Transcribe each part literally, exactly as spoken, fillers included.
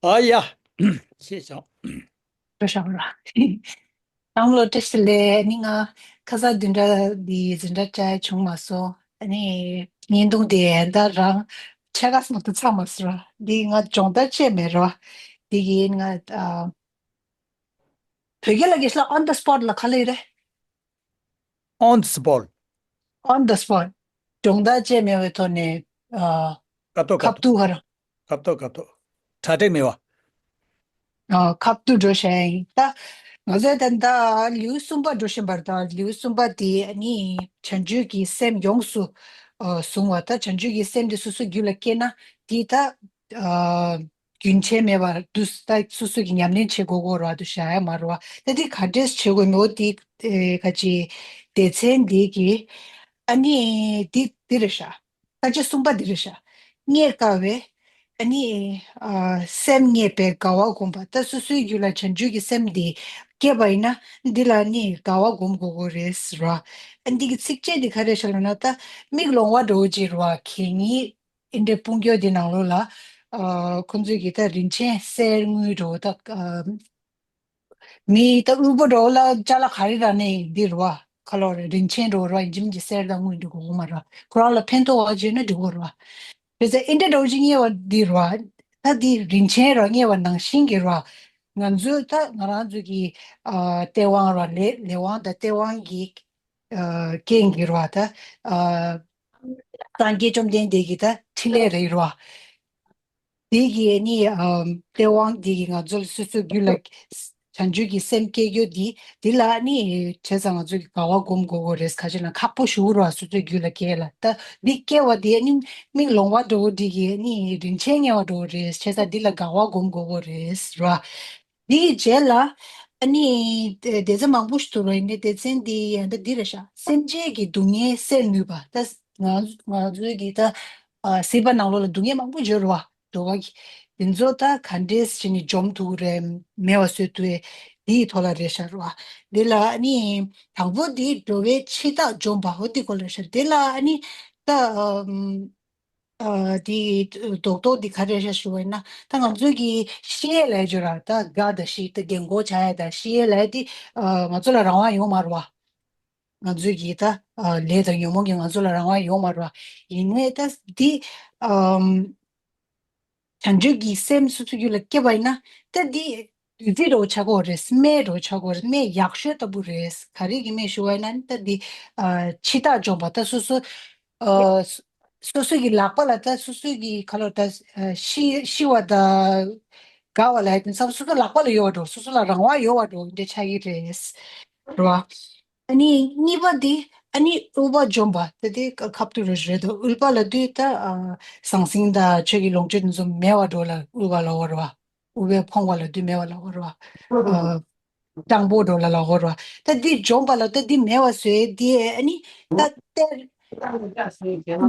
ཨ་ཡ། ཤེས་བྱུང་། འགྲོ་བཞག་ར། ཨང་ལོ་བཀྲ་ཤིས་བདེ་ལེགས། ཨ་ནི་ང་ཁ་སང་བདུན་ཕྲག་འདི་འཛིན་གྲྭ་བཅར་བྱུང་མ་སོང་། ཨ་ནི་བརྙན་ཐུང་དེ་ད་རང་ཆེ་ག་སོང་དུ་ཚང་མ་སོང་ར། འདི་ང་སྦྱོང་བརྡར་བྱས་མེད་ར། འདི་གི་ང་ཨ། བོད་སྐད་ལ་གེ་ལ་on the spot ལ་ག་ལ་ཡོད་རེད། On the spot. On the spot. སྦྱོང་བརྡར་བྱས་མེད་པའི་ཐོག་ནས་ཨ། ཁ་ཐོག་ཁ་ཁ་ཐོག་ཐུག་ག་ར། ཁ་ཐོག་ཁ་ཐོག་གྲ་སྒྲིག་མེད་པ། ཨ། ཁ་ཐུག་འགྲོ་བཞིན་ཡིན། ད་ང་ཚོའི་ད་ལྟ་ལེའུ་གསུམ་པ་འགྲོ་བཞིན་པ་རེད། ད་ལེའུ་གསུམ་པ་དེ་ནི་བྱང་ཆུབ་ཀྱི་སེམས་ཡོངས་སུ་ཨ། བཟུང་བ། ད་བྱང་ཆུབ་ཀྱི་སེམས་དེ་སོ་སོའི་རྒྱུད་ལ་སྐྱེས་ན་དེ་ད་ཨ། རྒྱུན་ཆད་མེད་པར་དུ་ད་སོ་སོ་གི་ཉམས་ལེན་བྱེད་དགོས་ཀྱི་རེད་བ། དུ་བཞག་ཡ་མ་རེད་བ། ད་དེ་ག་འདྲས་བྱེད་དགོས་མེད་པ་དེ་ཨེ་ག་ཅི་སྡེ་ཚན་འདི་གི་ཨ་ནི་འདི་འདི་རེད་ཤག་ས་བཅད་གསུམ་པ་འདི་རེད་ཤག་རྙེད་དཀའ་བའི་ཨ་ནི་ཨ། སེམས་རྙེད་པའི་དགའ་བ་བསྒོམ་པ། ད་སོ་སོའི་རྒྱུད་ལ་བྱང་ཆུབ་ཀྱི་སེམས་འདི་སྐྱེས་པ་ཡིན་ན་འདི་ལ་ནི་དགའ་བ་བསྒོམ་དགོས་ཀྱི་རེད་ཟེར་བ། ཨ་འདི་གི་ཚིགས་བཅད་འདི་ག་རེ་ཤག་ལབ་ན། ད་མིག་ལོང་བ་འདྲ་བོ་ཅིག་རེད་བ། གད་སྙིགས་ཨེ་འདྲའི་དཔུང་སྐྱོད་འདི་ནང་ལོགས་ལ་ཨ། ཁོང་ཚོས་ཀྱི་ད་རིན་ཆེན་གསེར་དངུལ་འདྲ་བོ་ད་ཨ། མི་ད་དབུལ་པོ་འདྲ་བོ་ལ་ཅ་ལག་ག་རེ་རག་ནའི་འདི་རེད་བ། ཁ་ལོ་རེད། རིན་ཆེན་འདྲ་བོ་རེད་བ། ཡིན་གཅིག་མིན་གཅིག་གསེར་དང་དངུལ་འདྲ་དགོས་མ་རེད་བ། ཁོ་རང་ལ་ཕན་ཐོགས་པ་བྱས་ན་འགྲིག་གི་རེད་བ། བྱས་ཙང་ཨེ་འདྲ་འདྲ་བོ་ཅིག་རྙེད་པ་འདི་རེད་བ། ད་འདི་རིན་ཆེན་རེད་བ། རྙེད་པ་ནང་བཞིན་གྱི་རེད་བ། ང་ཚོས་ད་ང་རང་ཚོ་གི་ཨ། སྟེས་དབང་རེད་བ། ལས་ལས་དབང་དང་སྟེས་དབང་གི་ཨ། རྐྱེན་གྱིས་རེད་བ། ད་ཨ། སངས་རྒྱས་བཅོམ་ལྡན་འདས་ཀྱི་ད་འཕྲིན་ལས་རེད་རེད་བ། དེ་གི་ནི་ཨ། སྟེས་དབང་དེ་གི་ང་ཚོ་ལ་སོ་སོའི་རྒྱུད་ལ་བྱང་ཆུབ་ཀྱི་སེམས་སྐྱེ་རྒྱུ་དེ་དེ་ལ་ནི་བྱས་ཙང་ང་ཚོ་གི་དགའ་བ་སྒོམ་དགོས་ཀྱི་རེད། ག་ཅི་ལབ་ན་ཁག་པོ་ཞེ་པོ་རེད་བ། སོ་སོའི་རྒྱུད་ལ་སྐྱེ་ལ། ད་འདི་སྐྱེ་བ་དེ་ནི་མིག་ལོང་བ་འདྲ་བོ་འདི་གི་ནི་རིན་ཆེན་རྙེད་པ་འདྲ་བོ་རེད། བྱས་ཙང་འདི་ལ་དགའ་བ་སྒོམ་དགོས་ཀྱི་རེད་བ། དེའི་རྗེས་ལ་ཨ་ནི་སྡེ་ཚན་མང་པོ་ཞིག་འདུག་ར། ཡིན་ནའི་སྡེ་ཚན་འདི་ཡང་ད་འདི་རེད་ཤག་སེམས་ཅན་གྱི་སྡུག་བསྔལ་སེལ་ནུས་པ། ད་ང་ང་ཚོའི་གི་ད་ཨ། སྲིད་པ་ནང་ལོགས་ལ་སྡུག་བསྔལ་མང་པོ་ཡོད་རེད་བ། འགྲོ་བ་གི་དེ་ཚོ་ད་ག་འདྲས་བྱས་ནས་འཇོམས་ཐུབ་ཀྱི་རེད། མེད་པ་བཟོ་ཐུབ་ཡས་འདིའི་ཐོག་ལ་རེད་ཤག་རེད་བ། འདི་ལ་ཨ་ནི་དང་པོ་འདི་འགྲོ་བའི་འཆི་བདག་འཇོམས་པ། འོ་འདི་སྐོར་ལ་རེད་ཤག་འདི་ལ་ཨ་ནི་ད་ཨམ། ཨ། དེའི་རྡོག་རྡོག་འདི་ག་རེ་རེད་ཞུ་བ་ཡིན་ན། ད་ང་ཚོའི་གི་ཤི་ཡས་ལབ་ཡ་ཅིག་ཡོད་ར། ད་དགའ་དང་ཤི། ད་རྒན་གོག་ཆགས་ཡས་དང་ཤི་ཡས་ལབ་ཡ་དེ་ཨ། ང་ཚོ་ལ་རང་དབང་ཡོད་མ་རེད་བ། ང་ཚོའི་གི་ད་ཨ། ལས་དང་ཉོན་མོངས་ཀྱིས་ང་ཚོ་ལ་རང་དབང་ཡོད་མ་རེད་བ། ཡིན་ནའི་ད་འདི་ཨམ། བྱང་ཆུབ་ཀྱི་སེམས་སོ་སོའི་རྒྱུད་ལ་སྐྱེས་པ་ཡིན་ན་ད་འདི་བདུད་རྩི་འདྲ་བོ་ཆགས་ཀྱི་ཡོད་རེད། སྨན་འདྲ་བོ་ཆགས་ཀྱི་ཡོད་རེད། སྨན་ཡག་ཤོས་ལྟ་བུ་རེད། ག་རེ་གི་སྨན་ཞུ་བ་ཡིན་ན་ད་འདི་ཨ། འཆི་བདག་འཇོམས་པ། ད་སོ་སོ་ཨ། སོ་སོ་སོ་སོ་གི་ལག་པ་ལ་ད་སོ་སོ་གི་ཁ་ལོ་ད་ཨ། ཤི་ཤི་བ་དང་དགའ་བ་ལ་ཡ་དེ་ཚོ་སོ་སོ་ལག་པ་ལ་ཡོད་པ་འདྲ་བོ། སོ་སོ་ལ་རང་དབང་ཡོད་པ་འདྲ་བོ་འདི་འདྲ་ཆགས་ཀྱི་རེད། རེད་བ། ཨ་ནི་གཉིས་པ་འདི་ཨ་ནི་དབུལ་བ་འཇོམས་པ། ད་དེ་ཁ་ཐུག་རེད་རེད་དོ། དབུལ་བ་ལབ་དུས་ད་ཨ། ཟང་ཟིང་དང་ཆོས་ཀྱི་ལོངས་སྤྱོད་དེ་ཚོ་མེད་པ་འདྲ་བོ་ལ་དབུལ་བ་ལབ་ཀྱི་ཡོད་རེད་བ། དབུལ་བས་ཕོངས་པ་ལབ་དུས་མེད་པ་ལབ་ཀྱི་ཡོད་རེད་བ། ཨ། སྤྲང་པོ་འདྲ་བོ་ལ་ལབ་ཀྱི་ཡོད་རེད་བ། ད་འདི་འཇོམས་པ་ལ་ད་འདི་མེད་པ་བཟོས་དེ་ཨ་ནི་ད་གཏེར་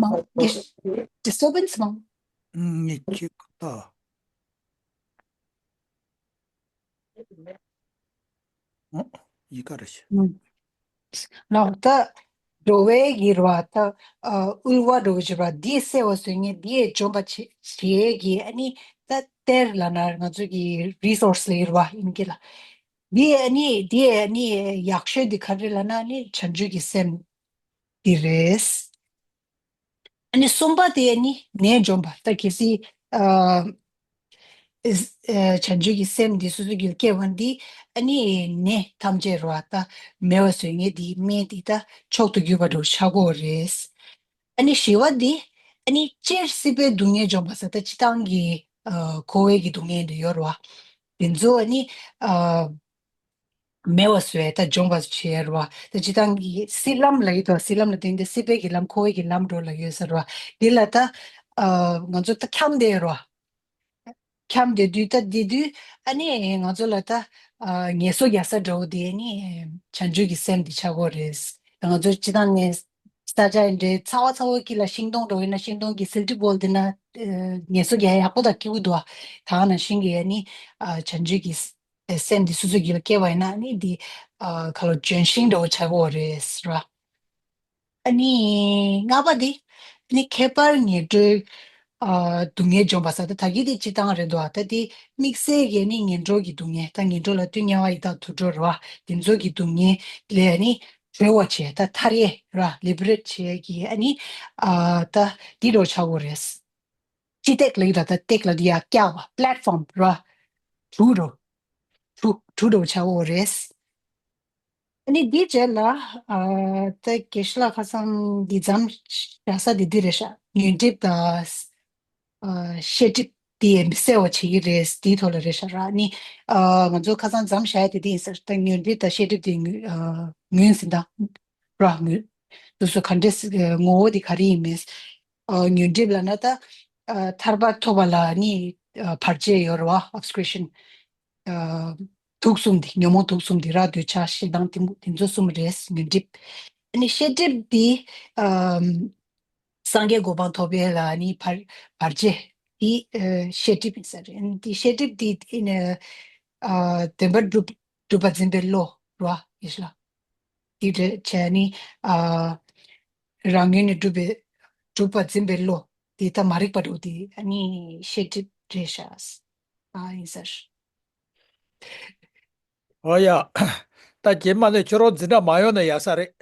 མང་disturbance མང་། ངས་ཁྱོད་ཁ་ཐག་ཨོ། ཡི་ག་རེ་ཞིག་ཨུམ། ལགས། ད་འགྲོ་བའི་གི་རེད་བ། ད་ཨ། དབུལ་བ་འདྲ་བོ་ཅིག་རེད་བ། འདི་སེལ་བ་བཟོ་མཁན་འདི་འཇོམས་པ་བྱེད་བྱེད་ཀྱི་ཨ་ནི་ད་གཏེར་ལབ་ན་ང་ཚོ་གི་resource ལབ་ཀྱི་རེད་བ། ཨིན་སྐད་ལ། འདི་ཨ་ནི་འདི་ཨ་ནི་ཡག་ཤོས་འདི་ག་རེ་ལབ་ན་ཨ་ནི་བྱང་ཆུབ་ཀྱི་སེམས་འདི་རེད། ཨ་ནི་གསུམ་པ་དེ་ཨ་ནི་ནད་འཇོམས་པ། ད་གལ་སྲིད་ཨ། ཨ། བྱང་ཆུབ་ཀྱི་སེམས་འདི་སོ་སོའི་རྒྱུད་ལ་སྐྱེས་པ་འདི་ཨ་ནི་ནད་ཐམས་ཅད་རེད་བ། ད་མེད་པ་བཟོ་མཁན་འདི་སྨན་འདི་ད་མཆོག་ཏུ་གྱུར་པ་འདྲ་བོ་ཆགས་ཀྱི་ཡོད་རེད། ཨ་ནི་བཞི་པ་འདི་ཨ་ནི་སྤྱིར་སྲིད་པའི་སྡུག་བསྔལ་འཇོམས་པ་ཟེར། ད་སྤྱིར་བཏང་གི་ཨ། འཁོར་བའི་གི་སྡུག་བསྔལ་འདི་ཡོད་རེད་བ། དེ་ཚོ་ཨ་ནི་ཨ། མེད་པ་བཟོ་ཡས་ད་འཇོམས་པ་བྱེད་ཡས་རེད་བ། ད་སྤྱིར་བཏང་གི་སྲིད་ལམ་ལབ་ཡོད་དོ། སྲིད་ལམ་ལ་བརྟེན་ཏེ་སྲིད་པའི་གི་ལམ་འཁོར་བའི་གི་ལམ་འགྲོ་ལབ་ཡོད་ས་རེད་བ། འདི་ལ་ད་ཨ། ང་ཚོ་ད་འཁྱམས་བསྡད་ཡོད་རེད་བ། འཁྱམས་བསྡད་དུས་ད་དེ་དུས་ཨ་ནི་ང་ཚོ་ལ་ད་ཨ། ངལ་གསོ་རྒྱག་ས་འདྲ་བོ་དེ་ནི་བྱང་ཆུབ་ཀྱི་སེམས་དེ་ཆགས་ཀྱི་ཡོད་རེད། ད་ང་ཚོ་སྤྱིར་བཏང་ནས་ས་ཆ་འདྲའི་ཚ་བ་ཚ་བོ་དཀྱིལ་ལ་ཤིང་སྡོང་འདྲ་བོ་ཡིན་ན་ཤིང་སྡོང་གི་སིལ་གྲིབ་བོ་དེ་ན་ཨ། ངལ་གསོ་རྒྱག་ཡག་པོ་དང་སྐྱིད་པོ་འདུག་ཨ། ད་ག་ནང་བཞིན་གྱི་ཨ་ནི་ཨ། བྱང་ཆུབ་ཀྱི་སེམས་འདི་སོ་སོའི་རྒྱུད་ལ་སྐྱེས་པ་ཡིན་ན་ནི་འདི་ཨ། ཁ་ལོ་ལྗོན་ཤིང་འདྲ་བོ་ཆགས་ཀྱི་ཡོད་རེད་ཟེར་བ། ཨ་ནི་ལྔ་པ་འདི་ཨ་ནི་ཁྱད་པར་ངན་འགྲོའི་ ཨ་སྡུག་བསྔལ་འཇོམས་པ་ཟེར། ད་ད་གིན་དེ་སྤྱིར་བཏང་རེད་འདུག་ད་དེ་དམིགས་བསལ་གྱི་ནི་ངན་འགྲོ་གི་སྡུག་བསྔལ། ད་ངན་འགྲོ་ལབ་དུས་དམྱལ་བ་ཡི་དྭགས་དུད་འགྲོ་རེད་བ། དེ་ཚོ་གི་སྡུག་བསྔལ་ལས་ནི་གྲོལ་བ་བྱས། ད་ཐར་ཡས་ར་ལི་བི་རེཊ་བྱས་ཀྱི་ཨ་ནི་ཨ་ད་འདི་འདྲ་བོ་ཆགས་ཀྱི་རེད། སྤྱི་སྟེགས་ལབ་ཀྱི་ར། ད་སྟེགས་ལབ་དེ་ཡ་བཀྱག་པ། པི་ལེཊ་ཕོམ་ར། གྲུ་རུ། གྲུ་གྲུ་འདྲ་བོ་ཆགས་ཀྱི་རེད། ཨ་ནི་འདིའི་རྗེས་ལ་ཨ་ད་དགེ་བཤེས་ལགས་ཁ་སང་འདི་མཚམས་བཞག་ས་འདི་འདི་རེད་ཤག་ཉོན་སྒྲིབ་དང་ཨ་ཤེས་སྒྲིབ་དེ་སེལ་བ་བྱེད་ཀྱི་རེད། དེའི་ཐོག་ལ་རེད་ཤག་ར། ནི་ཨ་ང་ཚོ་ཁ་སང་མཚམས་བཞག་ཡ་དེ་དེ་ཡིན་ཟེར། ད་ཉོན་སྒྲིབ་དང་ཤེས་སྒྲིབ་དེ་ངོས་ཨ་ངོས་ཟིན་དང་ར། ངོས་དེ་ཚོ་ག་འདྲས་ཨ་ངོ་བོ་དེ་ག་རེ་ཡིན་མིན། ཨ་ཉོན་སྒྲིབ་ལབ་ན་ད་ཨ་ཐར་པ་ཐོབ་པ་ལ་ནི་ཨ་བར་ཆད་ཡོད་རེད་བ། ཨོབ་སི་ཀུ་རེ་ཤན། ཨ་དུག་གསུམ་དེ། ཉོན་མོངས་དུག་གསུམ་དེ་ར། འདོད་ཆགས་ཞེ་སྡང་གཏི་མུག་དེ་ཚོ་གསུམ་རེད། ཉོན་སྒྲིབ། ཨ་ནི་ཤེས་སྒྲིབ་དེ་ཨམ་སངས་རྒྱས་གོ་འཕང་ཐོབ་པའི་ལ་ནི་བར་བར་ཆད་དེ་ཨ་ཤེས་སྒྲིབ་ཡིན་ས་རེད། ཨ་ནི་དེ་ཤེས་སྒྲིབ་དེ་ཨ་ནི་ཨ་བདེན་པར་གྲུབ་གྲུབ་པ་འཛིན་པའི་བློ་ར་ཡིན་ཤག་དེ་འདྲ་བྱས་ནི་ཨ་རང་ངོས་ནས་གྲུབ་པའི་གྲུབ་པ་འཛིན་པའི་བློ་དེ་ད་མ་རིག་པ་འདྲ་བོ་དེ་ཨ་ནི་ཤེས་སྒྲིབ་རེད་ཤག་ཨ་ཡིན་ས་རེད། ཨོ་ཡ། ད་རྗེས་མ་ནས་ཁྱོད་རང་འཛིན་གྲྭ་མ་ཡོང་ན་ཡག་ས་རེད།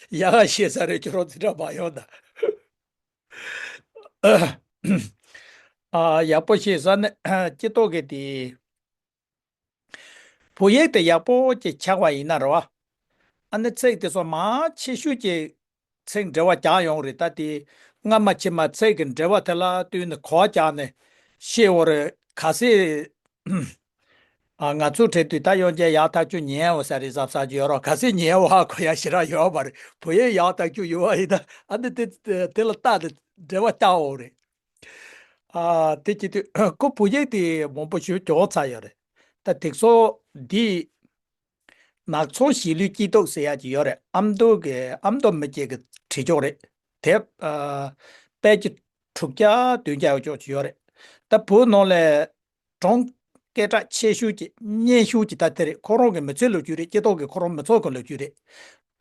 ཡག་ག་ཤེས་ས་རེད། ཁྱོད་རང་འཛིན་གྲྭ་མ་ཡོང་ན། ཨ་ཡག་པོ་ཤེས་ས་ནི་སྐྱེ་ཐོག་གི་དེ། བོད་ཡིག་དེ་ཡག་པོ་ཅིག་ཆགས་པ་ཡིན་ན་རེད་བ། ཨ་ནི་ཚིག་དེ་ཚོ་མང་ཆེ་ཤོས་ཀྱི་ཚིག་འགྲེལ་བ་རྒྱག་ཡོང་རེད། ད་དེ་སྔ་མ་ཕྱི་མ་ཚིག་གི་འགྲེལ་བ་དེ་ལ་བསྟུན་ནས་གོ་བ་རྒྱག་ནས་ཤེས་འོ་རེད། གལ་སྲིད་ཨ་ང་ཚོ་བྲིས་དུས་ད་ཡོང་རྒྱ་ཡག་ཐག་ཆོད་ཉན་འོ་ས་རེད་བསམ་བསམ་གྱི་ཡོད་རོགས། གལ་སྲིད་ཉན་འོ་ཧ་གོ་ཡ་ཞེ་དྲག་ཡོད་མ་རེད། བོད་ཡིག་ཡག་ཐག་ཆོད་ཡོད་བ་ཡིན་ན་ཨ་ནི་དེ་དེ་ལ་བལྟས་ཏེ་འགྲེལ་བ་བརྒྱབ་འོ་རེད། ཨ་དེ་བྱེད་དུས་ཁོ་བོད་ཡིག་དེ་མང་པོ་ཞིག་སྦྱོང་ཚར་ཡོད་རེད། ད་དེ་ཚོ་འདི་ནག་ཚོང་གཞིས་ལུས་སྐྱིད་སྡུག་ཟེར་ཡག་ཅིག་ཡོད་རེད། ཨ་མདོ་གི་ཨ་མདོ་མི་སྐྱིད་ཀྱི་བྲིས་ཆོག་རེད། དེབ་ཨ་དཔེ་ཀྱི་དྲུག་བརྒྱ་བདུན་བརྒྱ་ཡོད་ཅོག་ཅིག་ཡོད་རེད། ད་བོད་ནང་ལ་གྲངས་སྐད་གྲགས་ཆེ་ཤོས་ཀྱི་སྙན་ཤོས་ཀྱི་ད་དེ་རེད། ཁོ་རང་གི་མི་ཚེའི་ལོ་རྒྱུས་རེད། སྐྱིད་སྡུག་གི་ཁོ་རང་མི་ཚེ་གི་ལོ་རྒྱུས་རེད།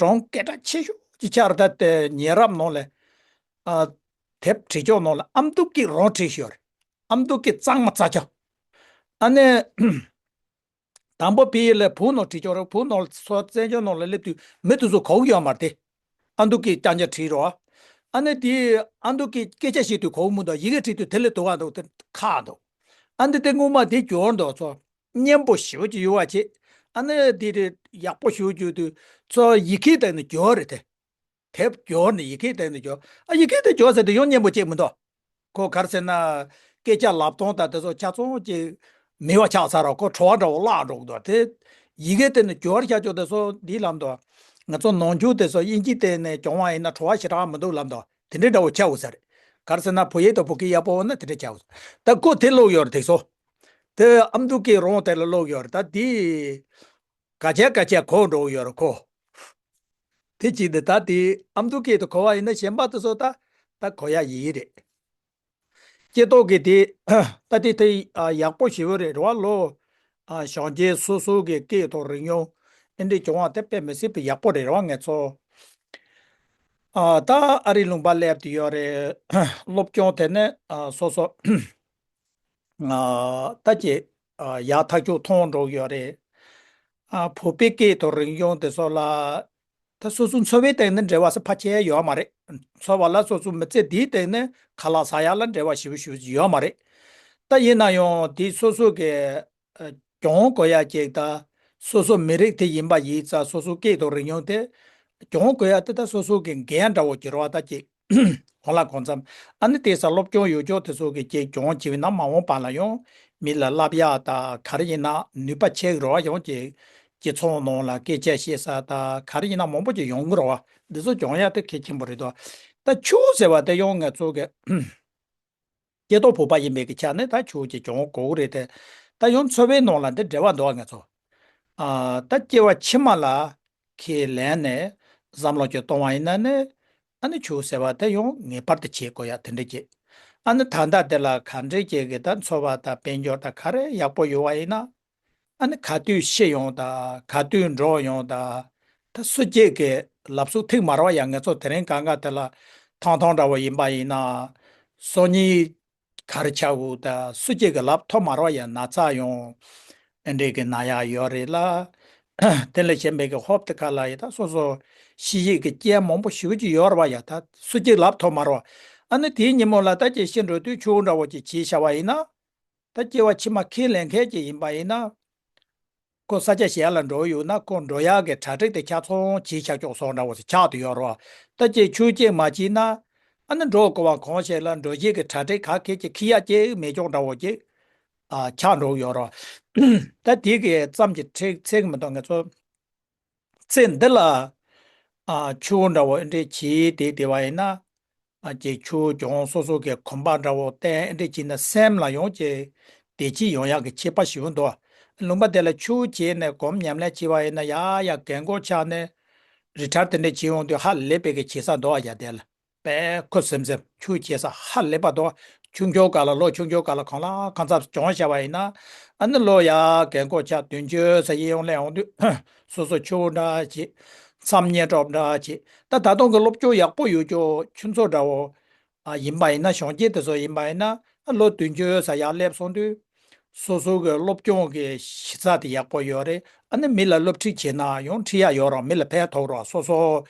གྲངས་སྐད་གྲགས་ཆེ་ཤོས་ཀྱི་ཆར་ད་དེ་ཉེ་རབས་ནང་ལ་ཨ་དེབ་བྲིས་ཆོག་ནང་ལ་ཨ་མདོ་སྐྱིད་རང་བྲིས་ཤོག་རེད། ཨ་མདོ་སྐྱིད་གཙང་མ་རྩ་ཆེ། ཨ་ནི། དང་པོ་ཕ་གི་ལ་བོད་ནང་བྲིས་ཆོག་རེད། བོད་ནང་ཚོ་བཙན་བྱོལ་ནང་ལ་སླེབས་དུས་མི་དེ་ཚོ་གོ་གི་ཡོད་མ་རེད་དེ། ཨ་མདོ་སྐྱིད་རྐྱང་རྐྱང་བྲིས་རོགས། ཨ་ནི་དེ་ཨ་མདོ་སྐྱིད་སྐད་ཆ་བཤད་དུས་གོ་གི་མི་འདུག་ཡི་གེ་བྲིས་དུས་དེ་ལས་སྡུག་ག་འདུག་དེ་ཁག་འདུག་ཨ་ནི་དེ་སྔོན་མ་དེ་སྦྱོར་འདུག་ཚོ་སྙན་པོ་ཞེ་པོ་ཅིག་ཡོད་པ་བྱེད། ཨ་ནི་དེ་དེ་ཡག་པོ་ཞེ་པོ་བརྗོད་དུས་ཚོ་ཡི་གེ་དེ་ནི་སྦྱོར་རེད་དེ། དེབ་སྦྱོར་ནས་ཡི་གེ་དེ་ནས་སྦྱོར། ཨ་ཡི་གེ་དེ་སྦྱོར་ཟེར་དེ་ཡང་སྙན་པོ་ཅིག་མི་འདུག་ཁོ་ག་རེ་ཟེར་ན། སྐད་ཆ་ལབ་སྟངས་དང་དེ་ཚོ་ཆ་ཚང་ཅིག་མི་བ་ཆགས་ཚར་རོ། ཁོ་བྲོ་བ་འདྲ་བོ་བརླག་འགྲོ་གི་འདུག་དེ་ཡི་གེ་དེ་ནས་སྦྱོར་བྱ་ཆོག་དེ་ཚོ་འདི་ལབ་འདུག་ང་ཚོ་ནང་ཆོས་དེ་ཚོ་དབྱིན་ཇི་དེ་ནས་སྦྱོང་བ་ཡིན་ན་བྲོ་བ་ཞེ་དྲག་མི་འདུག་ལབ་འདུག་དེ་འདྲའི་འདྲ་བོ་ཆགས་འོང་ས་རེད། ག་རེ་ཟེར་ན་བོད་ཡིག་དང་བོད་སྐད་ཡག་པོ་འོང་ན་དེ་འདྲ་ཆགས་འོང་ས། ད་ཁོ་དེ་ཀློག་ཡོད་རེད་དེ་ཚོ། དེ་ཨ་མདོ་སྐྱིད་རང་དེ་ལ་ཀློག་ཡོད་རེད། ད་དེ། ག་ཆ་ག་ཆ་གོ་འགྲོ་ཡོད་རེད་ཁོ། དེ་གཅིག་དེ་ད་དེ་ཨ་མདོ་སྐད་དུ་གོ་བ་ཡིན་ན་གཞན་པ་དེ་ཚོ་ད་ད་གོ་ཡ་ཡིན་རེད། སྐྱེ་ཐོག་གི་དེ་ད་དེ་དེ་ཡག་པོ་ཞེ་པོ་རེད་རེད་བ། ལོ་ཞང་རྒྱའི་སོ་སོ་གི་སྐད་དང་རིག་གཞུང་ཨེ་འདྲས་སྦྱོང་བ་དེ་དཔེ་མི་སྲིད་པའི་ཡག་པོ་རེད་རེད་བ། ངེད་ཚོ་ད་ཨ་རིའི་ལུང་པ་སླེབས་དུས་ཡོད་རེད། སློབ་སྦྱོང་དེ་ནི་སོ་སོ། ད་ཅི་ཡག་ཐག་ཆོད་མཐོང་འགྲོ་གི་ཡོད་རེད། བོད་པའི་སྐད་དང་རིག་གཞུང་དེ་ཚོ་ལ་ད་སོ་སོ་འཚོ་བའི་སྟེང་ནས་འབྲེལ་བ་ཟེར་ཕལ་ཆེར་ཡོད་མ་རེད། འཚོ་བ་ལ་སོ་སོ་མི་ཚེ་འདིའི་སྟེང་ནས་ཁ་ལག་ཟ་ཡག་ལ་འབྲེལ་བ་ཞེ་པོ་ཞེ་པོ་ཅིག་ཡོད་མ་རེད། ད་ཡིན་ན་ཡང་དེ་སོ་སོ་གི་སྦྱོང་དགོས་ཡ་ཅིག་ད་སོ་སོ་མི་རིགས་དེ་ཡིན་པ་ཡིན་ཙང་སོ་སོ་སྐད་དང་རིག་གཞུང་དེ་སྦྱོང་དགོས་ཡ་དེ་ད་སོ་སོ་གི་འགན་འདྲ་བོ་ཅིག་རེད་བ། ད་ཅིག་གང་ལ་གང་འཚམ། ཨ་ནི་དེ་ས་སློབ་སྦྱོང་ཡོད་ཆོག་དེ་ཚོ་གི་ཅིག་སྦྱོང་བྱས་པ་ཡིན་ན་མ་འོངས་པ་ལ་ཡང་མི་ལ་བསླབ་ཡག་ད་ག་རེ་ཡིན་ན་ནུས་པ་ཆེ་གི་རེད་བ། ཡང་ཅིག་སྤྱི་ཚོགས་ནང་ལ་སྐད་ཆ་བཤད་ས་ད་ག་རེ་ཡིན་ན་མང་པོ་ཅིག་ཡོང་གི་རེད་བ། འདི་ཚོ་སྦྱོང་ཡག་དེ་གལ་ཆེན་པོ་རེད་དོ། ད་ཆོས་ཟེར་བ་དེ་ཡང་ང་ཚོ་གི་སྐྱེ་ཐོག་བོད་པ་ཡིན་པའི་གི་ཆ་ནས་ད་ཆོས་ཅིག་སྦྱོང་དགོས་ཀྱི་རེད་དེ། ད་ཡང་འཚོ་བའི་ནང་ལ་འདི་འབྲེལ་བ་འདུག་བ། ང་ཚོ་ཨ་ད་སྐྱེ་བ་ཕྱི་མ་ལ་ཁས་ལེན་ནས་བསམ་བློ་ཅིག་གཏོང་བ་ཡིན་ན་ནི། ཨ་ནི་ཆོས་ཟེར་བ་དེ་ཡང་ངེས་པར་དུ་བྱེད་དགོས་ཡ་དེ་འདྲ་ཅིག་ཨ་ནི་ད་ལྟ་དེ་ལ་ག་འདྲ་ཅིག་གི་ད་འཚོ་བ་དང་དཔལ་འབྱོར་དང་ག་རེ་ཡག་པོ་ཡོད་བ་ཡིན་ན། ཨ་ནི་ག་དུས་ཤི་ཡོང་དང་ག་དུས་འགྲོ་ཡོང་དང་། ད་སུ་གཅིག་གི་ལབ་གསུག་ཐིག་མ་རེད་བ། ཡ་ང་ཚོ་དེ་རིང་གང་ག་དེ་ལ་ ཐང་ཐང་འདྲ་བོ་ཡིན་པ་ཡིན་ན། སོ་གཉིས་ག་རེ་ཆགས་འུ་ད་སུ་གཅིག་གི་ལབ་ཐོབ་མ་རོགས་ཡ་ན་ཚ་ཡོང་། ཨེ་འདྲས་ཀྱི་ན་ཡག་ཡོད་རེད་ལ། དེ་ལས་གཞན་པའི་གི་ཧོབ་ཏེ་ཁ་ལ་ཡི་ད་སོ་སོ་ཤི་ཡིག་གི་རྐྱེན་མང་པོ་ཞུ་གི་ཡོད་རེད་བ་ཡ། ད་སུ་གཅིག་ལབ་ཐོབ་མ་རོགས། ཨ་ནི་དེའི་ཉིན་མོ་ལ་ད་ཅིག་ཤི་འགྲོ་དུས་ཆུ་བོ་འདྲ་བོ་ཅིག་བྱས་བཞག་པ་ཡིན་ན། ད་སྐྱེ་བ་ཕྱི་མ་ཁས་ལེན་མཁན་ཅིག་ཡིན་པ་ཡིན་ན། ཁོ་ས་ཆ་གཞན་ལ་འགྲོ་ཡོད་ན་ཁོ་འགྲོ་ཡག་གི་གྲ་སྒྲིག་དེ་ཆ་ཚང་བྱས་ཆ་ཀྱོག་སོགས་འདྲ་བོ་ཞིག་ཆགས་ཏེ་ཡོད་རེད་བ། ད་ཅིག་ཆུ་གཅིག་མ་བྱས་ན། ཨ་ནི་འགྲོ་དགོས་པ་གང་ཞིག་ལ་འགྲོ་བྱེད་ཀྱི་གྲ་སྒྲིག་ག་གེ་ཅིག་ཁི་ཡ་ཅིག་མེད་ཀྱོག་འདྲ་བོ་ཅིག་ཨ་ཆགས་འགྲོ་ཡོད་རེད་བ། ད་དེ་གི་ཙམ་གྱི་ཁྲིག་ཚིག་མི་འདུག་ང་ཚོ། ཚེ་འདི་ལ། ཨ་ཆུ་བོ་འདྲ་བོ་ཨེ་འདྲས་བྱས་དེ་དེ་བ་ཡིན་ན། ཨ་ཀྱེ་ཆུ་བོ་གྱོང་སོ་སོ་གི་གོམ་པ་འདྲ་བོ་བསྟན་ཨེ་འདྲས་བྱས་ན་སེམས་ལ་ཡོང་ཀྱེ་བདེ་སྐྱིད་ཡོང་ཡག་གི་ཁྱད་པར་ཞིག་འདུག་ལུང་པ་དེ་ལ་ཆུ་བོ་བྱས་ནས་སྒོམ་ཉམས་ལེན་བྱས་བ་ཡིན་ན་ཡ་ཡ་རྒན་གོག་ཆགས་ནས་རི་ཁྲར་དེ་འདྲས་བྱས་ཡོང་དུས་ཧ་ལས་པའི་གི་བྱེད་ས་འདུག་ཡ་དེ་ལ། པས་ཁུ་སིམ་སིམ་ཆུ་བྱེད་ས་ཧ་ལས་པ་དོ། ཆུང་ཆུང་སྐབས་ལ་ལོ་ཆུང་ཆུང་སྐབས་ལ་གང་ལ་གང་འཚམ་གྱོང་བཞག་པ་ཡིན་ན། ཨ་ནི་ལོ་ཡ་རྒན་གོག་ཆགས་བདུན་ཅུ་ཙམ་ཡིན་ཡོང་ལས་འོང་དུས་སོ་སོ་ཆུ་བོ་འདྲ་བྱེད། མཚམས་བསྙེན་གྲོགས་འདྲ་བྱེད། ད་ད་དུང་གི་སློབ་སྦྱོང་ཡག་པོ་ཡོད་ཀྱོ་ཆུ་མཚོ་འདྲ་བོ་ཨ་ཡིན་པ་ཡིན་ན་གཞོན་སྐྱེས་དེ་ཚོ་ཡིན་པ་ཡིན་ན་ཨ་ལོ་བདུན་ཅུ་ཙམ་ཡར་སླེབས་སོང་དུས། སོ་སོ་གི་སློབ་སྦྱོང་གི་གཞི་རྩ་དེ་ཡག་པོ་ཡོད་རེད། ཨ་ནི་མི་ལ་སློབ་ཁྲིད་བྱེད་ན་ཡང་ཁྲིད་ཡ་ཡོད་རེད། མི་ལ་ཕན་ཐོགས་རེད། སོ་སོ་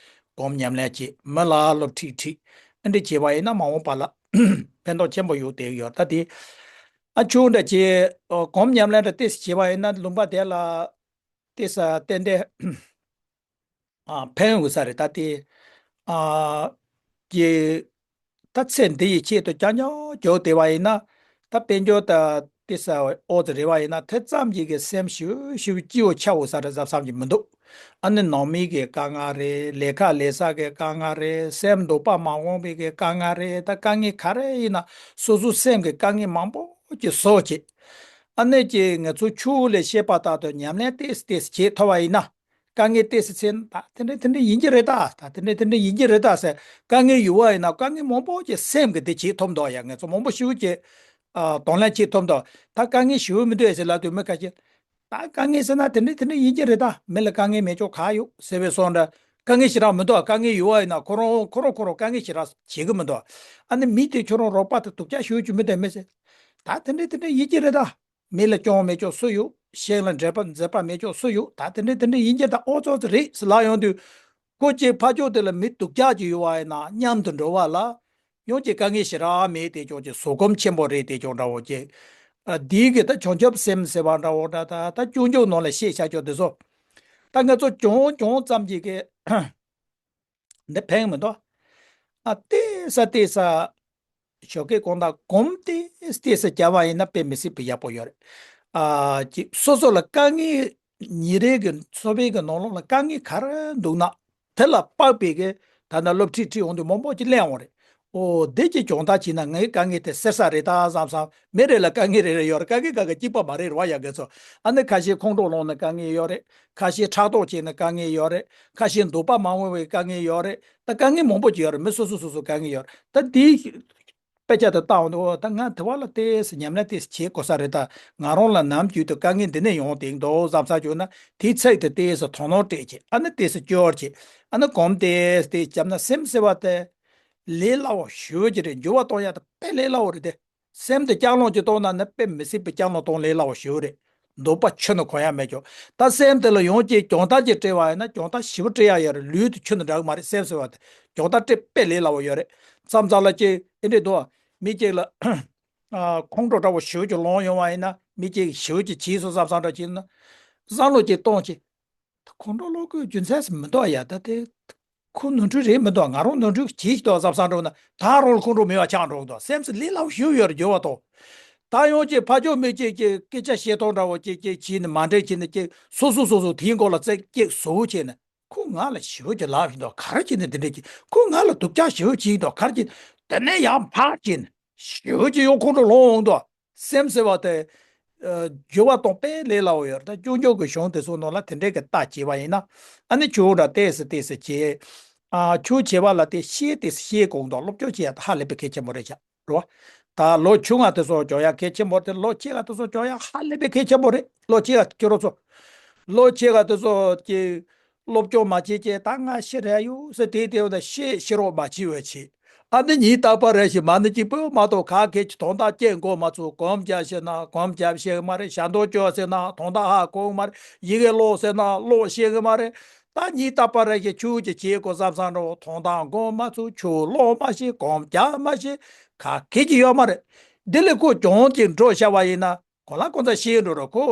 སྒོམ་ཉམས་ལེན་བྱེད། མི་ལ་སློབ་ཁྲིད་ཁྲིད། ཨ་འདྲ་བྱེད་པ་ཡིན་ན་མ་འོངས་པ་ལ་ཕན་ཐོགས་ཆེན་པོ་ཡོད་དེ་ཡོད། ད་དེ་ཨ་ཆུང་འདྲ་བྱེད། སྒོམ་ཉམས་ལེན་འདྲ་ཏོག་ཙམ་བྱེད་པ་ཡིན་ན་ལུང་པ་དེ་ལ་ཏོག་ཙམ་ཏན་ཏན་ཨ་ཕན་ཡོང་གི་ས་རེད། ད་དེ་ཨ་ཀྱེ་ད་ཚེ་འདི་ཡི་ཆེད་དུ་རྐྱང་རྐྱང་རྒྱོབ་བསྡད་པ་ཡིན་ན། ད་དཔལ་འབྱོར་དང་དེ་ས་ཨོ་ཙི་རེ་བ་ཡིན་ན་དེ་ཙམ་གྱི་གི་སེམས་ཞིབ་ཞིབ་སྐྱིད་པོ་ཆགས་འོ་ས་རེད་བསམ་བསམ་གྱི་མི་འདུག་ཨ་ནི་ནང་མི་གི་དཀའ་ངལ་རེད། ལས་ཀ་ལས་ས་གི་དཀའ་ངལ་རེད། སེམས་འདོད་པ་མ་འོངས་པའི་གི་དཀའ་ངལ་རེད། ད་དཀའ་ངལ་ག་རེ་ཡིན་ན་སོ་སོ་སེམས་གི་དཀའ་ངལ་མང་པོ་ཅིག་བཟོ་བྱེད། ཨ་ནི་ཀྱེ་ང་ཚོ་ཆུ་བོ་ལས་བཤད་པ་ལྟར་དུ་ཉམས་ལེན་ཏོག་ཙམ་ཏོག་ཙམ་བྱེད་ཐུབ་པ་ཡིན་ན། དཀའ་ངལ་ཏོག་ཙམ་ཚེ་ད་དེ་འདྲ་དེ་འདྲ་ཡིན་གྱི་རེད་ད། ད་དེ་འདྲ་དེ་འདྲ་ཡིན་གྱི་རེད་ད་ཟེར་དཀའ་ངལ་ཡོད་པ་ཡིན་ན་དཀའ་ངལ་མང་པོ་ཅིག་སེམས་ཀྱི་དེ་བྱེད་ཐུབ་འདུག་ཡ། ང་ཚོ་མང་པོ་ཞིག་ཅིག་ཨ་གདོང་ལེན་བྱེད་ཐུབ་འདུག་ད་དཀའ་ངལ་ཞེ་པོ་མི་འདུག་ཟེར་ལབ་དུས་མི་ཁ་ཤས་ད་དཀའ་ངལ་ཟེར་ན་དེ་འདྲ་དེ་འདྲ་ཡིན་གྱི་རེད་ད། མི་ལ་དཀའ་ངལ་མེད་ཅོག་ག་ཡོད་ཟེར་བའི་སོང་འདྲ་དཀའ་ངལ་ཞེ་དྲག་མི་འདུག་དཀའ་ངལ་ཡོད་པ་ཡིན་ན་ཁོ་རང་ཁོ་རང་ཁོ་རང་དཀའ་ངལ་ཞེ་དྲག་བྱེད་ཀྱི་མི་འདུག་ཨ་ནི་མི་དེ་ཁྱོད་རང་རོགས་པ་དང་སྡུག་ཅག་ཞུ་རྒྱུ་མི་འདུག་མི་ཟེར། ད་དེ་འདྲ་དེ་འདྲ་ཡིན་གྱི་རེད་ད། མི་ལ་སྐྱོན་མེད་ཅོག་སུ་ཡོད། གཞན་ལ་འབྲེལ་པ་མཛད་པ་མེད་ཅོག་སུ་ཡོད། ད་དེ་འདྲ་དེ་འདྲ་ཡིན་གྱི་ད་ཨོ་ཙོ་ཙི་རེད་ཟེར་ལབ་ཡོང་དུས། ཁོ་ཅིག་ཕ་ཕྱོགས་དེ་ལ་མི་སྡུག་ཅག་ཅིག་ཡོད་པ་ཡིན་ན་མཉམ་དུ་འགྲོ་བ་ལ། ཡོང་ཅིག་དཀའ་ངལ་ཞེ་དྲག་མེད་དེ་ཅོག་ཅིག་བཟོད་སྒོམ་ཆེན་པོ་རེད་དེ་ཅོག་འདྲ་བོ་ཅིག་ཨ་འདིའི་གི་ད་བྱང་ཆུབ་སེམས་ཟེར་བ་འདྲ་བོ་འདྲ་ད་ད་སྐྱོན་བརྗོད་ནང་ལ་བཤད་བྱ་ཅོག་དེ་ཚོ། ད་ང་ཚོ་གྱོང་གྱོང་ཙམ་གྱིས་གི་འདི་ཕན་མི་འདུག་ཨ་ཏེ་ས་ཏེ་ས། ཞོགས་ཀས་དགོང་དག་གོམ་ཏེ་ཏེ་ས་བརྒྱབ་པ་ཡིན་ན་དཔེ་མི་སྲིད་པའི་ཡག་པོ་ཡོད་རེད། ཨ་ཅི་སོ་སོ་ལ་དཀའ་ངལ་ཉིན་རེ་གི་འཚོ་བའི་གི་ནང་ལོགས་ལ་དཀའ་ངལ་ག་རེ་འདུག་ན་དེ་ལ་དཔག་པའི་གི་ད་ལྟ་སློབ་ཁྲིད་ཁྲིད་འོང་དུས་མང་པོ་ཅིག་གླེང་འོང་རེད། ཨོ་དེ་ཅིག་སྦྱོང་བརྡར་བྱས་ན་ངའི་དཀའ་ངལ་དེ་སེལ་ས་རེད་ད་བསམ་བསམ། མི་རེ་ལ་དཀའ་ངལ་རེ་རེ་ཡོད་རེད། དཀའ་ངལ་ག་ག་གཅིག་པ་མ་རེད་རེད་བ་ཡ་གི་ཚོ། ཨ་ནི་ཁ་ཤས་ཁོང་ཁྲོ་ལངས་ནས་དཀའ་ངལ་ཡོད་རེད། ཁ་ཤས་ཕྲག་དོག་བྱས་ནས་དཀའ་ངལ་ཡོད་རེད། ཁ་ཤས་འདོད་པ་མ་འོངས་པའི་དཀའ་ངལ་ཡོད་རེད། ད་དཀའ་ངལ་མང་པོ་ཅིག་ཡོད་རེད། མི་སོ་སོ་སོ་སོ་དཀའ་ངལ་ཡོད་རེད། ད་དེའི་དཔེ་ཆ་དེ་བལྟ་འོང་དུས་ཨོ་ད་ང་དེ་བ་ལ་ཏོག་ཙམ་ཉམས་ལེན་ཏོག་ཙམ་བྱེད་དགོས་ས་རེད། ད་ང་རང་ལ་ནམ་རྒྱུན་དུ་དཀའ་ངལ་འདི་ནས་ཡོང་བསྡད་འདུག་བསམ་ས་བྱུང་ན་དེའི་ཚིག་དེ་ཏོག་ཙམ་དོ་སྣང་སྤྲད་བྱེད། ཨ་ནི་ཏོག་ཙམ་སྐྱོར་བྱེད། ཨ་ནི་གོམ་ཏོག་ཙམ་བརྒྱབ་ན་སེམས་ཟེར་བ་དེ་ལས་སླ་བོ་ཞེ་པོ་ཅིག་རེད། འགྱུར་བ་གཏོང་ཡ་དེ་དཔེ་ལས་སླ་བོ་རེད་དེ། སེམས་དེ་ལྕགས་ལོང་གཅིག་གཏོང་ན་ནི་དཔེ་མི་སྲིད་པའི་ལྕགས་ལོང་གཏོང་ལས་སླ་བོ་ཞེ་པོ་རེད། འདོད་པ་ཆུ་ནང་གོ་ཡ་མེད་ཀྱང་། ད་སེམས་དེ་ལ་ཡོང་གཅིག་སྦྱོང་བརྡར་གཅིག་སྤྲད་པ་ཡིན་ན་སྦྱོང་བརྡར་ཞེ་པོ་སྤྲད་ཡ་ཡོད་རེད། ལུས་དེ་ཆུ་ནང་འདྲ་གི་མ་རེད། སེམས་ཟེར་བ་དེ་སྦྱོང་བརྡར་སྤྲད་དཔེ་ལས་སླ་བོ་ཡོད་རེད། མཚམས་མཚམས་ལ་གཅིག་ཨེ་འདྲས་འདུག་མི་གཅིག་ལ་ཨ་ཁོང་ཁྲོ་འདྲ་བོ་ཞེ་པོ་ཅིག་ལངས་ཡོང་བ་ཡིན་ན་མི་གཅིག་ཞེ་པོ་ཅིག་བྱས་སོང་བསམ་བསམ་འདྲ་བྱས་ན་བསམ་བློ་གཅིག་གཏོང་གཅིག་ད་ཁོང་ཁྲོ་ལོག་དགོས་རྒྱུ་མཚན་ཞིག་མི་འདུག་ཡ། ད་དེ་ཁོ་ནོར་འཁྲུལ་རེད་མི་འདུག་ང་རང་ནོར་འཁྲུལ་བྱས་ཤིག་འདུག་བསམ་བསམ་འགྲོ་ན་ད་རང་ལ་ཁོང་ཁྲོ་མེད་པ་ཆགས་འགྲོ་གི་འདུག་སེམས་སུ་ལས་སླ་པོ་ཞིག་ཡོད་རེད་འགྱུར་བ་གཏོང་། ད་ཡོང་གཅིག་ཕ་ཕྱོགས་མི་གཅིག་གཅིག་སྐད་ཆ་བཤད་སྟངས་འདྲ་བོ་གཅིག་གཅིག་བྱས་ནས་མ་འགྲིག་བྱས་ནས་གཅིག་སོ་སོ་སོ་སོ་དེའི་མགོ་ལ་རྩེག་གཅིག་བཟོ་བྱས་ནས་ཁོ་ང་ལ་ཞེ་པོ་ཅིག་ལབ་བཞིན་འདུག་ག་རེ་བྱས་ནས་འདི་འདྲ་གྱིས་ཁོ་ང་ལ་སྡུག་ཅག་ཞེ་པོ་བྱས་འདུག་ག་རེ་བྱས་དེ་ནས་ཡང་ཕར་བྱས་ནས་ཞེ་པོ་ཅིག་ཡང་ཁོང་ཁྲོ་ལངས་འོང་འདུག་སེམས་ཟེར་བ་དེ། ཨ་འགྱུར་བ་གཏོང་དཔེ་ལས་སླ་བོ་ཡོད་རེད། ད་སྐྱོན་བརྗོད་ཀྱི་གཞུང་དེ་ཚོ་ནང་ལ་དེ་འདྲའི་གི་རྟགས་བྱས་པ་ཡིན་ན། ཨ་ནི་ཆུ་འདྲ་ཏོག་ཙམ་ཏོག་ཙམ་བྱས། ཨ་ཆུ་བྱས་པ་ལ་དེ་ཤེས་ཏོག་ཙམ་ཤེས་དགོས་འདུག་སློབ་སྦྱོང་བྱེད་ཡ་ད་ཧ་ལས་པའི་གལ་ཆེན་པོ་རེད་ཤག་རེད་བ། ད་ལོ་ཆུང་བ་དེ་ཚོ་སྦྱོང་ཡ་གལ་ཆེན་པོ་རེད། ལོ་ཆེ་བ་དེ་ཚོ་སྦྱོང་ཡ་ཧ་ལས་པའི་གལ་ཆེན་པོ་རེད། ལོ་ཆེ་བ་ཁྱེད་རང་ཚོ། ལོ་ཆེ་བ་དེ་ཚོ་གི་སློབ་སྦྱོང་མ་བྱེད་ཀྱི་ད་ང་ཤི་རེད་ཡོད་ཟེར་དེ་དེ་བ་ད་ཤེས་ཤེས་རོགས་མ་བྱེད་བས་བྱེད། ཨ་ནི་ཉིན་རྟག་པར་རེ་ཞིག་མ་ཎི་གཅིག་པོ་མ་གཏོགས་ག་གེ་གི་དོན་དག་སྐྱེལ་དགོས་མ་ཚུགས། སྒོམ་རྒྱག་ཤེས་ན་སྒོམ་རྒྱག་ཤེས་ཀྱི་མ་རེད། ཞལ་འདོན་སྐྱོར་ཟེར་ན་དོན་དག་ཧ་གོ་གི་མ་རེད། ཡི་གེ་ཀློག་ཟེར་ན་ཀློག་ཤེས་ཀྱི་མ་རེད། ད་ཉིན་རྟག་པར་རེ་ཞིག་ཆོས་ཅིག་བྱེད་དགོས་བསམ་བསམ་འགྲོ། དོན་དག་སྒོམ་མ་ཚུགས། ཆོས་ཀློག་མ་ཤེས། སྒོམ་རྒྱག་མ་ཤེས། ག་གེ་གི་ཡོད་མ་རེད། འདི་ལས་ཁོ་གྱོང་ཅིག་འགྲོ་བྱ་བ་ཡིན་ན། གོ་ལ་གོ་ཚ་ཤི་འགྲོ་ར་ཁོ།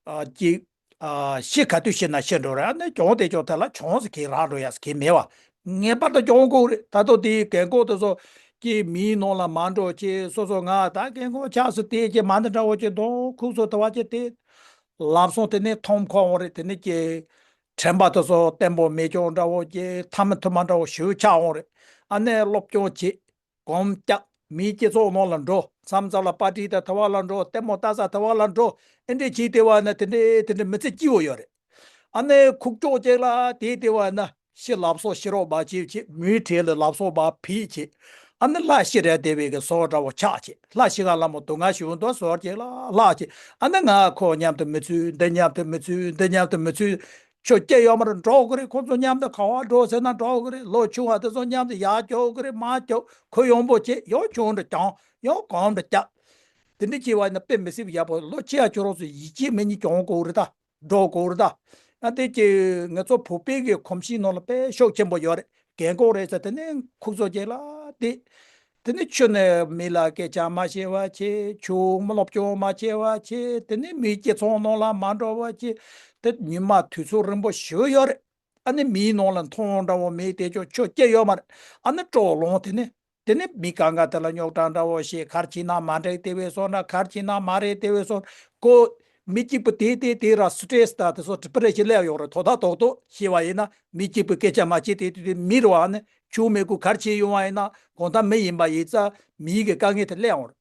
ཨ་ཅིག་ཨ་ཤི་ག་དུས་ཤི་ན་ཤི་འགྲོ་ར། ཨ་ནི་གྱོང་དེ་གྱོང་དེ་ལ་གྱོང་ཟེར་གི་རག་འགྲོ་ཡ་ཟེར་གི་མེད་བ། ངེས་པར་དུ་གྱོང་དགོས་རེད། ད་དུང་དེའི་རྒན་གོག་དེ་ཚོ་གི་མིའི་ནང་ལ་མ་འགྲོ་ཅེས། སོ་སོ་ང་ད་རྒན་གོག་ཆགས་སུ་དེ་ཅེས་མ་འདི་འདྲ་བོ་ཅེས་འདོན་ཁུག་སོ་དེ་བ་ཅེས་དེ། ལབ་སོང་། དེ་ནས་ཐོམ་ཁོ་འོང་རེད། དེ་ནས་ཀྱི་དྲན་པ་དེ་ཚོ་བརྟན་པོ་མེད་ཀྱང་འདྲ་བོ་ཅེས་ཐ་མི་ཐུ་མ་འདྲ་བོ་ཞུ་ཆགས་འོང་རེད། ཨ་ནི་སློབ་སྦྱོང་བྱེད། སྒོམ་རྒྱག་མིའི་སྤྱི་ཚོགས་ནང་ལ་འགྲོ། མཚམས་མཚམས་ལ་པར་ཊི་དང་ཐ་བ་ལ་འགྲོ། ལྟད་མོ་ལྟ་ས་ཐ་བ་ལ་འགྲོ། ཨེ་འདྲས་བྱས་དེ་བ་ན་དེ་འདྲས་དེ་འདྲས་མི་ཚེ་སྐྱིད་བོ་ཡོད་རེད། ཨ་ནི་ཁུག་ཀྱོག་ཅིག་ལ་དེ་དེ་བ་ན་ཤི་ལབ་སོ་ཤི་རོགས་མ་བྱེད་བྱེད། མིའི་གྲས་ལ་ལབ་སོ་མ་ཕིག་བྱེད། ཨ་ནི་ལྷ་ཤི་རེད་དེ་བས་གི་སོ་འདྲ་བོ་ཆགས་བྱེད། ལྷ་ཤི་ག་ལ་མོ་དུ་ང་ཤི་འུ་དོ་སོར་ཅིག་ལ་ལྷག་བྱེད། ཨ་ནི་ང་ཁོ་མཉམ་དུ་མི་ཚུད། འདི་མཉམ་དུ་མི་ཚུད། འདི་མཉམ་དུ་མི་ཚུད། ཆོས་སྐྱེ་ཡོད་མ་རེད། འགྲོ་གི་རེད། ཁོ་ཚོ་མཉམ་དུ་ག་བ་འགྲོ་ཟེར་ན་འགྲོ་གི་རེད། ལོ་ཆུང་བ་དེ་ཚོ་མཉམ་དུ་ཡར་རྒྱུག་གི་རེད། མར་རྒྱུག་ཁོ་ཡོང་པོ་བྱེད། ཡང་ཆུང་དུ་བྱུང་། ཡང་གོམ་དུ་བརྒྱབ། དེ་འདྲ་བྱས་པ་ཡིན་ན་དཔེ་མི་སྲིད་པ་ཡག་པོ། ལོ་ཆེ་ཡ་ཁྱོད་རང་ཚོ་ཡིད་ཆེས་མེད་ཉིད་གྱོང་གོ་རེད་ད། འགྲོ་གོ་རེད་ད། ང་དེ་ཀྱི་ང་ཚོ་བོད་པའི་གི་གོམས་གཤིས་ནང་ལ་དཔེ་ཤུགས་ཆེན་པོ་ཡོད་རེད། རྒན་གོག་རེད་ཟེར་དེ་ནས་ཁུག་སོ་རྒྱག་ལ་དེ། དེ་ནས་ཆུ་ནས་མི་ལ་སྐད་ཆ་མ་བཤད་པ་བྱེད། ཆུ་མི་སློབ་སྦྱོང་མ་བྱེད་པ་བྱེད། དེ་ནས་མི་སྐྱེ་ཚོང་ནང་ལ་མ་འགྲོ་བ་བྱེད། དེ་ཉི་མ་དུས་ཚོད་རིང་པོ་ཞིག་ཡོད་རེད། ཨ་ནི་མིའི་ནང་ལ་མཐོང་འདྲ་བོ་མེད་དེ་ཅོ་ཆོ་སྐྱེ་ཡོད་མ་རེད། ཨ་ནི་སྤྲོ་ལོང་དེ་ནས་དེ་ནས་མི་གང་ག་དེ་ལ་རྙོག་དྲ་འདྲ་བོ་བཤད། གར་ཕྱིན་ན་མ་འགྲིག་དེ་བས་སོང་ན། གར་ཕྱིན་ན་མ་རེད་དེ་བས་སོང་། ཁོ་མི་གཅིག་པུ་དེ་དེ་དེ་ར་སི་ཊེ་རེ་སི་ད་དེ་ཚོ་ཌི་པི་རེ་ཤན་སླེབས་ཡོང་རེད། དོ་ད་དོག་དོག་བཤད་པ་ཡིན་ན་མི་གཅིག་པུ་སྐད་ཆ་མ་བཤད་དེ་དེ་དེ་མི་རེད་བ། ཨ་ནི་ཆུ་མེད་དགུ་གར་ཕྱིན་ཡོང་བ་ཡིན་ན་དགོང་དག་མི་ཡིན་པ་ཡིན་ཙང་མིའི་གི་དཀའ་ངལ་དེ་སླེབས་ཡོང་རེད།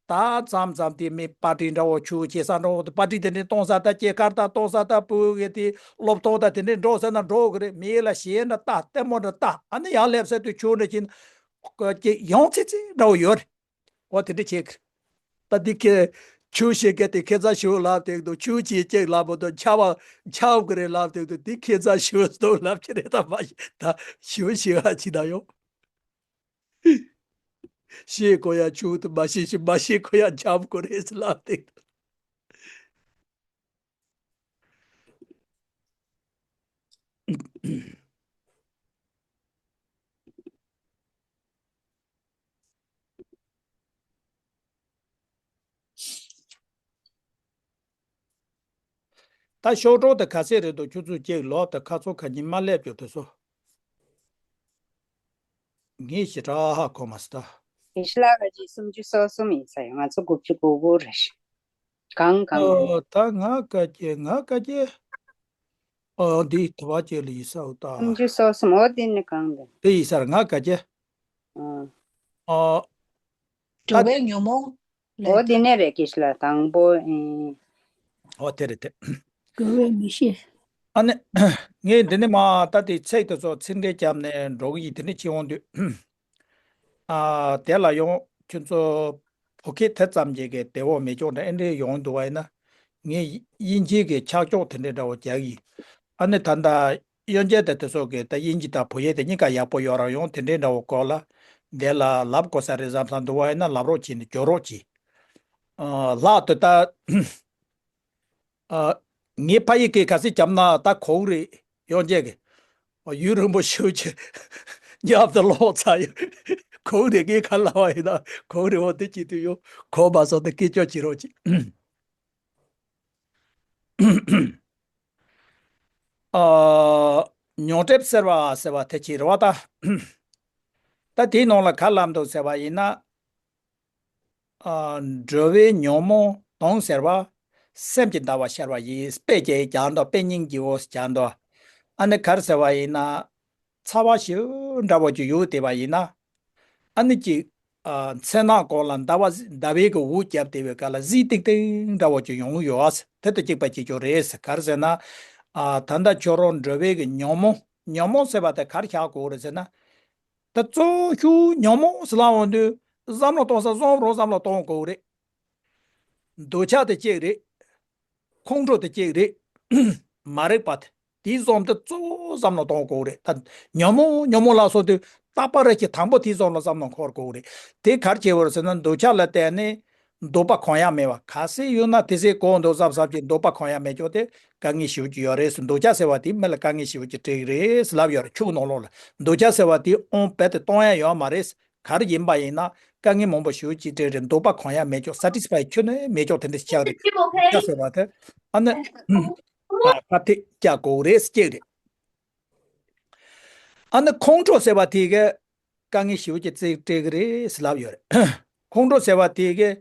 ད་མཚམས་མཚམས་དེ་མི་པར་ཊི་འདྲ་བོ་ཆུ་བྱེད་ས་འདྲ་བོ་དེ་པར་ཊི་དེ་འདྲ་གཏོང་ས་ད་སྐྱེས་སྐར་ད་གཏོང་ས་ད་བུ་གི་དེ་སློབ་སྟོན་ད་དེ་འདྲ་འགྲོ་ཟེར་ན་འགྲོ་གི་རེད། མི་ལ་གཞས་འདྲ་ལྟ། ལྟད་མོ་འདྲ་ལྟ། ཨ་ནི་ཡང་སླེབས་ས་དུ་ཆུ་འདྲ་ཅིག་ཀྱེ་ཡང་ཚེ་ཚེ་འདྲ་བོ་ཡོད་རེད། འོ་དེ་འདྲ་བྱེད་གི་རེད། ད་འདི་ཁྱེད་ཆུ་བྱེད་གི་དེ་ཁྱེད་ཚ་ཞུ་ལབ་དེ་དུ་ཆུ་བྱེད་ཅིག་ལབ་པོ་དུ་ཆ་བ་ཆ་བ་གི་རེད་ལབ་དེ་དུ་དེ་ཁྱེད་ཚ་ཞུ་སྟོན་ལབ་ཀྱི་རེད། ད་མ་ཤི་ད་ཞུ་ཞི་བ་ཅི་ད་ཡོང་། ཤེས་དགོས་ཡ་ཆུ་དུ་མ་ཤེས་ཤི་མ་ཤེས་དགོས་ཡ་འཆམ་དགོས་རེད་ལབ་སྟེ། ད་ཤོག་གྲོགས་དེ་ག་ཚད་རེད་འདུག་ཁྱོད་ཚོས་ཅིག་ལོག་དེ་ཁ་ཚོ་ཁ་ཉིན་མ་སླེབས་ཀྱོ་དེ་ཚོ། ངས་ཞེ་དྲག་ཧ་གོ་མ་སོང་ད། དེ་ཤི་ལ་ག་ཅི་སུམ་ཅུ་སོ་གསུམ་ཡིན་ས་ཡོད། ང་ཚོ་དགུ་བཅུ་གོ་དགུ་རེད། གང་གང་རེད། ཨོ་ད་ང་ག་ཅེ་ང་ག་ཅེ། ཨོ་འདི་དུ་བ་ཅེ་ལ་ཡིན་ས་འོ་ད། སུམ་ཅུ་སོ་གསུམ། འོ་དེ་ནི་གང་རེད། དེ་ཡིན་ས་ར་ང་ག་ཅེ། ཨ། ཨོ། འགྲོ་བའི་ཉོན་མོངས། འོ་དེ་ནས་རེད། དེ་ཤི་ལ་དང་པོ་ཨིན། འོ་དེ་རེད་དེ། འགྲོ་བའི་མི་ཤེས། ཨ་ནི། ངས་འདི་ནས་མ་ད་དེ་ཚིག་དེ་ཚོ་ཚིག་འགྲེལ་བརྒྱབ་ནས་འགྲོ་གི་ཡིན། དེ་འདྲ་བྱེད་འོང་དུས། ཨ། དེ་ལ་ཡང་ཁྱོད་ཚོ་བོད་སྐད་དེ་ཙམ་གྱི་གི་དེ་འོ་མེད་ཀྱོག་འདྲ་ཨེ་འདྲ་ཡོང་འདུག་བ་ཡིན་ན། ངས་དབྱིན་ཇིའི་གི་ཕྱག་ཀྱོག་དེ་འདྲ་འདྲ་བོ་རྒྱག་གི་ཡིན། ཨ་ནི་ད་ལྟ་གཡོན་རྒྱ་དེ་དེ་ཚོ་གི་ད་དབྱིན་ཇི་དང་བོད་ཡིག་དེ་གཉིས་ཀ་ཡག་པོ་ཡོད་རང་ཡོང་དེ་འདྲའི་འདྲ་བོ་སྐོར་ལ་འདི་ལ་ལབ་དགོས་ས་རེད་བསམ་བསམ་འདུག་བ་ཡིན་ན་ལབ་རོགས་གྱིས་ནས་སྐྱོར་རོགས་གྱིས། ཨ། ལྷག་ཏུ་ད། ཨ། ངའི་ཕ་ཡི་གེ་ག་ཚོད་བརྒྱབ་ན་ད་གོ་གི་རེད། ཡོང་རྒྱ་གི། ཨ། ཡུན་རིང་པོ་ཞིག་ཅིག་ཉབ་ཏུ་ལོག་ཚར་ཡོད། གོ་གི་རེད། ངས་ག་ལབ་པ་ཡིན་ན་གོ་གི་རེད། འོ་དེ་ཅིག་དུས་ཡོང་གོ་མ་སོང་དེ་སྐད་ཅོག་བྱེད་རོགས་གྱིས། ཨ། མྱོང་སྒྲིབ་སེལ་བ་ཟེར་བ་དེ་ཅིག་རེད་བ་ད། ད་དེའི་ནང་ལ་ག་ལབ་འདུག་ཟེར་བ་ཡིན་ན། ཨ། འགྲོ་བའི་ཉོན་མོངས་དང་ཟེར་བ། སེམས་ཀྱི་ཟླ་བ་ཤར་བ་ཡིས། དཔེ་ཅིག་སྦྱར་འདུག་དཔེ་རྙིང་རྗེ་བོ་ཟེར་སྦྱར་འདུག་ཨ་ནི་ག་རེ་ཟེར་བ་ཡིན་ན། ཚ་བ་ཞེ་པོ་འདྲ་བོ་ཅིག་ཡོད་བསྡད་པ་ཡིན་ན། ཨ་ནི་ཅིག་ཨ། མཚན་ནག་གོང་ལ་ཟླ་བ་ཟླ་བའི་གི་འོད་བརྒྱབ་བསྡད་པའི་སྐབས་ལ་གཟི་ཏིག་ཏིག་འདྲ་བོ་ཅིག་ཡོང་གི་ཡོད་ཨ། དེ་དང་གཅིག་པ་གཅིག་རྐྱང་རེད་ཟེར། ག་རེ་ཟེར་ན། ཨ། ད་ལྟ་ཁྱོད་རང་འགྲོ་བའི་གི་ཉོན་མོངས། ཉོན་མོངས་ཟེར་བ་དེ་ག་རེ་བཞག་དགོས་རེད་ཟེར་ན། ད་གཙོ་བོ་ཉོན་མོངས་ཟེར་ལབ་འོང་དུས་བསམ་བློ་གཏོང་ས་བསམ་རུང་བསམ་བློ་གཏོང་དགོས་རེད། འདོད་ཆགས་དེ་གཅིག་རེད། ཁོང་ཁྲོ་དེ་གཅིག་རེད། མ་རིག་པ་དེ། དེའི་བཟོ་འདི་གཙོ་བོ་བསམ་བློ་གཏོང་དགོས་རེད། ད་ཉོན་མོངས་ཉོན་མོངས་ལ་སོགས་དུས་ རྟག་པ་རེ་ཞིག་དང་པོ་དེ་ཙམ་ལ་བསམ་བློ་འཁོར་དགོས་རེད། དེ་ག་རེ་བྱེད་དགོས་རེད་ཟེར་ན། འདོད་ཆགས་ལ་བརྟེན་ནས་འདོད་པ་གང་ཡང་མེད་པ། གལ་སྲིད་ཡོད་ན་དེ་ཚེ་གང་འདོད་བསམ་བསམ་གྱི་འདོད་པ་གང་ཡང་མེད་ཀྱང་དེ་དཀའ་ངལ་ཞེ་པོ་ཅིག་ཡོད་རེད་ཟེར། འདོད་ཆགས་ཟེར་བ་དེ་མི་ལ་དཀའ་ངལ་ཞེ་པོ་ཅིག་སྤྲད་ཀྱི་རེད་ཟེར་ལབ་ཡོད་རེད། ཆོས་ནང་ལོགས་ལ་འདོད་ཆགས་ཟེར་བ་དེ་དབང་རྦད་དེ་གཏོང་ཡ་ཡོད་མ་རེད། ག་རེ་ཡིན་པ་ཡིན་ན་དཀའ་ངལ་མང་པོ་ཞེ་པོ་ཅིག་སྤྲད་རེད། འདོད་པ་གང་ཡང་མེད་ཀྱང་སེ་ཊི་སི་ཕའི་ཁྱོན་ནས་མེད་ཀྱང་དེ་འདྲ་ཞིག་ཆགས་རེད། འདོད་ཆགས་ཟེར་བ་དེ་ཨ་ནི་ཁ་ཐེག་བཅག་དགོས་རེད་ཟེར་གཅིག་རེད། ཨ་ནི་ཁོང་ཁྲོ་ཟེར་བ་དེ་གིས་དཀའ་ངལ་ཞེ་པོ་ཅིག་སྤྲད་ཀྱི་རེད་ཟེར་ལབ་ཡོད་རེད། ཁོང་ཁྲོ་ཟེར་བ་དེ་གིས་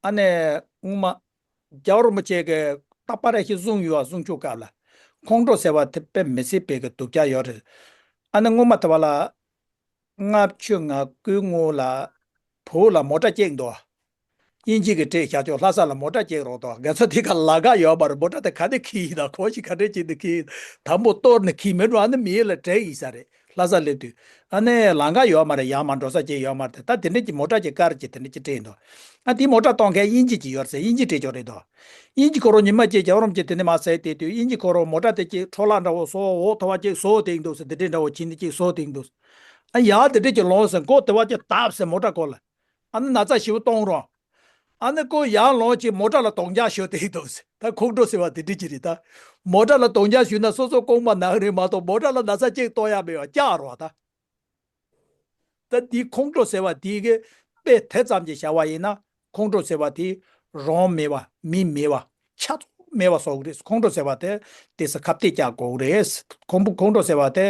ཨ་ནི་སྔོན་མ་རྒྱལ་བ་རིན་པོ་ཆེ་གིས་རྟག་པ་རེ་ཞིག་གསུངས་ཡོད་པ། གསུང་ཆོས་སྐབས་ལ་ཁོང་ཁྲོ་ཟེར་བ་དེ་དཔེ་མི་སྲིད་པའི་གི་སྡུག་ཅག་ཡོད་རེད། ཨ་ནི་སྔོན་མ་དེ་བ་ལ་ལྔ་བཅུ་ང་དགུའི་སྔོན་ལ་བོད་ལ་མོ་ཊ་སྐྱེལ་འདུག་དབྱིན་ཇི་གིས་སྤྲད་བཞག་ཆོག་ལྷ་ས་ལ་མོ་ཊ་སྐྱེལ་རོགས་དང་། རྒན་ཚོ་དེ་ག་ལམ་ཁ་ཡོད་པ་རེད། མོ་ཊ་དེ་ག་ནས་འཁྱེར་ཡིན་ན། གང་ཞིག་ག་འདྲས་བྱས་ནས་འཁྱེར་ཡིན། དང་པོ་གཏོར་ནས་འཁྱེར་མེད་འགྲོ། ཨ་ནི་མི་ཡུལ་ལ་བྲོས་ཡིན་ས་རེད། ལྷ་ས་སླེབས་དུས་ཨ་ནི་ལམ་ཁ་ཡོད་མ་རེད། ཡར་མར་འགྲོ་ས་ཅིག་ཡོད་མ་རེད། ད་དེ་འདྲས་ཀྱི་མོ་ཊ་ཅིག་ཀར་ཅིག་དེ་འདྲས་ཅིག་སྤྲད་འདུག་ཨ་དེ་མོ་ཊ་གཏོང་མཁན་དབྱིན་ཇི་ཅིག་ཡོད་ཟེར། དབྱིན་ཇི་སྤྲད་ཆོག་རེད་དོ། དབྱིན་ཇི་ཁོ་རང་ཉི་མ་གཅིག་རྒྱལ་བ་རིན་པོ་ཆེ་དེ་ནས་མར་སླེབས་དུས་དབྱིན་ཇི་ཁོ་རང་མོ་ཊ་དེ་ཅིག་འཕྲོ་བརླག་འདྲ་བོ་བཟོ། འོག་དེ་བ་ཅིག་བཟོ་བསྡད་འདུག་ཟེར། དེ་འདྲས་འདྲ་བོ་བྱས་ནས་ཅིག་བཟོ་བསྡད་འདུག་ཨ་ཡར་དེ་འདྲས་ཅིག་ལོངས་ཟེར། མགོ་དེ་བ་ཅིག་བཏབ་ཟེར། མོ་ཊ་སྐོར་ལ། ཨ་ནི་ན་ཚ་ཞེ་པོ་གཏོང་རོགས། ཨ་ནི་ཁོ་ཡར་ལོངས་ཅིག་མོ་ཊ་ལ་རྡོག་རྒྱག་ཞུ་བསྡད་འདུག་ཟེར། ད་ཁོང་ཁྲོ་ཟེར་བ་དེ་འདྲས་ཅིག་རེད། ད་མོ་ཊ་ལ་རྡོག་རྒྱག་ཞུས་ན་སོ་སོ་རྐང་པ་ན་གི་རེད་མ་གཏོགས་མོ་ཊ་ལ་ན་ཚ་གཅིག་གཏོང་ཡ་མེད་པ། བཅག་རོགས་ད། ད་འདི་ཁོང་ཁྲོ་ཟེར་བ་དེ་གི་དཔེ་དེ་ཙམ་གྱིས་བཞག་པ་ཡིན་ན། ཁོང་ཁྲོ་ཟེར་བ་དེ་རང་མེད་པ། མི་མེད་པ། ཆ་ཚང་མེད་པ་བཟོ་གི་རེད། ཁོང་ཁྲོ་ཟེར་བ་དེ་དེ་སུ་ཁ་གཏད་བཅག་དགོས་རེད། ཁོང་ཁྲོ་ཁོང་ཁྲོ་ཟེར་བ་དེ་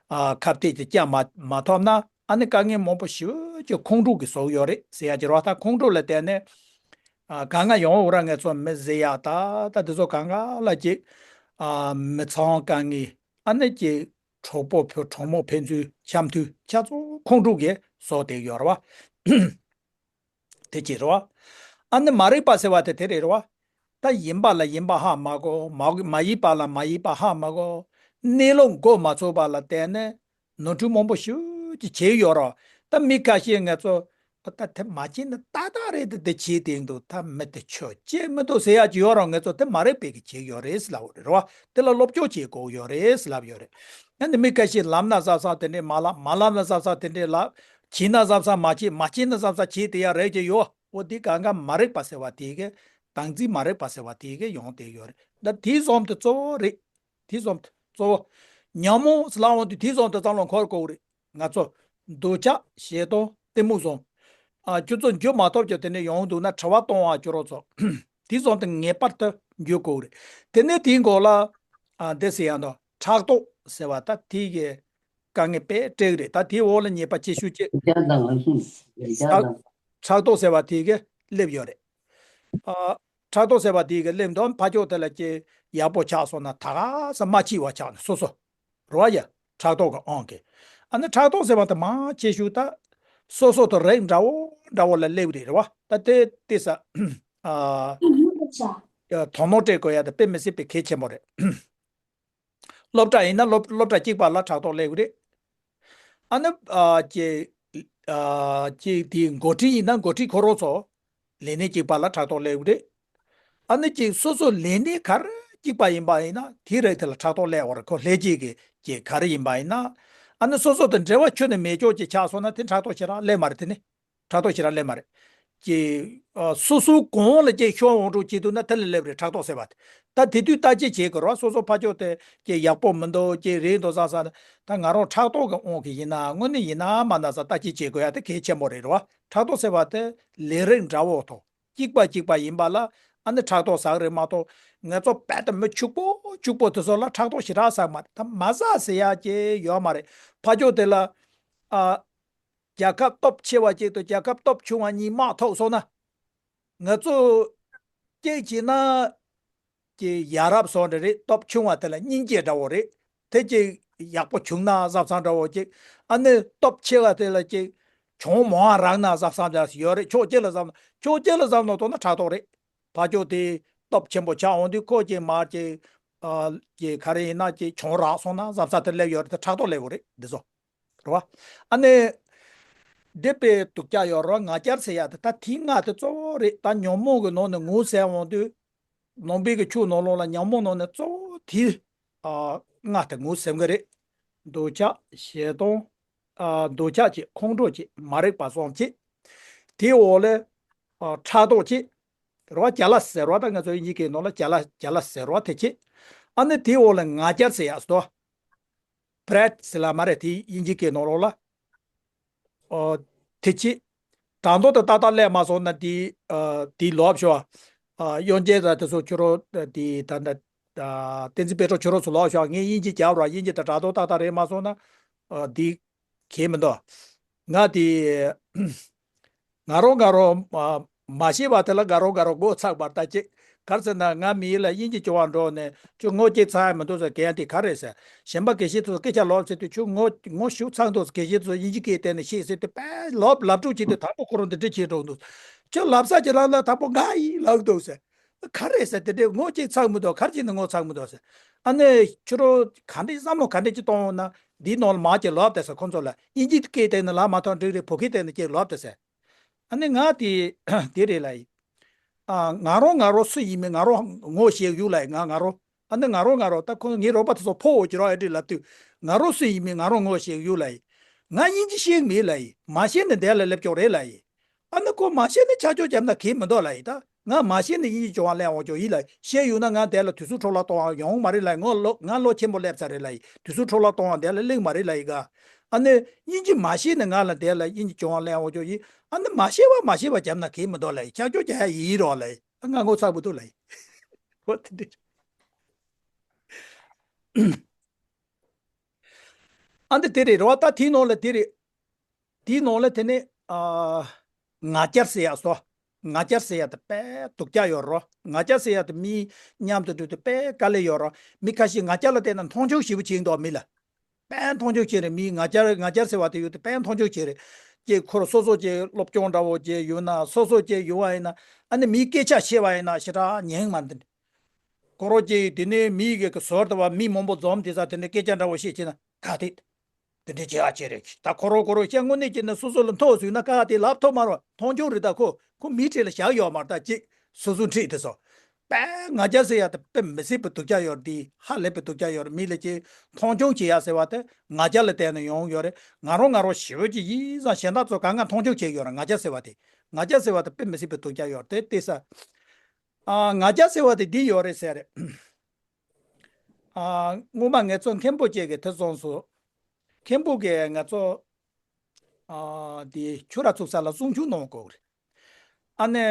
ཨ་ཁ་གཏད་ཀྱི་བཅག་མ་མ་ཐུབ་ན་ཨ་ནི་དཀའ་ངལ་མང་པོ་ཞེ་པོ་ཅིག་ཁོང་ཁྲོ་གིས་བཟོ་གི་ཡོད་རེད་ཟེར་ཡ་ཅིག་རེད་བ། ད་ཁོང་ཁྲོ་ལ་བརྟེན་ནས་ཨ་གང་ག་ཡོང་འོ་ར་ངས་ཚོ་མི་བཟི་ཡ་ད་ད་དེ་ཚོ་གང་ག་ལ་ཅིག་ཨ་མི་ཚང་དཀའ་ངལ། ཨ་ནི་ཅིག་གྲོགས་པོ་ཕོ་གྲོགས་མོ་ཕན་ཚུན་འཆམ་མཐུན་ཆ་ཚང་ཁོང་ཁྲོ་གིས་བཟོ་བསྡད་ཡོད་རེད་བ། དེ་ཅི་རེད་བ། ཨ་ནི་མ་རིག་པ་ཟེར་བ་དེ་དེ་རེད་རེད་བ། ད་ཡིན་པ་ལ་ཡིན་པ་ཧ་མ་གོ། མ་མ་ཡིན་པ་ལ་མ་ཡིན་པ་ཧ་མ་གོ། གནས་ལུགས་མགོ་མ་ཚོས་པ་ལ་བརྟེན་ནས་ནོར་འཁྲུལ་མང་པོ་ཞེ་པོ་ཅིག་བྱས་ཡོད་རེད། ད་མི་ཁ་ཤས་ངས་ཚོ་ད་དེ་མ་བྱས་ན་ཏག་ཏག་རེད། དེ་དེ་བྱས་བསྡད་འདུག་ད་མི་དེ་ཆོས་བྱེད་མི་འདུག་ཟེར་ཡ་ཅིག་ཡོད་རེད། ངས་ཚོ་དེ་མ་རིག་པའི་གི་བྱས་ཡོད་རེད་ཟེར་ལབ་ཡོད་རེད་བ། དེ་ལ་སློབ་སྦྱོང་བྱེད་དགོས་ཡོད་རེད་ཟེར་ལབ་ཡོད་རེད། ཨ་ནི་མི་ཁ་ཤས་ལབ་ན་བསམ་བསམ་དེ་འདྲས་མ་ལབ། མ་ལབ་ན་བསམ་བསམ་དེ་འདྲས་ལབ། བྱས་ན་བསམ་བསམ་མ་བྱས། མ་བྱས་ན་བསམ་བསམ་བྱས་བསྡད་ཡ་རེད་ཅེས་ཡོད། འོ་དེ་གང་ག་མ་རིག་པ་ཟེར་བ་དེ་གི་བདག་འཛིན་མ་རིག་པ་ཟེར་བ་དེ་གི་ཡོང་བསྡད་ཡོད་རེད། ད་དེ་བཟོ་དེ་གཙོ་བོ་རེད། དེ་བཟོ་དེ་གཙོ་བོ། ཉོན་མོངས་ལབ་འོང་དུས་དེ་བཟོ་དེ་ཙམ་ལ་འཁོར་དགོས་རེད། ང་ཚོ་འདོད་ཆགས་ཞེ་སྡང་གཏི་མུག་བཟོ། ཨ་ཁྱོད་ཚོ་འགྱུར་མ་ཐུབ་ཀྱང་དེ་ནས་ཡོང་འདུག་ན་དྲི་བ་གཏོང་བ་ཁྱོད་རང་ཚོ། དེ་བཟོ་དེ་ངེས་པར་དུ་འགྱུར་དགོས་རེད། དེ་ནས་དེའི་མགོ་ལ་ཨ་འདི་ཟེར་ཡ་འདུག་ཕྲག་དོག་ཟེར་བ་ད་དེ་གི་དཀའ་ངལ་དཔེ་སྤྲད་རེད། ད་དེའི་འོག་ལ་ཉེས་པ་ཆེ་ཤོས་ཅིག་ཕྲག་ཕྲག་དོག་ཟེར་བ་དེ་གི་སླེབས་ཡོད་རེད། ཨ་ཕྲག་དོག་ཟེར་བ་དེ་གི་སླེབས་འདུག་ཕ་ཕྱོགས་དེ་ལ་ཅིག་ཡག་པོ་ཆགས་སོང་ན་ད་ག་ས་མ་སྐྱིད་པ་ཆགས་ནས་སོ་སོ་རེད་བ་ཡ། ཕྲག་དོག་གི་དབང་གིས། ཨ་ནི་ཕྲག་དོག་ཟེར་བ་དེ་མང་ཆེ་ཤོས་ད་སོ་སོ་དང་རིགས་འདྲ་བོ་འདྲ་བོ་ལ་སླེབས་རེད་རེད་བ། ད་དེ་དེ་ས་ཨ་དོ་སྣང་སྤྲད་དགོས་ཡ་དེ་དཔེ་མི་སྲིད་པའི་གལ་ཆེན་པོ་རེད། སློབ་གྲྭ་ཡིན་ན་སློབ་སློབ་གྲྭ་གཅིག་པ་ལ་ཕྲག་དོག་སླེབས་རེད། ཨ་ནི་ཨ་ཅེ་ཨ་ཅེ་དེ་འགོ་ཁྲིད་ཡིན་ན་འགོ་ཁྲིད་ཁོ་རང་ཚོ་ལས་གནས་གཅིག་པ་ལ་ཕྲག་དོག་སླེབས་རེད། ཨ་ནི་ཅིག་སོ་སོ་ལས་གནས་ག་རེ་གཅིག་པ་ཡིན་པ་ཡིན་ན་དེ་རེད། དེ་ལ་ཕྲག་དོག་སླེབས་པ་རེད། ཁོ་ལྷན་སྐྱེས་ཀྱི་ཅིག་ག་རེ་ཡིན་པ་ཡིན་ན། ཨ་ནི་སོ་སོ་དང་འབྲེལ་བ་ཁྱོན་ནས་མེད་ཅོག་ཅིག་ཆགས་སོང་ན་དེ་ཕྲག་དོག་ཞེ་དྲག་སླེབས་མ་རེད། དེ་ནི། ཕྲག་དོག་ཞེ་དྲག་སླེབས་མ་རེད། ཀྱི་ཨ་སོ་སོའི་གོང་ལ་ཀྱི་ཤོར་འོང་འགྲོ་བྱེད་དུས་ན་དེ་ལ་སླེབས་རེད། ཕྲག་དོག་ཟེར་བ་དེ། ད་དེ་དུས་ལྟ་ཅི་བྱེད་དགོས་རེད་བ། སོ་སོ་ཕ་ཕྱོགས་དེ་ཀྱི་ཡག་པོ་མི་འདུག་ཀྱི་རེད་འདུག་བསམ་བསམ། ད་ང་རང་ཕྲག་དོག་གི་དབང་གིས་ཡིན་ན་དངོས་གནས་ཡིན་ན་མ་ན་ས་ལྟ་ཅི་བྱེད་དགོས་ཡ་དེ་གལ་ཆེན་པོ་རེད་རེད་བ། ཕྲག་དོག་ཟེར་བ་དེ་ལས་རིགས་འདྲ་བོ་དང་གཅིག་པ་གཅིག་པ་ཡིན་པ་ལ་ཨ་ནི་ཕྲག་དོག་ཟ་གི་རེད་མ་གཏོགས། ང་ཚོ་དཔེ་དེ་མི་ཕྱུག་པོ་ཕྱུག་པོ་དེ་ཚོ་ལ་ཕྲག་དོག་ཞེ་དྲག་ཟ་གི་མ་རེད། ད་མ་ཟ་ཟེར་ཡ་ཅི་ཡོད་མ་རེད། ཕ་ཕྱོགས་དེ་ལ་ཨ། རྒྱལ་ཁབ་སྟོབས་ཆེ་བ་གཅིག་དང་རྒྱལ་ཁབ་སྟོབས་ཆུང་བ་གཉིས་དམག་ཐུག་སོང་ན། ང་ཚོ་གཅིག་བྱས་ན་ཀྱི་ཡ་རབས་སོགས་འདྲ་རེད། སྟོབས་ཆུང་བ་དེ་ལ་སྙིང་རྗེ་འདྲ་བོ་རེད། དེ་ཅིག་ཡག་པོ་བྱུང་ན་བསམ་བསམ་འདྲ་བོ་ཅིག་ཨ་ནི་སྟོབས་ཆེ་བ་དེ་ལ་ཅིག་གྱོང་མང་བ་རག་ན་བསམ་བསམ་འདྲ་ཡོད་རེད། ཕྱོགས་གཅིག་ལ་བསམ་ན་ཕྱོགས་གཅིག་ལ་བསམ་ན་དོ་ན་ཕྲག་དོག་རེད། ཕ་ཕྱོགས་དེ་སྟོབས་ཆེན་པོ་ཆགས་འོང་དུས་ཁོ་ཅིག་མར་ཅིག་ཨ་ཅིག་ག་རེ་ཡིན་ན་ཅིག་གྱོང་རག་སོང་ན་བསམ་བསམ་དེ་སླེབས་ཡོད་རེད། དེ་ཕྲག་དོག་སླེབས་ཡོད་རེད། འདི་ཚོ། རེད་བ། ཨ་ནི། འདི་དཔེ་སྡུག་ཅག་ཡོད་རེད་བ། ང་རྒྱལ་ཟེར་ཡ་དེ་ད་དེའི་ང་དེ་གཙོ་བོ་རེད། ད་ཉོན་མོངས་ཀྱི་ནང་ནས་ངོ་ཟེར་འོང་དུས། ནང་པའི་གི་ཆོས་ནང་ལོགས་ལ་ཉོན་མོངས་ནང་ནས་གཙོ་བོ་དེ། ཨ་ང་དེ་ངོ་ཟེར་གི་རེད། འདོད་ཆགས་ཞེ་སྡང་ ཨ་འདོད་ཆགས་བྱེད། ཁོང་ཁྲོ་བྱེད། མ་རིག་པ་གསུམ་བྱེད། དེའི་འོག་ལ་ཨ་ཕྲག་དོག་བྱེད། རེད་བ། ཅ་ལ་ཟེར་བ་ད་ང་ཚོ་དབྱིན་ཇི་སྐད་ནང་ལ་ཅ་ལ་ཅ་ལ་ཟེར་བ་དེ་བྱེད། ཨ་ནི་དེའི་འོག་ལ་ང་རྒྱལ་ཟེར་ཡག་སོ། པྲེད་ཟེར་ལ་མ་རེད། དེ་དབྱིན་ཇི་སྐད་ནང་ལོགས་ལ། ཨོ། དེ་ཅི། དྲང་དོན་དུ་ཏག་ཏག་སླེབས་མ་སོང་ན་དེ། ཨ། དེ་ལབ་ཤོག་ཨ། གཡོན་ཅན་དང་དེ་ཚོ་ཁྱོད་རང་དེ་ད་ད། ཨ། བསྟན་འཛིན་དཔལ་སྒྲོན་ཁྱོད་རང་ཚོ་ལབ་ཤོག་ངས་དབྱིན་ཇི་རྒྱབ་ར། དབྱིན་ཇི་དང་དྲང་དོན་ཏག་ཏག་རེད་མ་སོང་ན། ཨ། དེ་གལ་མི་འདུག་ང་དེ། ང་རང་ང་རང་མ་མ་ཤེས་པ་དེ་ལ་ང་རང་ང་རང་ངོ་ཚ་བར་ལྟ་ཅིག་ག་རེ་ཟེར་ན། ང་མི་ལ་དབྱིན་ཇི་སྦྱོང་བ་འགྲོ་ནས་ཁྱོད་ངོ་སྐྱེ་ཚར་ཡ་མི་འདུག་ཟེར་གན་དེ་ག་རེད་ཟེར། གཞན་པ་དགེ་བཤེས་ཚོས་སྐད་ཆ་ལབ་ཟེར་དུས་ཁྱོད་ངོ་ངོ་ཤུགས་ཚང་འདུག་དགེ་བཤེས་ཚོས་དབྱིན་ཇི་སྐད་བསྟན་ནས་ཤེས་ཟེར་དུས་དཔེ་ལབ་ལབ་ཕྲུག་ཅིག་དེ་དང་པོ་ཁོ་རང་འདི་འདྲ་བྱེད་འགྲོ་འདུག་ཁྱོད་ལབ་ས་ཅིག་ལབ་ན་དང་པོ་ང་ཡིན་ལབ་འདུག་ཟེར། ག་རེད་ཟེར། དེ་འདྲས་ངོ་གཅིག་ཚང་མི་འདུག་ག་རེ་བྱས་ནས་ངོ་ཚ་མི་འདུག་ཟེར། ཨ་ནི་ཁྱོད་རང་ག་འདྲས་བསམ་བློ་ག་འདྲས་ཅིག་གཏོང་ན་འདིའི་ནང་ལ་མར་ཅིག་ལབ་དེ་ཟེར། ཁོ་ཚོ་ལ་དབྱིན་ཇི་སྐད་བསྟན་ནས་ལབ་མ་ཐུབ་འགྲིག་རེད། བོད་སྐད་བསྟན་ནས་ཅིག་ལབ་དེ་ཟེར། ཨ་ནི་ང་དེ་དེ་རེད་ལབ་ཡིན། ཨ། ང་རང་ང་རང་སུ་ཡིན་མིན་ང་རང་ངོ་ཤེས་ཡོད་ལབ་ཡིན། ང་ང་རང་ཨ་ནི་ང་རང་ང་རང་ད་ཁོ་ངའི་རོགས་པ་དེ་ཚོ་ཕོ་འོ་ཅི་རོགས་ཨེ་འདྲས་ལབ་དུས་ང་རང་སུ་ཡིན་མིན་ང་རང་ངོ་ཤེས་ཡོད་ལབ་ཡིན། ང་དབྱིན་ཇི་ཤེས་མེད་ལབ་ཡིན། མ་ཤེས་ནས་འདས་ལ་སླེབས་ཀྱོག་རེད་ལབ་ཡིན། ཨ་ནི་ཁོ་མ་ཤེས་ན་ཆ་འཇོག་བརྒྱབ་ན་གལ་མི་འདུག་ལབ་ཡིན། ད་ང་མ་ཤེས་ནས་དབྱིན་ཇི་སྦྱོང་བ་སླེབས་འོང་ཀྱོག་ཡིན་ལབ་ཡིན། ཤེས་ཡོད་ན་ང་འདས་ལ་དུས་ཚོད་འཕྲོ་བརླག་གཏོང་བ་ཡོང་མ་རེད་ལབ་ཡིན། ངོ་ལོ་ང་ལོ་ཆེན་པོ་སླེབས་ཚར་རེད་ལབ་ཡིན། དུས་ཚོད་འཕྲོ་བརླག་གཏོང་བ་འདས་ལ་སླེབས་མ་རེད་ལབ་ཡིན་ག་ཨ་ནི་དབྱིན་ཇི་མ་ཤེས་ནས་ང་ལ་འདས་ལ་དབྱིན་ཇི་སྦྱོང་བ་སླེབས་འོང་ཀྱོག་ཡིན། ཨ་ནི་མ་ཤེས་པ་མ་ཤེས་པ་བརྒྱབ་ན་གལ་མི་འདུག་ལབ་ཡིན། ཆ་འཇོག་བརྒྱབ་ཡ་ཡིན་རོགས་ལབ་ཡིན། ཨ་ང་ངོ་ཚ་མི་འདུག་ལབ་ཡིན། འོ་དེ་འདྲ། ཨ་འདི་དེ་རེད་རོ། ད་དེའི་ནང་ལ་དེ་རེད། དེའི་ནང་ལ་དེ་ནས་ཨ། ང་རྒྱལ་ཟེར་ཡག་སོ། ང་རྒྱལ་ཟེར་ཡག་དེ་དཔེ་སྡུག་ཅག་ཡོད་རོ། ང་རྒྱལ་ཟེར་ཡག་དེ་མི་མཉམ་དུ་འགྲོ་དུས་དཔེ་དཀའ་ལས་ཡོད་རོ། མི་ཁ་ཤས་ང་རྒྱལ་ལ་བལྟས་ན་མཐོང་ཆུང་ཞེ་པོ་བྱེད་འདུག་མི་ལ། དཔེ་མཐོང་ཆུང་བྱེད་རེད། མི་ང་རྒྱལ་ང་རྒྱལ་ཟེར་བ་དེ་ཡོད་དེ་དཔེ་མཐོང་ཆུང་བྱེད་རེད། ཀྱེ་ཁོ་རང་སོ་སོ་ཀྱེ་སློབ་སྦྱོང་འདྲ་བོ་ཀྱེ་ཡོད་ན་སོ་སོ་ཀྱེ་ཡོད་བ་ཡིན་ན་ཨ་ནི་མིའི་སྐད་ཆ་བཤད་བ་ཡིན་ན་ཞེ་དྲག་ཉན་མ་འདི། ཁོ་རང་ཀྱེ་དེ་ནས་མིའི་གི་གི་ཟུར་དུ་བ་མི་མང་པོ་འཛོམས་དེ་ས་དེ་འདྲའི་སྐད་ཆ་འདྲ་བོ་བཤད་ཀྱི་ན་ག་དེ། དེ་འདྲའི་བྱེད་ཨ་བྱེད་རེད། ད་ཁོ་རང་ཁོ་རང་བཤད་དངོས་གནས་ཀྱི་ནི་སོ་སོ་ལ་མཐོ་ཟུག་ན་ཀ་དེ་ལབ་ཐོབ་མ་རོ། མཐོང་ཆུང་རེད། ད་ཁོ་ཁོ་མིའི་གྲས་ལ་བཞག་ཡོད་མ་རེད། ད་ཅིག་སོ་སོ་འཁྲིད་དེ་སོ། དཔེ་ང་རྒྱལ་ཟེར་ཡ་དེ་དཔེ་མི་སྲིད་པའི་སྡུག་ཅག་ཡོད་རེད། དེ་ཧ་ལས་པའི་སྡུག་ཅག་ཡོད་རེད། མི་ལ་ཅིག་མཐོང་ཆུང་བྱེད་ཡ་ཟེར་བ་དེ་ང་རྒྱལ་ལ་བརྟེན་ནས་ཡོང་ཡོད་རེད། ང་རང་ང་རང་ཞེ་པོ་ཅིག་ཡིན་ཙང་གཞན་དག་ཚོ་གང་ག་མཐོང་ཆུང་བྱེད་ཡོད་རེད། ང་རྒྱལ་ཟེར་བ་དེ། ང་རྒྱལ་ཟེར་བ་དེ་དཔེ་མི་སྲིད་པའི་སྡུག་ཅག་ཡོད་རེད་དེ་ལྟས་ས། ཨ། ང་རྒྱལ་ཟེར་བ་དེ་འདི་ཡོད་རེད་ཟེར་རེད། ཨ། སྔོན་མ་ངེད་ཚོ་མཁན་པོ་བཅས་ཀྱི་དེ་སོང་སོ། མཁན་པོ་གིས་ང་ཚོ། ཨ། དེ་ཆུ་ར་ཚུགས་ས་ལ་གསུང་ཆོས་གནང་དགོས་རེད། ཨ་ནི།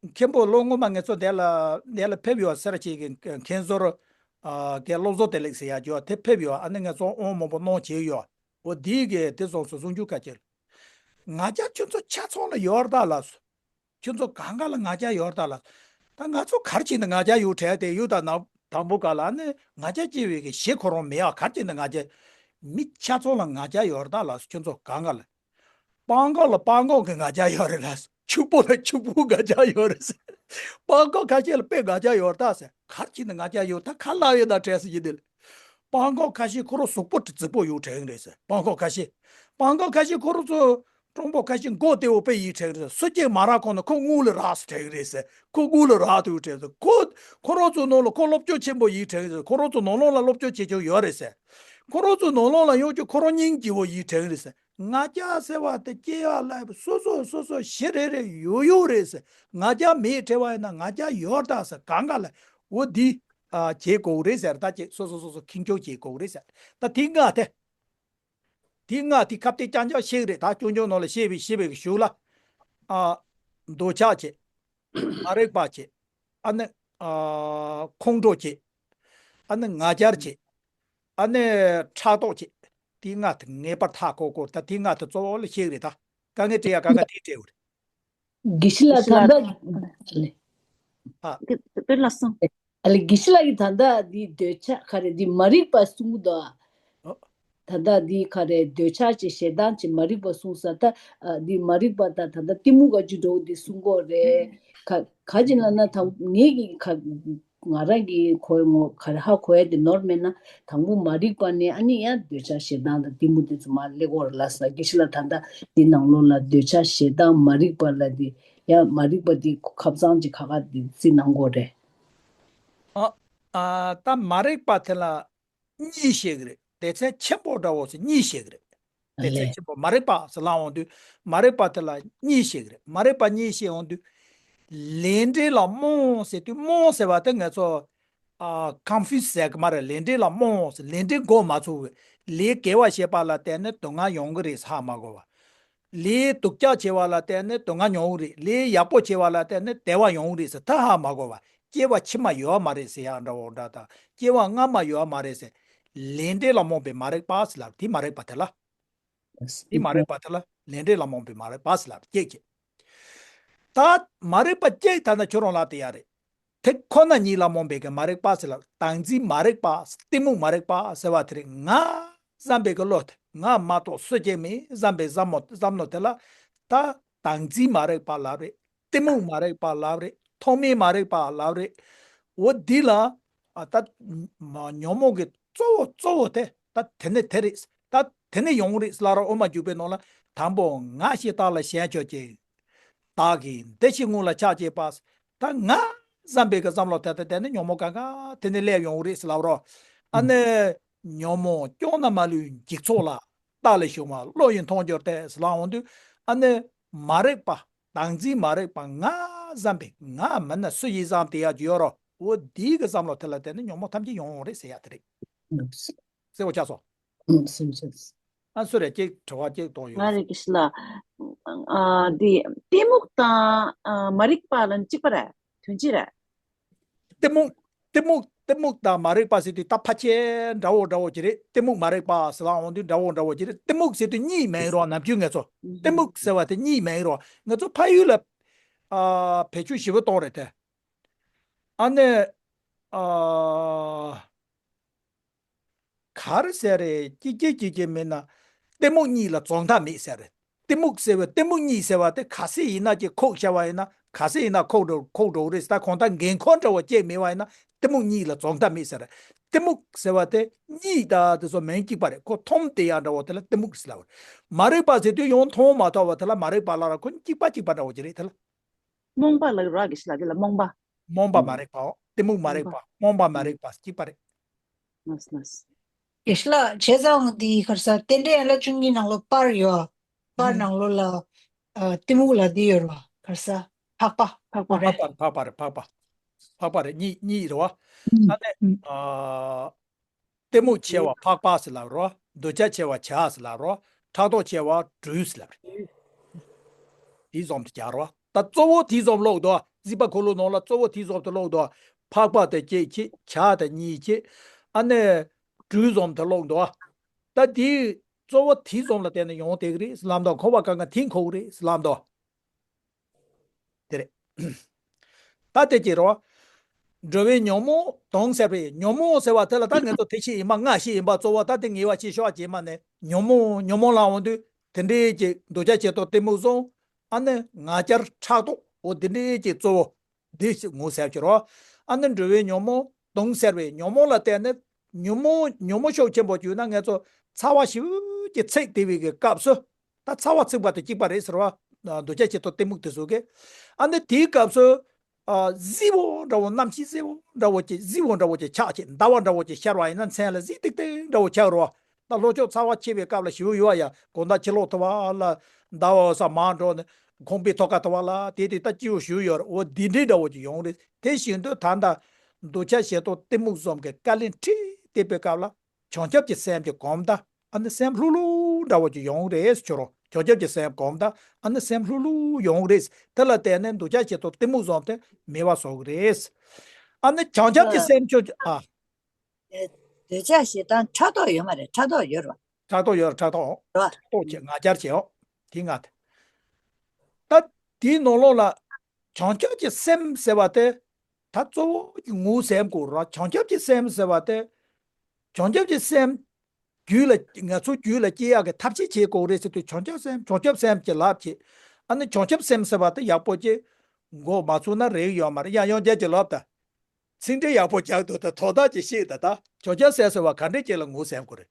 མཁན་པོ་ལོ་སྔོན་མ་ངེད་ཚོ་དེ་ལ་དེ་ལ་ཕེབས་ཡོད་ཟེར་ཅིག་གི་མཁན་ཟུར། ཨ། གི་བློ་བཟང་བདེ་ལེགས་ཟེར་ཡ་ཅིག་ཡོད། དེ་ཕེབས་ཡོད། ཨ་ནི་ང་ཚོ་དབང་མང་པོ་གནང་བྱས་ཡོད། འོ་དེའི་གི་དེ་སོང་སོ་གསུང་ཆོས་ཁ་ཅིག་ང་རྒྱལ་ཁྱོད་ཚོ་ཆ་ཚང་ལ་ཡོད་རེད་ད་ལབ་སོང་། ཁྱོད་ཚོ་གང་ག་ལ་ང་རྒྱལ་ཡོད་རེད་ད་ལབ། ད་ང་ཚོ་ག་རེ་བྱས་ནས་ང་རྒྱལ་ཡོད་དྲན་དེ་ཡོད་ད་ན། དང་པོ་ག་ལ་ནི་ང་རྒྱལ་སྐྱེ་བའི་གི་གཞི་ཁོ་རང་མེད་ཡ། ག་རེ་བྱས་ནས་ང་རྒྱལ། མི་ཆ་ཚང་ལ་ང་རྒྱལ་ཡོད་རེད་ད་ལབ། ཁྱོད་ཚོ་གང་ག་ལ། སྤང་ཁོག་ལ་སྤང་ཁོག་གི་ང་རྒྱལ་ཡོད་རེད་ལབ། ཕྱུག་པོ་ལ་ཕྱུག་པོ་ང་རྒྱལ་ཡོད་རེད་ཟེར། སྤང་ཁོག་ཁ་ཤས་ལ་དཔེ་ང་རྒྱལ་ཡོད་རེད་ད་ཟེར། ག་རེ་བྱས་ནས་ང་རྒྱལ་ཡོད་ད་ཁ་ལབ་ཡོད་ན་དྲན་སྲིད་ཀྱི་འདི་ལ། སྤང་ཁོག་ཁ་ཤས་ཁོ་རང་གཟུགས་པོ་རྫིག་པོ་ཡོད་དྲན་རེད་ཟེར། སྤང་ཁོག་ཁ་ཤས། སྤང་ཁོག་ཁ་ཤས་ཁོ་རང་ཚོ། གྲོང་པོ་ཁ་ཤས་མགོ་བདེ་བོ་དཔེ་ཡིན་དྲན་རེད། སུ་གཅིག་མ་རག་གོང་ན་ཁོ་དངུལ་ལ་རག་སོང་དྲན་རེད་ཟེར། ཁོ་དངུལ་ལ་རག་ཐུབ་དྲན་ཟེར། ཁོ། ཁོ་རང་ཚོའི་ནང་ལ་ཁོ་སློབ་སྦྱོང་ཆེན་པོ་ཡིན་དྲན་ཟེར། ཁོ་རང་ཚོ་ནང་ལོགས་ལ་སློབ་སྦྱོང་བྱེད་ཆོག་ཡོད་རེད་ཟེར། ཁོ་རང་ཚོའི་ནང་ལོགས་ལ་ཡོང་རྒྱུ་ཁོ་རང་སྙིང་རྗེ་བོ་ཡིན་དྲན་རེད་ཟེར། ང་རྒྱལ་ཟེར་བ་དེ་སྐྱེ་ཡག་ལ་སོ་སོ་སོ་སོ་གཞི་རེ་རེ་ཡོད་ཡོད་རེད་ཟེར། ང་རྒྱལ་མེད་དྲན་པ་ཡིན་ན་ང་རྒྱལ་ཡོད་ད་ཟེར། གང་ག་ལ་འོ་འདི། ཨ། བྱེད་དགོས་རེད་ཟེར། ད་ཅིག་སོ་སོ་སོ་སོ་ཁྱེར་ཆོག་བྱེད་དགོས་རེད་ཟེར། ད་དེ་ལྔ་དེ། དེ་ལྔ་དེ་ཁ་གཏད་རྐྱང་རྐྱང་བཤད་རེད། ད་རྐྱང་རྐྱང་ནང་ལ་བཤད་པའི་བཤད་པའི་གཞུག་ལ། ཨ། འདོད་ཆགས་བྱེད། མ་རིག་པ་བྱེད། ཨ་ནི། ཨ། ཁོང་ཁྲོ་བྱེད། ཨ་ནི་ང་རྒྱལ་བྱེད། ཨ་ནི་ཕྲག་དོག་བྱེད། དེ་ལྔ་དེ་ངེས་པར་ཐག་གོ་དགོས། ད་དེ་ལྔ་དེ་གཙོ་བོ་ལ་བཤད་རེད། ད་དཀའ་ངལ་འཕྲད་ཡ་དཀའ་ངལ་དེ་འཕྲད་འོ་རེད། དགེ་བཤེས་ལགས་ད་ལྟ། ཨ། དཔེར་ལ་སོང་། ཨ་ལེ། དགེ་བཤེས་ལགས་ཀྱིས་ད་ལྟ་འདི་འདོད་ཆགས་ག་རེ་འདི་མ་རིག་པ་གསུང་གི་འདུག་ཨ། ཨོ། ད་ལྟ་འདི་ག་རེ་འདོད་ཆགས་ཀྱི་ཞེ་སྡང་གི་མ་རིག་པ་གསུང་ས། ད་ཨ་འདི་མ་རིག་པ་ད་ད་ལྟ་གཏི་མུག་ག་ཅིག་འགྲོ་འདི་གསུང་གི་རེད། ག་ག་ཅིག་ལབ་ན་ད་ངེད་ཀྱི་ག་ང་རང་གི་གོ་ངོ་ག་རེ་ཧ་གོ་ཡ་དེ་ནོར་མེད་ན། དང་པོ་མ་རིག་པ་ནས་ཨ་ནི་ཡང་འདོད་ཆགས་ཞེ་སྡང་དང་གཏི་མུག་དེ་ཚོ་མར་སླེབས་ཀྱི་ཡོད་རེད་ལབ་ས། དགེ་བཤེས་ལགས་ད་ལྟ་འདི་ནང་ལོགས་ལ་འདོད་ཆགས་ཞེ་སྡང་མ་རིག་པ་ལབ་དེ་ཡང་མ་རིག་པ་འདི་ཁ་སང་གི་ཁ་ཁ་འདི་རྩིས་གནང་དགོས་རེད། ཨ། ཨ། ད་མ་རིག་པ་དེ་ལ་གཉིས་བཤད་ཀྱི་རེད། སྡེ་ཚན་ཆེན་པོ་འདྲ་བོ་ཞིག་གཉིས་བཤད་ཀྱི་རེད། དེ་ཚེ་ཆེན་པོ་མ་རིག་པ་ཟེར་ལབ་འོང་དུས། མ་རིག་པ་དེ་ལ་གཉིས་ཤིག་རེད། མ་རིག་པ་གཉིས་ཤིག་འོང་དུས། ལས་འབྲས་ལ་རྨོངས་ཟེར་དུས། རྨོངས་ཟེར་བ་དེ་ང་ཚོ་ཨ་ཀོན་ཕུ་ཟི་ཟེར་གི་མ་རེད། ལས་འབྲས་ལ་རྨོངས་ཟེར། ལས་འབྲས་མགོ་མ་ཚོས་པའི། ལས་དགེ་བ་བྱས་པ་ལ་བརྟེན་ནས་སྡུག་བསྔལ་ཡོང་གི་རེད་ཟེར་ཧ་མ་གོ་བ། ལས་སྡུག་ཅག་བྱས་པ་ལ་བརྟེན་ནས་སྡུག་བསྔལ་མྱོང་གི་རེད། ལས་ཡག་པོ་བྱས་པ་ལ་བརྟེན་ནས་བདེ་བ་ཡོང་གི་རེད་ཟེར་ད་ཧ་མ་གོ་བ། སྐྱེ་བ་ཕྱི་མ་ཡོད་མ་རེད་ཟེར་ཡག་འདྲ་བོ་འདྲ་དང་། སྐྱེ་བ་སྔ་མ་ཡོད་མ་རེད་ཟེར། ལས་འབྲས་ལ་རྨོངས་པའི་མ་རིག་པ་ཟེར་ལབ། དེ་མ་རིག་པ་དེ་ལ། དེ་མ་རིག་པ་དེ་ལ་ལས་འབྲས་ལ་རྨོངས་པའི་མ་རིག་པ་ཟེར་ལབ་སྐྱེ་སྐྱེ། ད་མ་རིག་པ་སྐྱེ་ད་ན་ཁྱོད་རང་ལ་དེ་ཡག་རེད། དེ་ཁོ་ན་ཉིད་ལ་རྨོངས་པའི་གི་མ་རིག་པ་ཟེར་ལ། བདག་འཛིན་མ་རིག་པ། གཏི་མུག་མ་རིག་པ་ཟེར་བ་དེ་རེད། ང་བསམ་པའི་གི་བློ་དེ། ང་མ་གཏོགས་སུ་གཅིག་མེད་བསམ་པའི་བསམ་བློ། བསམ་བློ་དེ་ལ་ད་བདག་འཛིན་མ་རིག་པ་ལབ་རེད། གཏི་མུག་མ་རིག་པ་ལབ་རེད། མཐོ་དམན་མ་རིག་པ་ལབ་རེད། འོ་འདི་ལ་ཨ་ད་ཉོན་མོངས་ཀྱི་གཙོ་བོ་གཙོ་བོ་དེ་ད་དེ་ནི་དེ་རེད། ད་དེ་ནི་ཡོང་རེད་ལབ་ར། དབུ་མ་འཇུག་པའི་ནང་ལ་དང་པོ་ང་ཞེས་བཏགས་ལ་ཞེན་བྱ་སྟེ། བདག་གིས་འདི་ཞེས་ངོ་ལ་ཆགས་བྱེད་པ། ད་ང་བསམ་པའི་གི་བསམ་བློ་དེ་ལྟར་དེ་ནི་ཉོན་མོངས་གང་ག་དེ་ནི་སླེབས་ཡོང་རེད་ཟེར་ལབ་རོ། ཨ་ནི་ཉོན་མོངས་སྐྱོ་ན་མ་ལུས་འཇིག་ཚོགས་ལ། བདག་ལས་བྱུང་བ་བློ་ཡིས་མཐོང་འགྱུར་ཏེ་ཟེར་ལབ་འོང་དུས། ཨ་ནི་མ་རིག་པ། བདག་འཛིན་མ་རིག་པ། ང་བསམ་པའི་ང་མིན་ན་སུ་ཡིས་བསམ་དེ་ཡག་ཅིག་ཡོད་རོ། འོ་འདིའི་གི་བསམ་བློ་དེ་ལ་བརྟེན་ནས་ཉོན་མོངས་ཐམས་ཅད་ཡོང་ཡོང་རེད་ཟེར་ཡག་དེ་རེད། གསལ་པོ་ཆགས་སོང་། ཨ་སུ་རེད། ཅིག་དྲི་བ་ཅིག་གཏོང་ཡོད། ང་རེད་ཀི་ཤི་ལ། ཨ་འདི་གཏི་མུག་དང་ཨ་མ་རིག་པ་ལ་གཅིག་པ་རེད། དོན་གཅིག་རེད། གཏི་མུག་གཏི་མུག་གཏི་མུག་དང་མ་རིག་པ་ཟེར་དུས་ད་ཕལ་ཆེར་འདྲ་བོ་འདྲ་བོ་ཅིག་རེད། གཏི་མུག་མ་རིག་པ་ཟེར་ལ་འོང་དུས་འདྲ་བོ་འདྲ་བོ་ཅིག་རེད། གཏི་མུག་ཟེར་དུས་གཉིས་མེད་རོགས། ནམ་རྒྱུན་ངས་ཚོ་གཏི་མུག་ཟེར་བ་དེ་གཉིས་མེད་རོགས། ང་ཚོ་ཕ་ཡུལ་ལ་ཨ་བེད་སྤྱོད་ཞིབ་པོ་གཏོང་རེད་དེ། ཨ་ནི་ཨ། ག་རེ་ཟེར་རེད། ཀྱི་ཀྱི་ཀྱི་ཀྱི་མིན་ན། གཏི་མུག་གཉིས་ལ་རྫོགས་མཐའ་མེད་ཟེར་རེད། གཏི་མུག་ཟེར་བའི་གཏི་མུག་གཉིས་ཟེར་བ་དེ་ག་ཚད་ཡིན་ན་ཅིག་ཁོག་བཞག་པ་ཡིན་ན། ག་ཚད་ཡིན་ན་ཁོག་འགྲོ་ཁོག་འགྲོ་གི་རེད། ད་གང་ལྟར་འགན་ཁུར་འདྲ་བོ་ཅིག་མེད་པ་ཡིན་ན་གཏི་མུག་གཉིས་ལ་རྫོགས་མཐའ་མེད་ཟེར་རེད། གཏི་མུག་ཟེར་བ་དེ་གཉིས་ད་དེ་ཚོ་མིང་གཅིག་པ་རེད། ཁོ་མཐོང་དེ་ཡག་འདྲ་བོ་དེ་ལ་གཏི་མུག་ཟེར་ལབ་པ་རེད། མ་རིག་པ་ཟེར་དུས་ཡང་མཐོང་མ་ཐུབ་པ་དེ་ལ་མ་རིག་པ་ལབ་ར། ཁོ་གཅིག་པ་གཅིག་པ་འདྲ་བོ་ཅིག་རེད་དེ་ལ། རྨོངས་པ་ལ་རག་གི་ཤི་ལ་དེ་ལ་རྨོངས་པ། རྨོངས་པ་མ་རིག་པའོ། གཏི་མུག་མ་རིག་པ། རྨོངས་པ་མ་རིག་པ་གཅིག་པ་རེད། ལགས་ལགས། དགེ་བཤེས་ལགས་བྱས་ཙང་འདི་ག་རེ་ཟ། རྟེན་འབྲེལ་ཡན་ལག་བཅུ་གཉིས་ནང་ལོགས་པར་ཡོད། པར་ནང་ལོགས་ལ་ཨ་གཏི་མུག་ལ་འདི་ཡོད་རེད་བ། ག་རེ་ཟ། འཕགས་པ། འཕགས་པ་རེད། འཕགས་པ་རེད། འཕགས་པ་རེད། འཕགས་པ་རེད། གཉིས་གཉིས་རེད་བ། ཨ་ནི་ཨ། གཏི་མུག་ཆེ་བ་འཕགས་པ་ཟེར་ལབ་རོ། འདོད་ཆགས་ཆེ་བ་བྱ་ཟེར་ལབ་རོ། ཕྲག་དོག་ཆེ་བ་སྦྲུལ་ཟེར་ལབ་རེད། དེ་འཛོམས་དུ་སྦྱར་རོ། ད་གཙོ་བོ་དེ་འཛོམས་ཀློག་དོ། སྲིད་པ་འཁོར་ལོ་ནང་ལ་གཙོ་བོ་དེ་འཛོམས་དུ་ཀློག་དོ། འཕགས་པ་དེ་གཅིག་བྱས། བྱ་དེ་གཉིས་བྱས། ཨ་ནི་སྦྲུལ་འཛོམས་དུ་ཀློག་དོ། ད་དེ་གཙོ་བོ་དེ་འཛོམས་ལ་བརྟེན་ནས་ཡོང་བསྡད་ཀྱི་རེད་ཟེར་ལབ་དོ། འཁོར་བ་གང་ག་དེ་འཁོར་གྱི་རེད་ཟེར་ལབ་དོ། དེ་རེད། ད་དེ་ཅི་རོ། འགྲོ་བའི་ཉོན་མོངས་དོང་སེལ་བའི། ཉོན་མོངས་ཟེར་བ་དེ་ལ་ད་ངེད་ཚོ་དེ་ཤེས་ཡིན་པ་ང་ཤེས་ཡིན་པ་གཙོ་བོ་ད་དེ་ངེས་པ་ཅིག་ཤོག་བྱེད་མ་ནས་ཉོན་མོངས་ཉོན་མོངས་ལ་འོང་དུས་དེ་འདྲའི་ཅིག་འདོད་ཆགས་ཞེ་སྡང་གཏི་མུག་གསུམ། ཨ་ནི་ང་རྒྱལ་ཕྲག་དོག་འོ་དེ་འདྲའི་ཅིག་གཙོ་བོ་འདི་ཞིག་ངོ་ཟེར་གྱི་རོ། ཨ་ནི་འགྲོ་བའི་ཉོན་མོངས་དོང་སེལ་བའི། ཉོན་མོངས་ལ་བརྟེན་ནས་ཉོན་མོངས་ཉོན་མོངས་ཤུགས་ཆེན་པོ་བྱུང་ན་ངེད་ཚོ་ཚ་བ་ཞེ་པོ་ཅིག་ཚིག་བསྡད་པའི་གི་སྐབས་སུ། ད་ཚ་བ་ཚིག་པ་དང་གཅིག་པ་རེད་ཟེར་བ། འདོད་ཆགས་ཞེ་སྡང་གཏི་མུག་དེ་ཚོ་གི། ཨ་ནི་དེའི་སྐབས་སུ། ཨ་བསིལ་པོ་འདྲ་བོ། གནམ་གཤིས་བསིལ་པོ་འདྲ་བོ་ཅིག་བསིལ་པོ་འདྲ་བོ་ཅིག་ཆགས་ཅིག་ཟླ་བ་འདྲ་བོ་ཅིག་ཤར་བ་ཡིན་ན་མཚན་ལ་གཟི་ཏིག་ཏིག་འདྲ་བོ་ཆགས་རོ། ད་ལྷོ་ཕྱོགས་ཚ་བ་ཆེ་བའི་སྐབས་ལ་ཞེ་པོ་ཡོད་ཡ། དགོང་དག་ཕྱི་ལོགས་ཐུབ་པ་ལ་ཟླ་བ་ས་མར་འགྲོ་ནས་ཁང་པའི་ཐོག་ཁ་ཐུབ་པ་ལ་དེ་དེ་ད་སྐྱིད་པོ་ཞེ་པོ་ཡོད་རེད། འོ་འདི་འདྲའི་འདྲ་བོ་ཅིག་ཡོང་རེད། དེ་བཞིན་དུ་ད་ལྟ་འདོད་ཆགས་ཞེ་སྡང་གཏི་མུག་གསུམ་གྱི་བརྐ་ལེན་ཁྲིད་བསྡད་པའི་སྐབས་ལ། བྱང་ཆུབ་ཀྱི་སེམས་ཀྱི་སྒོམ་ད། ཨ་ནི་སེམས་ལྷུག་ལྷུག་འདྲ་བོ་ཅིག་ཡོང་རེད་ཟེར་རོ། བྱང་ཆུབ་ཀྱི་སེམས་སྒོམ་ད། ཨ་ནི་སེམས་ལྷུག་ལྷུག་ཡོང་རེད། དེ་ལ་བརྟེན་ནས་འདོད་ཆགས་ཞེ་སྡང་གཏི་མུག་གསུམ་དེ་མེད་པ་བཟོ་གི་རེད། ཨ་ནི་བྱང་ཆུབ་ཀྱི་སེམས་ཆོས་ཨ། འདོད་ཆགས་ཞེ་སྡང་ཕྲག་དོག་ཡོད་མ་རེད། ཕྲག་དོག་ཡོད་རེད་བ། ཕྲག་དོག་ཡོད་རེད། ཕྲག་དོག་རེད་བ། ཕྲག་དོག་བྱེད། ང་རྒྱལ་བྱེད་འོ། དེ་ང་དེ། ད་དེའི་ནང་ལོགས་ལ། བྱང་ཆུབ་ཀྱི་སེམས་ཟེར་བ་དེ། ད་གཙོ་བོ་གི་ངོ་ཟེར་དགོས་ར། བྱང་ཆུབ་ཀྱི་སེམས་ཟེར་བ་དེ། བྱང་ཆུབ་ཀྱི་སེམས། རྒྱུད་ལ་ང་ཚོ་རྒྱུད་ལ་སྐྱེ་ཡག་གི་ཐབས་ཤེས་བྱེད་དགོས་རེད་ཟེར་དུས་བྱང་ཆུབ་སེམས་བྱང་ཆུབ་སེམས་ཀྱི་ལབ་ཀྱི། ཨ་ནི་བྱང་ཆུབ་སེམས་ཟེར་བ་དེ་ཡག་པོ་ཅིག་མགོ་མ་ཚོས་ན་རེག་ཡོད་མ་རེད། ཡང་ཡང་བསྐྱར་ཅིག་ལབ་ད། ཚིག་འགྲེལ་ཡག་པོ་རྒྱག་འདུག་ད་དོ་བདག་ཅིག་ཤེས་ད། ད་བྱང་ཆུབ་སེམས་ཟེར་བ་ག་འདྲས་ཅིག་ལ་ངོ་ཟེར་དགོས་རེད།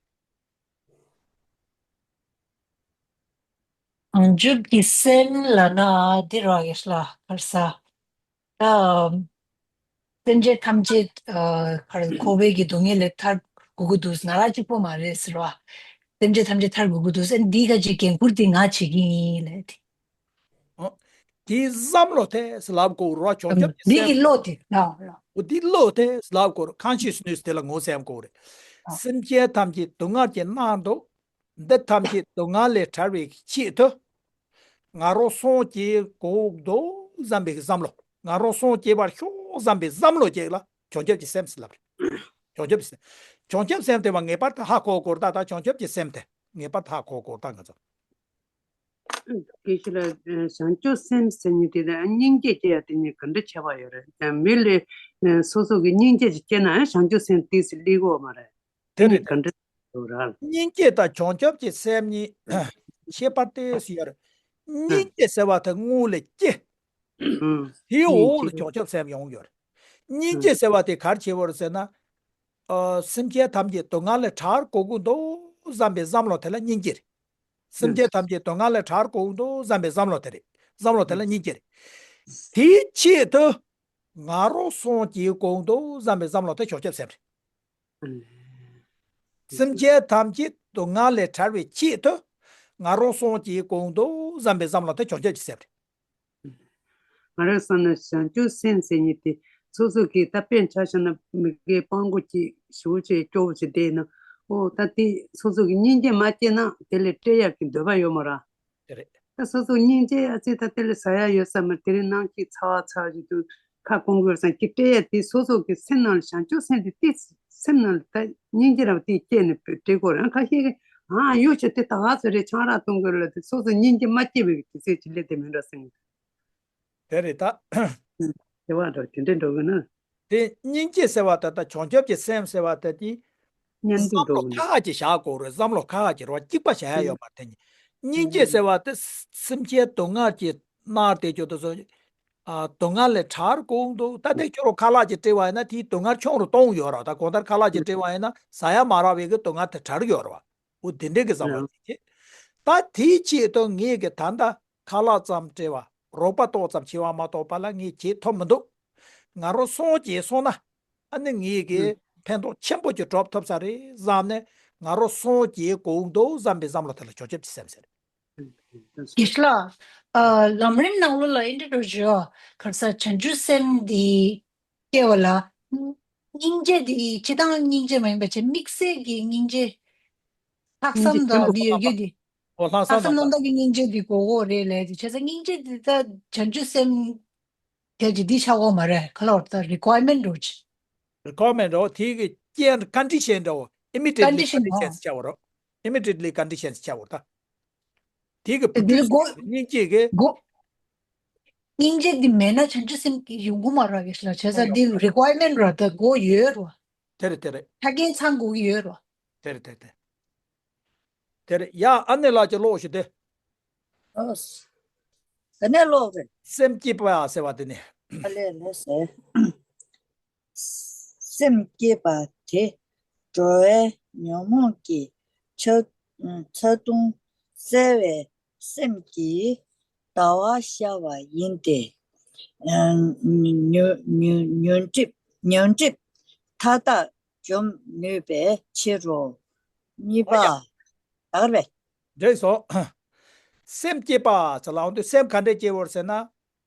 བྱང་ཆུབ་ཀྱི་སེམས་ལབ་ན་འདི་ར་ཡོད་ལ་ག་རེ་ཟ། ད་སེམས་ཅན་ཐམས་ཅད་ཨ་ག་རེ་འཁོར་བའི་གི་སྡུག་བསྔལ་ལས་ཐར་དགོས་ཀྱི་འདུག་ན་ར་གཅིག་པོ་མ་རེད་ཟེར་བ། སེམས་ཅན་ཐམས་ཅད་ཐར་དགོས་ཀྱི་འདུག་ཟེར། འདི་ག་ཅིག་འགན་ཁུར་དེ་ང་བྱེད་ཀྱི་ཡིན་ལབ་དེ། ཨོ། དེ་བསམ་བློ་དེ་ལབ་དགོས་རོ། བྱང་ཆུབ་ཀྱི་འདི་སེམས། གི་བློ་དེ་ལ་ལ། འོ་དེ་བློ་དེ་ལབ་དགོས་རོ། ཀོན་ཤི་ཡས་ནེས་དེ་ལ་ངོས་ཟིན་དགོས་རེད། ཨ། སེམས་ཅན་ཐམས་ཅད་སྡུག་བསྔལ་གྱིས་མནར་འདུག་འདི་ཐམས་ཅད་སྡུག་བསྔལ་ལས་ཐར་བའི་ཆེད་དུ། ང་རང་སངས་རྒྱས་དགོས་འདུག་བསམ་པའི་བསམ་བློ། ང་རང་སངས་རྒྱས་པར་ཤོག་བསམ་པའི་བསམ་བློ་ཅིག་ལ་བྱང་ཆུབ་ཀྱི་སེམས་ཟེར་ལབ་རེད། བྱང་ཆུབ་ཀྱི་སེམས། བྱང་ཆུབ་སེམས་དེ་བ་ངེས་པར་དུ་ཧ་གོ་དགོས་རེད། ད་ད་བྱང་ཆུབ་ཀྱི་སེམས་དེ་ངེས་པར་དུ་ཧ་གོ་དགོས་རེད། ད་ང་ཚོ། དགེ་བཤེས་ལགས། བྱང་ཆུབ་སེམས་ཟེར་མཁན་དེ་དང་སྙིང་རྗེ་སྐྱེ་ཡ་དེ་གཉིས་ག་འདྲ་ཁྱད་པར་ཡོད་རེད། ཡང་མི་ལ་སོ་སོ་གི་སྙིང་རྗེ་ཅིག་སྐྱེ་ན་ཡང་བྱང་ཆུབ་སེམས་ཏོག་ཙམ་སླེབས་ཀྱི་ཡོད་མ་རེད། དེ་རེད། ག་འདྲ་ཡོད་རེད། སྙིང་རྗེ་དང་བྱང་ཆུབ་ཀྱི་སེམས་གཉིས་ཁྱད་པར་ཏོག་ཙམ་ཡོད་རེད། སྙིང་རྗེ་ཟེར་བ་དེ་སྔོན་ལ་སྐྱེ། དེའི་འོག་ལ་བྱང་ཆུབ་སེམས་ཡོང་ཡོད་རེད། སྙིང་རྗེ་ཟེར་བ་དེ་ག་རེ་བྱེད་པ་རེད་ཟེར་ན། ཨ། སེམས་ཅན་ཐམས་ཅད་སྡུག་བསྔལ་ལས་ཐར་དགོས་ཀྱི་འདུག་བསམ་པའི་བསམ་བློ་དེ་ལ་སྙིང་རྗེ་རེད། སེམས་ཅན་ཐམས་ཅད་སྡུག་བསྔལ་ལས་ཐར་དགོས་ཀྱི་འདུག་བསམ་པའི་བསམ་བློ་དེ་རེད། བསམ་བློ་དེ་ལ་སྙིང་རྗེ་རེད། དེའི་ཆེད་དུ་ང་རང་སངས་རྒྱས་དགོས་ཀྱི་འདུག་བསམ་པའི་བསམ་བློ་དེ་བྱང་ཆུབ་སེམས་རེད། སེམས་ཅན་ཐམས་ཅད་སྡུག་བསྔལ་ལས་ཐར་བའི་ཆེད་དུ་ང་རང་སངས་རྒྱས་དགོས་ཀྱི་འདུག་བསམ་པའི་བསམ་བློ་དེ་བྱང་ཆུབ་ཀྱི་སེམས་རེད། ང་རང་བསམ་ན་བྱང་ཆུབ་སེམས་ཟེར་མཁན་དེ་སོ་སོ་གི་ད་དཔེར་ཆ་བཞག་ན་མི་དགེ་སྤང་དགོས་ཀྱི་ཞེ་པོ་ཅིག་སྐྱོ་པོ་ཅིག་བསྡད་ན། ཨོ་ད་དེ་སོ་སོ་གི་སྙིང་རྗེ་མ་སྐྱེས་ན་དེ་ལས་སྤྲད་ཡག་གི་འདོད་པ་ཡོད་མ་རེད། དེ་རེད། ད་སོ་སོ་སྙིང་རྗེ་ཨ་ཙི་ད་དེ་ལས་ཟ་ཡག་ཡོད་ས་མ་རེད། དེ་རིང་ནམ་ཞིག་ཚ་བ་ཚ་བ་ཞིག་ཏུ་ཁ་སྐོང་དགོས་བསམ་གྱི་སྤྲད་ཡག་དེ་སོ་སོ་གི་སེམས་ནང་ལ་བྱང་ཆུབ་སེམས་དེ་ཏོག་ཙམ་སེམས་ནང་ལ་ད་སྙིང་རྗེ་རང་དེ་སྐྱེས་ནས་སྤྲད་དགོས་རེད། ཁ་ཤས་ཀྱིས་ཨ་ཡོད་ཆོག་དེ་ད་ག་ཚོད་རེད། ཆང་རག་འཐུང་དགོས་ལ་དེ་སོ་སོ་སྙིང་རྗེ་མ་སྐྱེས་པའི་དུས་ཚོད་ཅིག་སླེབས་བསྡད་མེད་འགྲོ་སེམས། དེ་རེད་ད། དེ་བ་འགྲོ་དེ་འདྲ་འགྲོ་གི་ན། དེ་སྙིང་རྗེ་ཟེར་བ་ད་ལྟ་བྱང་ཆུབ་ཀྱི་སེམས་ཟེར་བ་ད་དེ། མཉམ་དུ་བསམ་བློ་འགྲོ་གི་ན། ཁག་ཁག་ཅིག་བཞག་དགོས་རེད། བསམ་བློ་ཁག་ཁག་ཅིག་རེད་བ། གཅིག་པ་བྱ་ཡ་ཡོད་མ་རེད། དེ་གཉིས། སྙིང་རྗེ་ཟེར་བ་དེ་སེམས་ཅན་སྡུག་བསྔལ་གྱིས་མནར་ཏེ་ཁྱོད་དེ་ཚོ། ཨ། སྡུག་བསྔལ་ལས་ཐར་དགོས་འདུག་ད་དེ་ཁྱོད་རང་ཁ་ལག་ཅིག་སྤྲད་པ་ཡིན་ན་དེའི་སྡུག་བསྔལ་ཆུང་རུ་གཏོང་ཡོད་རེད་བ། ད་གང་ལྟར་ཁ་ལག་ཅིག་སྤྲད་པ་ཡིན་ན་ཟ་ཡ་མ་རག་པའི་གི་སྡུག་བསྔལ་དེ་དྲག་ཡོད་རེད་བ། འོ་དེ་འདྲའི་གི་བསམ་བློ་ཅིག་བྱེད། ད་དེའི་ཆེད་དུ་ངས་གི་ད་ལྟ་ཁ་ལག་ཙམ་སྤྲད་པ། རོགས་པ་ཏོག་ཙམ་བྱས་པ་མ་གཏོགས་པ་ལ་ངས་བྱེད་ཐུབ་མི་འདུག་ང་རང་སངས་རྒྱས་སོང་ན་ཨ་ནི་ངས་གི་ཕན་ཐོགས་ཆེན་པོ་ཅིག་སྒྲུབ་ཐུབ་ས་རེད་བསམ་ནས། ང་རང་སངས་རྒྱས་དགོས་འདུག་བསམ་པའི་བསམ་བློ་དེ་ལ་བྱང་ཆུབ་ཀྱི་སེམས་ཟེར། དགེ་བཤེས་ལགས། ཨ། ལམ་རིམ་ནང་ལོགས་ལ་ཨེ་འདྲ་འགྲོ་བཞིན་ག་རེ་ཟ་བྱང་ཆུབ་སེམས་འདི་སྐྱེ་བ་ལ། སྙིང་རྗེ་འདི་སྤྱིར་བཏང་སྙིང་རྗེ་མ་ཡིན་པ་བྱས་དམིགས་བསལ་གྱི་སྙིང་རྗེ། ལྷག་བསམ་དང་འདི་ཡོད་རྒྱུ་འདི། ཨོ་ལྷག་བསམ་ལྷག་བསམ་རྣམ་དག་གི་སྙིང་རྗེ་འདི་དགོས་ཀྱི་རེད་ལབ་དེ། བྱས་ཙང་སྙིང་རྗེ་འདི་ད་བྱང་ཆུབ་སེམས་དེ་ཅི་འདི་ཆགས་ཀྱི་མ་རེད། ག་ལབ་དགོས་རེད། ད་རི་ཀོ་ཡར་མེན་ཊི་འདྲ་བོ་ཅིག་རི་ཀོ་ཡར་མེན་ཊི་འདྲ་བོ་དེ་གི་རྐྱེན་ཀོན་ཌི་ཤན་འདྲ་བོ། ཨི་མི་ཌི་ཡེ་ཊི་ལི་ཀོན་ཌི་ཤན་ཆགས་པ་རེད། ཨི་མི་ཌི་ཡེ་ཊི་ལི་ཀོན་ཌི་ཤན་ཆགས་པ་རེད་ད། དེ་གི་བུ་འདི་ཁྲིད་དགོས། སྙིང་རྗེ་གི། དགོས། སྙིང་རྗེ་འདི་མེད་ན་བྱང་ཆུབ་སེམས་ཀྱི་ཡོང་གི་མ་རེད། དགེ་བཤེས་ལགས། བྱས་ཙང་འདི་རི་ཀོ་ཡར་མེན་ཊི་རེད། ད་དགོས་ཡོད་རེད་བ། དེ་རེད་དེ་རེད། ཆ་རྐྱེན་ཚང་དགོས་ཀྱི་ཡོད་རེད་བ། དེ་རེད་དེ་རེད་དེ། དེ་རེད། ཡ་ཨ་ནེ་ལགས་ཀྱིས་ཀློག་ཞུ་དེ། ཨོ། ག་ནས་ཀློག་རེད། སེམས་བསྐྱེད་པ་ཟེར་བ་དེ་ནི། ཨ་ལས་ལས་ཟེར། སེམས་བསྐྱེད་པ་དེ་འགྲོ་བའི་ཉོན་མོངས་ཀྱི་ཆ- ཚ་གདུང་བསལ་བའི་སེམས་ཀྱི་ཟླ་བ་ཤར་བ་ཡིན་ཏེ། ཉོན- ཉོན- ཉོན་སྒྲིབ- ཉོན་སྒྲིབ་མཐའ་དག་འཇོམས་ནུས་པའི་ཕྱིར་རོ། གཉིས་པ། ཨོ་ཡ། ད་ག་རེད་པས། འགྲིག་སོང་། སེམས་བསྐྱེད་པ་ཟེར་ལབ་དུས་སེམས་ག་འདྲས་བསྐྱེད་པ་རེད་ཟེར་ན།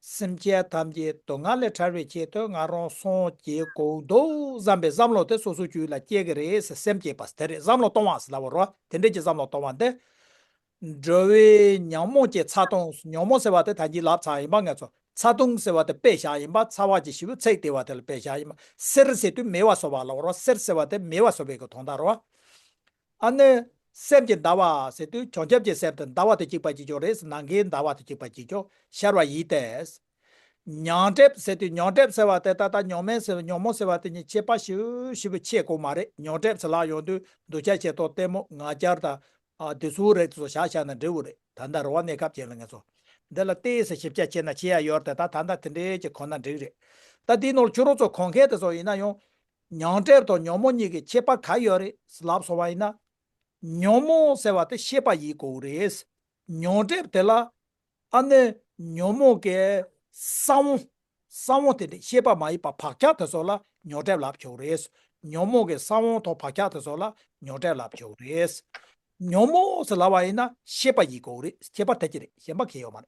སེམས་ཅན་ཐམས་ཅད་སྡུག་བསྔལ་ལས་ཐར་བའི་ཆེད་དུ་ང་རང་སངས་རྒྱས་དགོས་འདུག་བསམ་པའི་བསམ་བློ་དེ་སོ་སོའི་རྒྱུད་ལ་སྐྱེ་གི་རེད་ཟེར། སེམས་བསྐྱེད་པ་དེ་རེད། བསམ་བློ་གཏོང་བ་ཟེར་ལབ་པ་རེད་བ། དེ་འདྲས་ཀྱི་བསམ་བློ་གཏོང་བ་འདི། འགྲོ་བའི་ཉོན་མོངས་ཀྱི་ཚ་གདུང་། ཉོན་མོངས་ཟེར་བ་དེ་ད་གིན་ལབ་ཚར་ཡིན་པ། ང་ཚོ་ཚ་གདུང་ཟེར་བ་དེ་དཔེ་བཞག་ཡིན་པ། ཚ་བ་ཅིག་ཞེ་པོ་ཚིག་དེ་བ་དེ་ལ་དཔེ་བཞག་ཡིན་པ། སེར་ཟེར་དུས་མེད་པ་བཟོ་བ་ལབ་པ་རེད་བ། སེར་ཟེར་བ་དེ་མེད་པ་བཟོ་བའི་གི་དོན་དག་རེད་བ། ཨ་ནི། སེམས་ཀྱི་ཟླ་བ་ཟེར་དུས་བྱང་ཆུབ་ཀྱི་སེམས་དེ་ཟླ་བ་དང་གཅིག་པ་གཅིག་རྐྱང་རེད། ནམ་མཁའི་ཟླ་བ་དང་གཅིག་པ་གཅིག་རྐྱང་ཤར་བ་ཡིན་ཏེ། ཉོན་སྒྲིབ་ཟེར་དུས་ཉོན་སྒྲིབ་ཟེར་བ་དེ་ད་ལྟ་ཉོན་མོངས་ཟེར་ཉོན་མོངས་ཟེར་བ་དེ་གཉིས་ཁྱད་པར་ཞེ་པོ་ཞེ་པོ་ཕྱེ་དགོས་མ་རེད། ཉོན་སྒྲིབ་ཟེར་ལབ་ཡོང་དུས་འདོད་ཆགས་ཞེ་སྡང་གཏི་མུག་ང་རྒྱལ་དང་། ཨ། དེ་ཚོ་རེད། དེ་ཚོ་བཞག་བཞག་ན་འགྲིག་གི་རེད། ད་ལྟ་རེ་བ་གནས་སྐབས་ཅན་ལ་ང་ཚོ་འདི་ལ་ཏོག་ཙམ་ཞིབ་ཆ་བྱས་ན་བྱེད་ཡ་ཡོད་རེད་དེ། ད་ད་ལྟ་དེ་འདྲའི་ཅིག་གོ་ན་འགྲིག་རེད། ད་འདིའི་ནང་ལ་ཁྱོད་རང་ཚོ་གོ་མཁན་དེ་ཚོ་ཡིན་ན་ཡང་། ཉོན་སྒྲིབ་དང་ཉོན་མོངས་གཉིས་ཀྱི་ཁྱད་པར་ག་ཡོད་རེད་ལབ་སོང་བ་ཡིན་ན། ཉོན་མོངས་ཟེར་བ་དེ་ཤེས་པ་ཡིན་དགོས་རེད། ཉོན་སྒྲིབ་དེ་ལ། ཨ་ནི་ཉོན་མོངས་ཀྱི་ས་བོན། ས་བོན་དེ་འདྲ་ཤེས་པ་མ་ཡིན་པ་བག་ཆགས་དེ་ཚོ་ལ་ཉོན་སྒྲིབ་ལབ་ཆོག་རེད། ཉོན་མོངས་ཀྱི་ས་བོན་དང་བག་ཆགས་དེ་ཚོ་ལ་ཉོན་སྒྲིབ་ལབ་ཆོག་རེད། ཉོན་མོངས་ཟེར་ལབ་པ་ཡིན་ན་ཤེས་པ་ཡིན་དགོས་རེད། ཁྱད་པར་དེ་གཅིག་རེད། གཞན་པ་གང་ཡང་ཡོད་མ་རེད།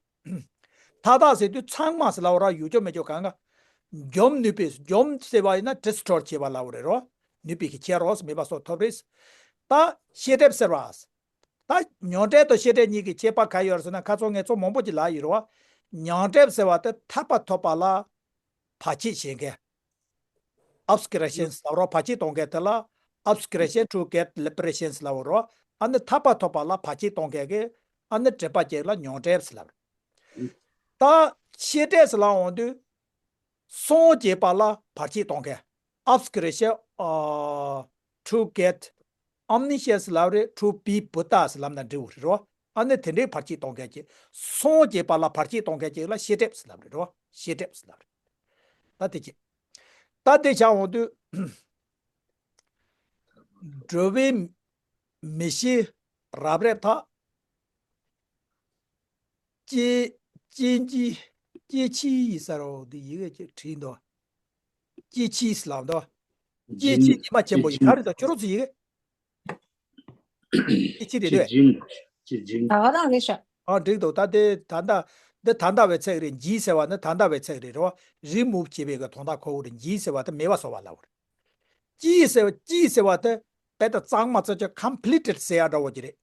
མཐའ་དག་ཟེར་དུས་ཚང་མ་ཟེར་ལབ་པ་ར་ཡོད་ཆོག་མེད་ཆོག་གང་ག་འཇོམས་ནུས་པའི། འཇོམས་ཟེར་བ་ཡིན་ན་ཌི་སི་ཊོར་བྱེད་པ་ལབ་པ་རེད་རོ། ནུས་པའི་གི་ཁྱེར་རོགས་མེད་པ་བཟོ་ཐུབ་རེད། ད་ཤེས་སྒྲིབ་ཟེར་བ། ད་མྱོང་འབྲེལ་དང་ཤེས་སྒྲིབ་གཉིས་ཀྱི་ཁྱད་པར་ག་ཡོད་རེད་ཟེར་ན། ཁ་སང་ངས་ཚོ་མང་པོ་ཅིག་ལབ་ཡོད་རེད་བ། མྱོང་འབྲེལ་ཟེར་བ་དེ་ཐར་པ་ཐོབ་པ་ལ་བར་ཆད་བྱེད་མཁན། ཨབ་སི་ཀི་རི་ཤན་ཟེར་བ་རོ། བར་ཆད་གཏོང་མཁན་དེ་ལ་obscuration to get liberation ཟེར་ལབ་པ་རོ། ཨ་ནི་ཐར་པ་ཐོབ་པ་ལ་བར་ཆད་གཏོང་མཁན་གྱི་ཨ་ནི་སྒྲིབ་པ་ཅིག་ལ་མྱོང་འབྲེལ་ཟེར་ལབ་རེད། ད་ཤེས་སྒྲིབ་ཟེར་ལབ་འོང་དུས། སངས་རྒྱས་པ་ལ་བར་ཆད་གཏོང་མཁན། obscuration, uh, to get omniscience ལབ་རེད། to be Buddha ཟེར་ལབ་ན་འགྲིག་གི་རེད་རོ། ཨ་ནི་དེ་འདྲའི་བར་ཆད་གཏོང་མཁན་གྱི། སངས་རྒྱས་པ་ལ་བར་ཆད་གཏོང་མཁན་གྱི་ལ་ཤེས་སྒྲིབ་ཟེར་ལབ་རེད་རོ། ཤེས་སྒྲིབ་ཟེར་ལབ་རེད། ད་དེ་གཅིག་ད་དེ་ཆ་འོང་དུས། འགྲོ་བའི་མི་ཤེས་རབ་རིབ་དག་སྐྱེ། སྐྱེ་འཆི། སྐྱེ་འཆི་ཡི་ས་རོ་འདི་ཡི་གེ་ཅིག་བྲིས་འདུག་སྐྱེ་འཆིས་ལབ་འདུག་སྐྱེ་འཆི་ཉི་མ་ཆེན་པོ་ཡི་ག་རེ་འདུག་ཁྱོད་རོ་ཚོ་ཡི་གེ་སྐྱེ་འཆི་རེད་དོ། ད་ག་རང་རེད་ཤག་ཨ་འགྲིག་འདུག་ད་དེ་ད་ལྟ་འདི་ད་ལྟ་བའི་ཚིག་རེད། འཆི་ཟེར་བ་ནི་ད་ལྟ་བའི་ཚིག་རེད་རོ། རི་མུབ་བྱེད་པའི་གི་དོན་དག་གོ་གི་རེད། འཆི་ཟེར་བ་དེ་མེད་པ་བཟོ་བ་ལབ་རེད། སྐྱེ་ཟེར་བ། སྐྱེ་ཟེར་བ་དེ་དཔེ་ད་གཙང་མ་རྩ་ཆེ་completed ཟེར་ཡ་འདྲ་བོ་ཅིག་རེད།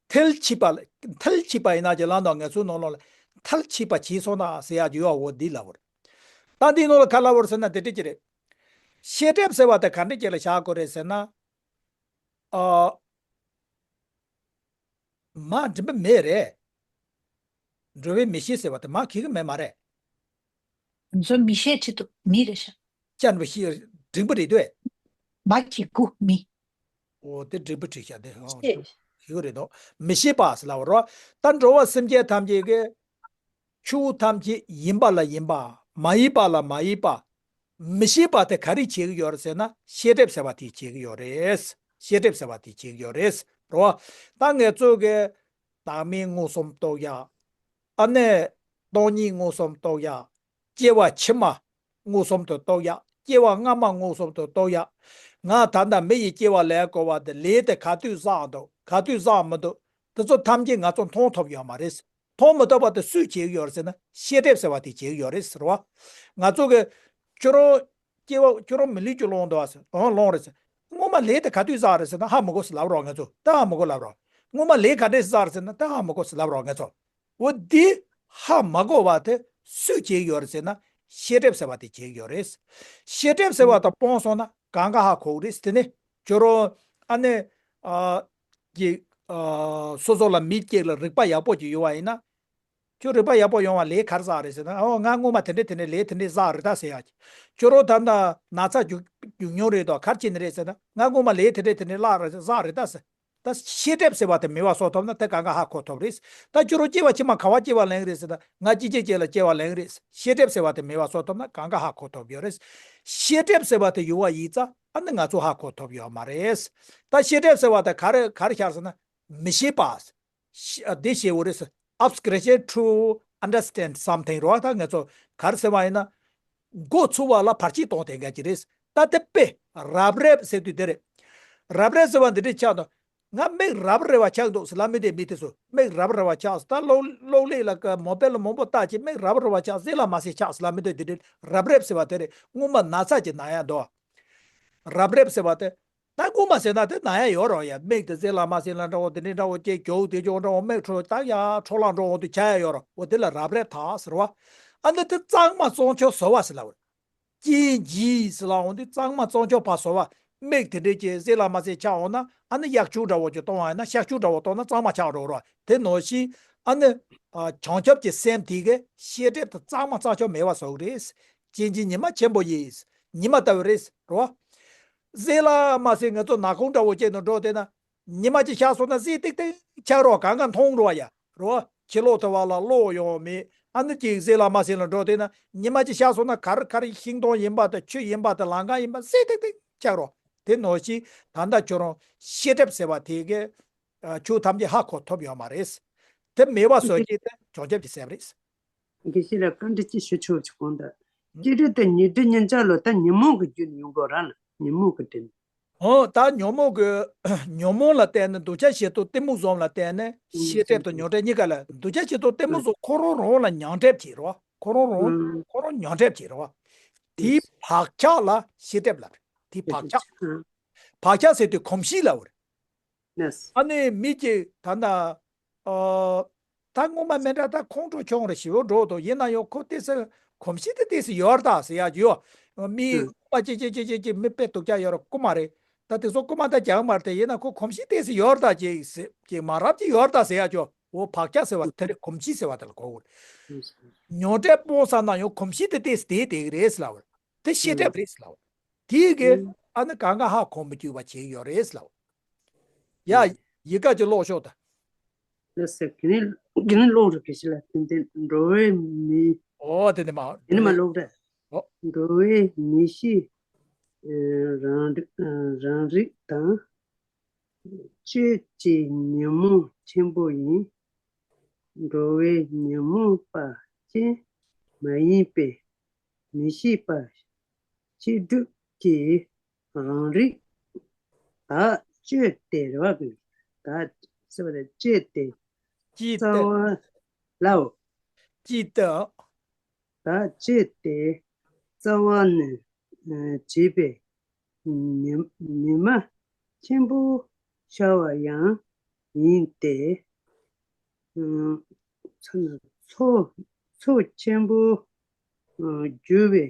མཐིལ་ཕྱིས་པ། མཐིལ་ཕྱིས་པ་ཡིན་ན་ཅིག་ལབ་འདུག་ངེད་ཚོའི་ནང་ལོགས་ལ་མཐིལ་ཕྱིས་པ་བྱས་སོང་ན་ཟེར་ཡ་ཅིག་ཡོད་འོ་འདི་ལབ་པ་རེད། ད་འདིའི་ནང་ལ་ག་ལབ་པ་རེད་ཟེར་ན་དེ་འདྲ་ཅིག་རེད། ཤེས་སྒྲིབ་ཟེར་བ་དེ་ག་འདྲ་ཅིག་ལ་བཞག་དགོས་རེད་ཟེར་ན། ཨ། མ་འགྲིག་པ་མེད་རེད། འགྲོ་བའི་མི་ཤེས་ཟེར་བ་དེ་མ་གི་གི་མེད་མ་རེད། ང་ཚོ་མི་ཤེས་ཁྲི་ཐུབ་མི་རེད་ཤག་ཅན་པ་ཤེས་འགྲིག་པ་རེད་དོ། མ་གི་གུ་མི། ཨོ་དེ་འགྲིག་པ་འགྲིག་ཤག་དེ་ཨོ་ཤེས། གི་གུ་རེད་དོ། མི་ཤེས་པ་ཟེར་ལབ་པ་རོ། ད་འགྲོ་བ་སེམས་ཅན་ཐམས་ཅད་ཀྱི་ཆོས་ཐམས་ཅད་ཡིན་པ་ལ་ཡིན་པ། མ་ཡིན་པ་ལ་མ་ཡིན་པ། མི་ཤེས་པ་དེ་ག་རེ་བྱེད་ཀྱི་ཡོད་རེད་ཟེར་ན་ཤེས་སྒྲིབ་ཟེར་བ་དེ་བྱེད་ཀྱི་ཡོད་རེད། ཤེས་སྒྲིབ་ཟེར་བ་དེ་བྱེད་ཀྱི་ཡོད་རེད་རོ། ད་ངེད་ཚོ་གི་བདག་མེད་མངོན་སུམ་རྟོགས་ཡ། ཨ་ནི་སྟོང་ཉིད་མངོན་སུམ་རྟོགས་ཡ། སྐྱེ་བ་ཕྱི་མ་མངོན་སུམ་དུ་རྟོགས་ཡ། སྐྱེ་བ་སྔ་མ་མངོན་སུམ་དུ་རྟོགས་ཡ། ང་ད་ལྟ་མི་ཡི་སྐྱེ་བ་ལེན་དགོས་པ་དེ་ལས་དེ་ག་དུས་བསགས་འདུག་ག་དུས་བསགས་མི་འདུག་དེ་ཚོ་ཐམས་ཅད་ང་ཚོ་མཐོང་ཐུབ་ཡོད་མ་རེད། མཐོང་མི་ཐུབ་པ་དེ་སུས་བྱེད་ཀྱི་ཡོད་རེད་ཟེར་ན་ཤེས་སྒྲིབ་ཟེར་བ་དེ་བྱེད་ཀྱི་ཡོད་རེད་ཟེར་བ། ང་ཚོ་གི་ཁྱོད་རང་སྐྱེ་བ་ཁྱོད་རང་མི་ལུས་ཀྱི་སློང་འདུག་ཨ་ཟེར། ཨང་སློང་རེད་ཟེར། སྔོན་མ་ལས་དེ་ག་དུས་བསགས་རེད་ཟེར་ན་ཧ་མི་གོ་ཟེར་ལབ་རོགས་ངེད་ཚོ། ད་ཧ་མི་གོ་ལབ་རོགས། སྔོན་མ་ལས་ག་འདྲས་བསགས་རེད་ཟེར་ན་ད་ཧ་མི་གོ་ཟེར་ལབ་རོགས་ངེད་ཚོ། འོ་འདི་ཧ་མ་གོ་བ་དེ་སུས་བྱེད་ཀྱི་ཡོད་རེད་ཟེར་ན་ཤེས་སྒྲིབ་ཟེར་བ་དེ་བྱེད་ཀྱི་ཡོད་རེད། ཤེས་སྒྲིབ་ཟེར་བ་དང་སྤངས་སོང་ན་གང་ག་ཧ་གོ་གི་རེད། དེ་ནི་ཁྱོད་རང་ཨ་ནི་ཨ་གི་ཨ་སོ་སོ་ལ་མི་སྐྱེ་ལ་རིག་པ་ཡག་པོ་ཅིག་ཡོད་པ་ཡིན་ན། ཁྱོད་རིག་པ་ཡག་པོ་ཡོང་བ་ལས་ག་རེ་བསགས་རེད་ཟེར་ན། ཨོ་ང་སྔོན་མ་དེ་འདྲས་དེ་འདྲས་ལས་དེ་འདྲས་བསགས་རེད་ད་ཟེར་ཡ་གི། ཁྱོད་རང་ད་ལྟ་ན་ཚ་རྒྱུག་རྒྱུག་མྱོང་རེད་དོ། ག་རེ་བྱས་ནས་རེད་ཟེར་ན་ང་སྔོན་མ་ལས་དེ་འདྲས་དེ་འདྲས་བསགས་རེད་བསགས་རེད་ད་ཟེར། ད་ཤེས་སྒྲིབ་ཟེར་བ་དེ་མེད་པ་བཟོ་ཐུབ་ན་དེ་གང་ག་ཧ་གོ་ཐུབ་རེད། ད་ཁྱོད་རང་སྐྱེ་བ་ཕྱི་མ་ག་བ་སྐྱེ་བ་ལེན་གི་རེད་ཟེར་ན་ང་གཅིག་གཅིག་གཅིག་ལ་སྐྱེ་བ་ལེན་གི་རེད། ཤེས་སྒྲིབ་ཟེར་བ་དེ་མེད་པ་བཟོ་ཐུབ་ན་གང་ག་ཧ་གོ་ཐུབ་ཡོད་རེད། ཤེས་སྒྲིབ་ཟེར་བ་དེ་ཡོད་པ་ཡིན་ཙང་ཨ་ནི་ང་ཚོ་ཧ་གོ་ཐུབ་ཡོད་མ་རེད། ད་ཤེས་སྒྲིབ་ཟེར་བ་དེ་ག་རེ་ག་རེ་ཤར་ཟེར་ན་མི་ཤེས་པ། ཤ་དེ་ཤེས་དགོས་རེད། obscuration to understand something རོ། ད་ང་ཚོ་ག་རེ་ཟེར་བ་ཡིན་ན། མགོ་ཚོས་པ་ལ་བར་ཆད་གཏོང་བསྡད་མཁན་ཅིག་རེད། ད་དེ་དཔེ་རབ་རིབ་ཟེར་དུས་དེ་རེད། རབ་རིབ་ཟེར་བ་འདི་འདྲས་ཆགས་འདུག་ང་མིག་རབ་རིབ་པ་ཆགས་འདུག་ཟེར་ལབ་མི་དེ་མི་དེ་ཚོ་མིག་རབ་རིབ་པ་ཆགས་ཟེར། ད་གློག་གློག་ཀླད་ལ་ཀ་མོ་བེལ་ལ་མང་པོ་བལྟས་ཀྱི་མིག་རབ་རིབ་པ་ཆགས་ཟེར་ལ་མ་ཟེར་ཆགས་ཟེར་ལབ་མི་དེ་འདི་འདྲས་རབ་རིབ་ཟེར་བ་དེ་རེད། སྔོན་མ་ན་ཚ་ཅིག་ན་ཡ་འདུག་རབ་རིབ་ཟེར་བ་དེ། ད་སྔོན་མ་ཟེར་ན་དེ་ན་ཡ་ཡོད་རོགས་ཡ། མིག་དེ་གཟེར་ལ་མ་གཟེར་ལ་འདྲ་བོ་དེ་འདྲའི་འདྲ་བོ་སྐྱེ། རྒྱུ་དེ་ཅོག་འདྲ་བོ་མིག་འཕྲོ་ད་ཡ་འཕྲོ་བརླག་འགྲོ་འོང་དུ་ཆ་ཡ་ཡོད་རོགས། འོ་དེ་ལ་རབ་རིབ་དག་ཟེར་བ། ཨ་ནི་དེ་གཙང་མ་གཙང་ཆོག་བཟོ་བ་ཟེར་ལབ་པ་རེད། སྐྱེ་འཆི་ཟེར་ལབ་འོང་དུས་གཙང་མ་གཙང་ཆོག་ཕར་བཟོ་བ། མིག་དེ་འདྲའི་ཅིག་གཟེར་ལ་མ་གཟེར་ཆགས་འོང་ན་ཨ་ནི་གཡག་ཆུང་འདྲ་བོ་ཅིག་གཏོང་བ་ཡིན་ན་གཡག་ཆུང་འདྲ་བོ་གཏོང་ན་གཙང་མ་ཆགས་འགྲོ་རོགས། དེ་ནང་བཞིན་ཨ་ནི་ཨ་བྱང་ཆུབ་ཀྱི་སེམས་དེ་གིས་ཤེས་སྒྲིབ་དེ་གཙང་མ་གཙང་ཆོག་མེད་པ་བཟོ་གི་རེད། སྐྱེ་འཆི་ཉི་མ་ཆེན་པོ་ཡིས། ཉི་མ་ལྟ་བུ་རེད་རོ། གཟེར་ལ་མ་གཟེར་ང་ཚོ་ནག་ཁུང་འདྲ་བོ་སྐྱེས་ནས་འགྲོ་བསྡད་ན། ཉི་མ་གཅིག་ཤར་སོང་ན་གཟེར་ཏིག་ཏིག་ཆགས་རོགས། གང་ག་མཐོང་རོགས་ཡ་རོ། ཕྱི་ལོགས་དེ་བ་ལ་གློག་ཡོང་མེད། ཨ་ནི་ཅིག་གཟེར་ལ་མ་གཟེར་ལ་འགྲོ་བསྡད་ན་ཉི་མ་གཅིག་ཤར་སོང་ན་ག་རེ་ག་རེ་ཤིང་སྡོང་ཡིན་པ་དང་ཆུ་ཡིན་པ་དང་ལམ་ཁ་ཡིན་པ་གཟེར་ཏིག་ཏིག་ཆགས་རོགས། དེ་ནང་བཞིན་ད་ལྟ་ཁྱོད་རང་ཤེས་སྒྲིབ་ཟེར་བ་དེ་གིས་ཨ་ཆོས་ཐམས་ཅད་ཧ་གོ་ཐུབ་ཡོད་མ་རེད། དེ་མེད་པ་བཟོ་རྒྱུ་དེ་བྱང་ཆུབ་ཀྱི་སེམས་རེད། དགེ་བཤེས་ལགས་བཀའ་འདྲི་ཅིག་ཞུ་ཆོག་ཅིག་གོང་དུ། སྐྱེ་སྒྲིབ་དེ་ཉི་སྒྲིབ་ཉིན་གཅིག་ལོ་ད་ཉོན་མོངས་ཀྱི་རྒྱུ་ཡིན་དགོས་ར་ལ་ཉོན་མོངས་ཀྱི་སྒྲིབ། འོ་ད་ཉོན་མོངས་ཀྱི་ཉོན་མོངས་ལ་བརྟེན་ནས་འདོད་ཆགས་ཞེ་སྡང་གཏི་མུག་གསུམ་ལ་བརྟེན་ནས་ཤེས་སྒྲིབ་དང་མྱོང་སྒྲིབ་གཉིས་ཀ་ལ། འདོད་ཆགས་ཞེ་སྡང་གཏི་མུག་གསུམ་ཁོ་རང་རང་ལ་མྱོང་སྒྲིབ་བྱེད་རོ། ཁོ་རང་རང་ཁོ་རང་མྱོང་སྒྲིབ་བྱེད་རོ། དེའི་བག་ཆགས་ལ་ཤེས་སྒྲིབ་ལབ་རེད། དེའི་བག་ཆགས། བག་ཆགས་ཟེར་དུས་གོམས་གཤིས་ལབ་རེད། ཨ་ནི་མི་གཅིག་ད་ལྟ་ཨ། ད་སྔོན་མ་མི་འདྲ་ད་ཁོང་ཁྲོ་ཆུང་རེ་ཞེ་པོ་འགྲོ་འདུག་ཡིན་ན་ཡང་ཁོ་ཏོག་ཙམ་གོམས་གཤིས་དེ་ཏོག་ཙམ་ཡོད་རེད་ད་ཟེར་ཡག་ཡོད། མི་ཨུ། སྔོན་མ་ཅི་ཅི་ཅི་ཅི་ཅི་མི་དཔེ་སྡུག་ཅག་ཡོད་རེད། རྐུན་མ་རེད། ད་དེ་ཚོ་རྐུན་མ་ད་རྒྱག་མ་རེད་དེ། ཡིན་ན་ཁོ་གོམས་གཤིས་ཏོག་ཙམ་ཡོད་རེད་ད། ཅིག་ཟེར་ཅིག་མ་རབས་ཅིག་ཡོད་རེད་ད་ཟེར་ཡག་ཅོ། འོ་བག་ཆགས་ཟེར་བ་དེ་རེད། གོམས་གཤིས་ཟེར་བ་དེ་ལ་གོ་དགོས་རེད། མྱོང་སྒྲིབ་སྤོང་བསམ་ན་ཡང་གོམས་གཤིས་དེ་ཏོག་ཙམ་དེ་དེ་གི་རེད་ཟེར་ལབ་རེད། དེ་ཤེས་སྒྲིབ་རེད་ཟེར་ལབ་རེད། དེ་གི་ཨ་ནི་གང་ག་ཧ་གོ་མི་བཅུག་པ་བྱེད་ཀྱི་ཡོད་རེད་ཟེར་ལབ་རེད། ཡ། ཡི་ག་ཅིག་ཀློག་ཤོག་ད། ལགས་སོ། དེ་ནས་དེ་ནས་ཀློག་རུ་གི་ཞིག་ལ་ཏན་ཏན་འགྲོ་བའི་མི། ཨོ་དེ་ནས་མ། དེ་ནས་མ་ཀློག་རེད། ཨོ། འགྲོ་བའི་མི་ཤེས་རང་རང་རིག་དང་། སྤྱོད་ཀྱི་ཉོན་མོངས་ཆེན་པོ་ཡིན། འགྲོ་བའི་ཉོན་མོངས་པ་ཅན་མ་ཡིན་པས། མི་ཤེས་པ་ཤེས་སྒྲིབ་ཀྱི་རང་རིག་དག་བཅོས་ཏེ་རེད་བ། དག་ཟེར་བ་དེ་བཅོས་ཏེ། ཅི་སྟེ། རྩ་བ་ལའོ། ཅི་སྟེ། དག་བཅོས་ཏེ་རྩ་བ་ནས་བྱས་པའི་ཉི་ཉི་མ་ཆེན་པོ་ཤར་བ་ཡང་ཡིན་ཏེ། ཚོགས་ཚོགས་ཆེན་པོ་འགྱུར་བའི་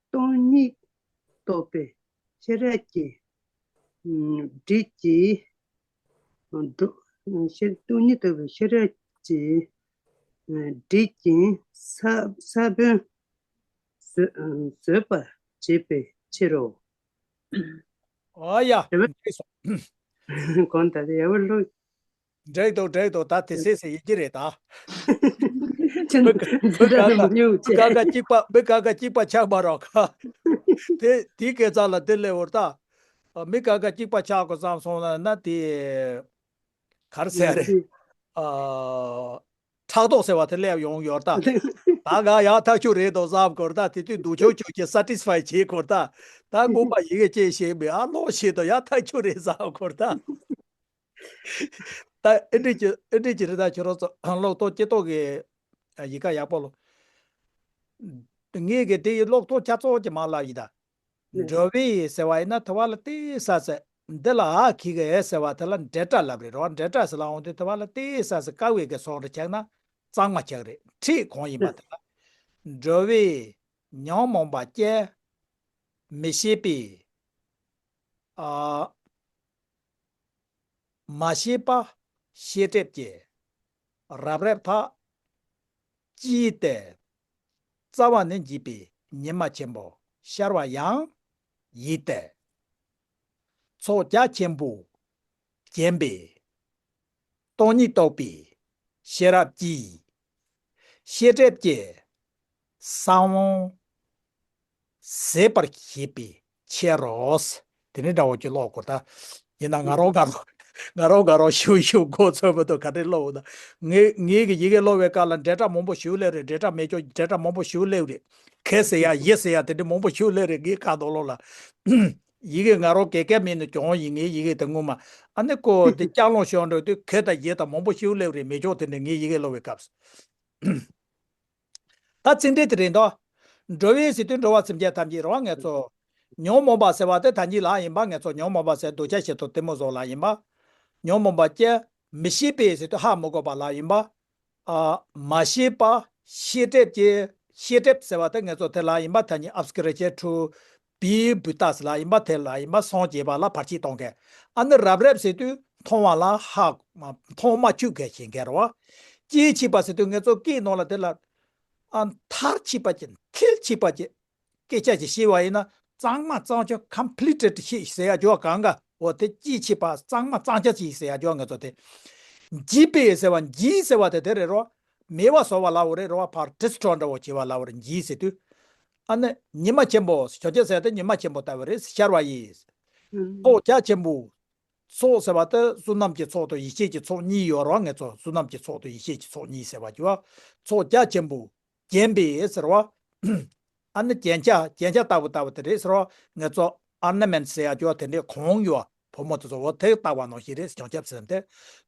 སྟོང་ཉིད་རྟོགས་པའི་ཤེས་རབ་ཀྱི་སྒྲིབ་ཀྱིས་འགྲོ། ཤེས་སྟོང་ཉིད་རྟོགས་པའི་ཤེས་རབ་ཀྱི་སྒྲིབ་ཀྱིས་ས་ས་བོན་བཟོད་བཟོད་པར་བྱེད་པའི་ཕྱིར་རོ། ཨ་ཡ། དེ་བས་འགྲིག་སོང་། གོང་དེ་ཡག་པོ་ཀློག་འགྲིག་འདུག་འགྲིག་འདུག་ད་དེ་སེ་སེ་ཡིན་གྱི་རེད་ད། ཁྱེད་མི་མི་ག་ག་མི་ཉུང་ཆེ། མི་ག་ག་གཅིག་པ་མི་ག་ག་གཅིག་པ་ཆགས་མ་རོགས་ག་དེ་དེའི་སྐད་ཆ་ལ་དེ་སླེབས་འོར་ད། མི་ག་ག་གཅིག་པ་ཆགས་དགོས་བསམ་སོང་ན་ན་དེ། ག་རེ་ཟེར་རེད། ཨ། ཕྲག་དོག་ཟེར་བ་དེ་སླེབས་ཡོང་ཡོད་ད། ད་ག་ཡག་ཐག་ཆོད་རེད་འདུག་བསམ་དགོས་ད། དེ་དུས་སྡུག་ཆོག་ཆོག་གི་སེ་ཊི་སི་ཕའི་བྱེད་དགོས་ད། ད་དགོངས་པ་ཡི་གེ་ཅེས་བཤད་མི་ཨ་ལོག་བྱེད་དོ་ཡག་ཐག་ཆོད་རེད་བསམ་དགོས་ད། ད་ཨེ་འདྲས་ཀྱི་ཨེ་འདྲས་ཀྱི་རེད་ད། ཁྱོད་རང་ཚོ་ཀློག་ཐོག་སྐྱེ་ཐོག་གི་ཡི་ག་ཡག་པོ་ལོ། ངས་གི་དེ་ཡི་ཀློག་ཐོག་ཆ་ཚང་གི་མ་ལབ་ཡིན་ད། འགྲོ་བའི་ཟེར་བ་ཡིན་ན་ཐུ་བ་ལ་ཏི་ས་ཟེར། འདི་ལ་ཨ་ཁི་གི་ཨེ་ཟེར་བ་དེ་ལ་འབྲེལ་སྒྲ་ལབ་རེད་རོ། འབྲེལ་སྒྲ་ཟེར་ལ་འོང་དུས་ཐུ་བ་ལ་ཏི་ས་ཟེར་དཀའ་བའི་གི་སོགས་རེ་ཆགས་ན་གཙང་མ་ཆགས་རེད། ཁྲིད་གང་ཡིན་པ་དེ་ལ། འགྲོ་བའི་ཉོན་མོངས་པ་སྐྱེ་མི་ཤེས་པའི། ཨ། མ་ཤེས་པ་ཤེས་སྒྲིབ་ཀྱིས་རབ་རིབ་དག་བཅད་དེ། རྩ་བ་ནས་འཇིག་པའི་ཉི་མ་ཆེན་པོ་ཤར་བ་ཡང་ཡིན་ཏེ། ཚོགས་རྒྱ་ཆེན་པོ་བརྒྱན་པའི་སྟོང་ཉིད་རྟོགས་པའི་ཤེས་རབ་ཀྱིས་ཤེས་སྒྲིབ་ཀྱི་ས་བོན་ཟད་པར་བྱེད་པའི་ཕྱིར་རོ། དེ་ནི་འདྲ་བོ་ཅིག་ཀློག་དགོས་ད། ཡིན་ན་ང་རང་ང་རང་ང་རང་ང་རང་ཞུ་ཞུ་མགོ་ཚོས་མི་འདུག་ག་འདྲས་ཀློག་འོང་ད། ངས་ངས་ཀྱི་ཡི་གེ་ཀློག་པའི་སྐབས་ལ་འབྲེལ་སྒྲ་མང་པོ་ཞིག་སླེབས་རེད། འབྲེལ་སྒྲ་མེད་ཀྱོག་འབྲེལ་སྒྲ་མང་པོ་ཞིག་སླེབས་རེད། ག་ཟེར་ཡ་ཡི་ཟེར་ཡ་དེ་འདྲས་མང་པོ་ཞིག་སླེབས་རེད། ངའི་ཁ་དོག་ལོག་ལ། ཡི་གེ་ང་རང་ག་ག་མིན་ནས་གྱོང་ཡིན། ངའི་ཡི་གེ་དེ་ངོ་མ། ཨ་ནི་ཀོ་དེ་ལྕགས་ལོང་ཤོར་འགྲོ་དུས་ག་དང་ཡི་དང་མང་པོ་ཞིག་སླེབས་རེད། མེད་ཀྱོག་དེ་འདྲས་ངའི་ཡི་གེ་ཀློག་པའི་སྐབས་སུ། ད་ཚིག་འགྲེལ་དེ་རེད་འདུག་འགྲོ་བའི་ཟེར་དུས་འགྲོ་བ་སེམས་ཅན་ཐམས་ཅད་རེད་བ། ང་ཚོ་ཉོན་མོངས་པ་ཟེར་བ་དེ་ད་གཉིས་ལ་ཡིན་པ། ང་ཚོ་ཉོན་མོངས་པ་ཟེར་འདོད་ཆགས་ཞེ་སྡང་གཏི་མུག་སོགས་ལ་ཡིན་པ། ཉོན་མོངས་པ་སྐྱེ་མི་ཤེས་པའི་ཟེར་དུས་ཧ་མི་གོ་བ་ལ་ཡིན་པ། ཨ། མ་ཤེས་པ་ཤེས་སྒྲིབ་ཀྱི། ཤེས་སྒྲིབ་ཟེར་བ་དེ་ང་ཚོ་དེ་ལ་ཡིན་པ་ད་གཉིས་ཨབ་སྐི་རི་ཅེ་ཁྲུ་བི་བུ་ཏ་ཟེར་ལ་ཡིན་པ། དེ་ལ་ཡིན་པ་སངས་རྒྱས་པ་ལ་བར་ཆད་གཏོང་མཁན། ཨ་ནི་རབ་རིབ་ཟེར་དུས་མཐོང་བ་ལ་ཧ་མཐོང་མ་བཅུག་མཁན་བྱེད་མཁན་རེད་བ། སྐྱེ་འཆི་པ་ཟེར་དུས་ང་ཚོ་སྐྱེས་ནང་ལ་དེ་ལ། ཨ། མཐར་འཆི་བ་ཅན་མཐར་འཆི་བ་ཅན། སྐད་ཆ་ཅིག་བཤད་པ་ཡིན་ན་གཙང་མ་གཙང་ཆོག completed ཤེས་ཟེར་ཡ་ཅོ་གང་ག་འོ་དེ་སྐྱེ་འཆི་བ་གཙང་མ་གཙང་ཆ་ཅིག་ཟེར་ཡ་ཅོ་ང་ཚོ་དེ། འཇིག་པའི་ཟེར་བ་འཇིག་ཟེར་བ་དེ་དེ་རེད་རོ། མེད་པ་བཟོ་བ་ལ་འོ་རེད་རོ། བ་ཕར་destroy འདྲ་བོ་བྱེད་པ་ལ་འོ་རེད། འཇིག་ཟེར་དུས། ཨ་ནི་ཉི་མ་ཆེན་པོ་ཆོས་ཅན་ཟེར་དེ་ཉི་མ་ཆེན་པོ་ལྟ་བུ་རེད། ཤར་བ་ཡིན། ཚོགས་རྒྱ་ཆེན་པོ། ཚོགས་ཟེར་བ་དེ་བསོད་ནམས་ཀྱི་ཚོགས་དང་ཡེ་ཤེས་ཀྱི་ཚོགས་གཉིས་ཡོད་རོ། ང་ཚོ་བསོད་ནམས་ཀྱི་ཚོགས་དང་ཡེ་ཤེས་ཀྱི་ཚོགས་གཉིས་ཟེར་བ་ཅོ། ཚོགས་རྒྱ་ཆེན་པོ། བརྒྱན་པའི་ཟེར་བ། ཨ་ནི་རྒྱན་ཆ་རྒྱན་ཆ་ལྟ་བུ་ལྟ་བུ་དེ་རེད་ཟེར་བ། ང་ཚོ་ ཨོར་ན་མེན་ཊི་ཟེར་ཡ་ཅོ་དེ་འདྲའི་གོང་ཡོད་བུ་མོ་དེ་ཚོ་འོ་དེ་ལྟ་བ་ནང་བཞིན་རེད། བྱང་ཆུབ་སེམས་དེ་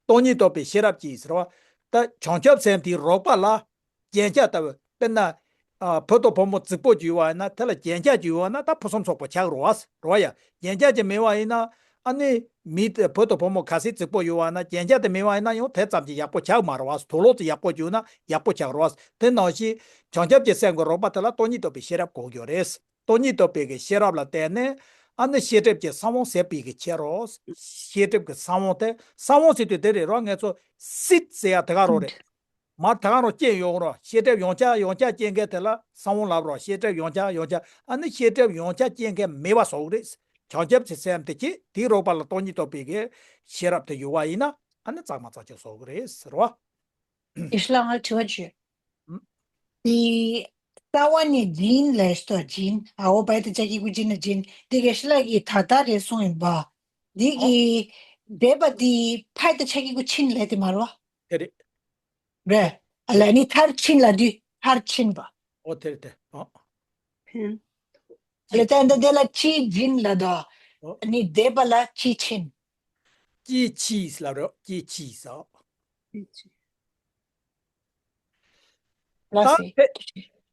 སྟོང་ཉིད་རྟོགས་པའི་ཤེས་རབ་ཀྱིས་ཟེར་བ། ད་བྱང་ཆུབ་སེམས་དེའི་རོགས་པ་ལ་རྒྱན་ཆ་ལྟ་བུ་དཔེར་ན། ཨ་བུ་དང་བུ་མོ་རྫིག་པོ་ཅིག་ཡོད་པ་ཡིན་ན་དེ་ལ་རྒྱན་ཆ་ཅིག་ཡོད་པ་ན་ད་ཕུན་སུམ་ཚོགས་པོ་ཆགས་རོ་བ་རོ་བ་ཡ། རྒྱན་ཆ་ཅིག་མེད་པ་ཡིན་ན་ཨ་ནི་མི་དེ་བུ་དང་བུ་མོ་གལ་སྲིད་རྫིག་པོ་ཡོད་པ་ན་རྒྱན་ཆ་དེ་མེད་པ་ཡིན་ན་ཡང་དེ་ཙམ་གྱིས་ཡག་པོ་ཆགས་མ་རོ་བ། དུག་ལོག་དེ་ཡག་པོ་ཅིག་ཡོད་ན་ཡག་པོ་ཆགས་རོ་བ། དེ་ནང་བཞིན་བྱང་ཆུབ་ཀྱི་སེམས་ཀྱི་རོགས་པ་དེ་ལ་སྟོང་ཉིད་རྟོགས་པའི་ཤེས་རབ་དགོས་ཀྱི་རེད། སྟོང་ཉིད་རྟོགས་པའི་གི་ཤེས་རབ་ལ་བརྟེན་ནས་ཨ་ནི་ཤེས་སྒྲིབ་ཀྱི་ས་བོན་ཟད་པའི་གི་ཕྱིར་རོ། ཤེས་སྒྲིབ་ཀྱི་ས་བོན་དེ་ས་བོན་ཟེར་དུས་དེ་རེད་རོ། ངས་ཚོ་སིད་ཟེར་ཡ་དེ་ག་རོ་རེད། མར་ད་ག་རང་སྐྱེས་ཡོང་རོགས། ཤེས་སྒྲིབ་ཡང་བསྐྱར་ཡང་བསྐྱར་སྐྱེ་མཁན་དེ་ལ་ས་བོན་ལབ་རོགས། ཤེས་སྒྲིབ་ཡང་བསྐྱར་ཡང་བསྐྱར་ཨ་ནི་ཤེས་སྒྲིབ་ཡང་བསྐྱར་སྐྱེ་མཁན་མེད་པ་བཟོ་གི་རེད། བྱང་ཆུབ་ཀྱི་སེམས་དེ་གྱིས་དེའི་རོགས་པ་ལ་སྟོང་ཉིད་རྟོགས་པའི་གི་ཤེས་རབ་དེ་ཡོད་པ་ཡིན་ན་ཨ་ནི་གཙང་མ་གཙང་རྐྱང་བཟོ་གི་རེད་ཟེར་བ། ཨི་ཤི་ལ་ང་དྲི་བ་བརྗོད། ཨུམ། དེ་རྩ་བ་ནས་སྦྱིན་ལས་སོ་སྦྱིན་ཨའོ་བའི་དེ་ཅག་གི་གུ་སྦྱིན་ན་སྦྱིན་དེ་གི་ཤི་ལ་གི་ད་ལྟ་རེད་སོང་ཡིན་པ། འདི་ཨོ། གི་འདས་པ་འདི་ཕའི་ད་ཆ་གི་གུ་ཕྱིན་ལས་དེ་མ་རོ། དེ་རེད། རེད། ཨ་ལ་ནི་མཐར་ཕྱིན་ལ་དུས་མཐར་ཕྱིན་པ། ཨོ་དེ་རེད་དེ། ཨོ། ཕན། ཨ་ལ་ད་འདི་དེ་ལ་ཅི་སྦྱིན་ལ་དོ། ཨོ། ནི་འདས་པ་ལ་ཅི་ཕྱིན། ཅི་ཕྱིས་ལ་རོ་ཅི་ཕྱིས་སོ། ཅི་ཕྱིས། ལ་ད་སེ། ཕེ་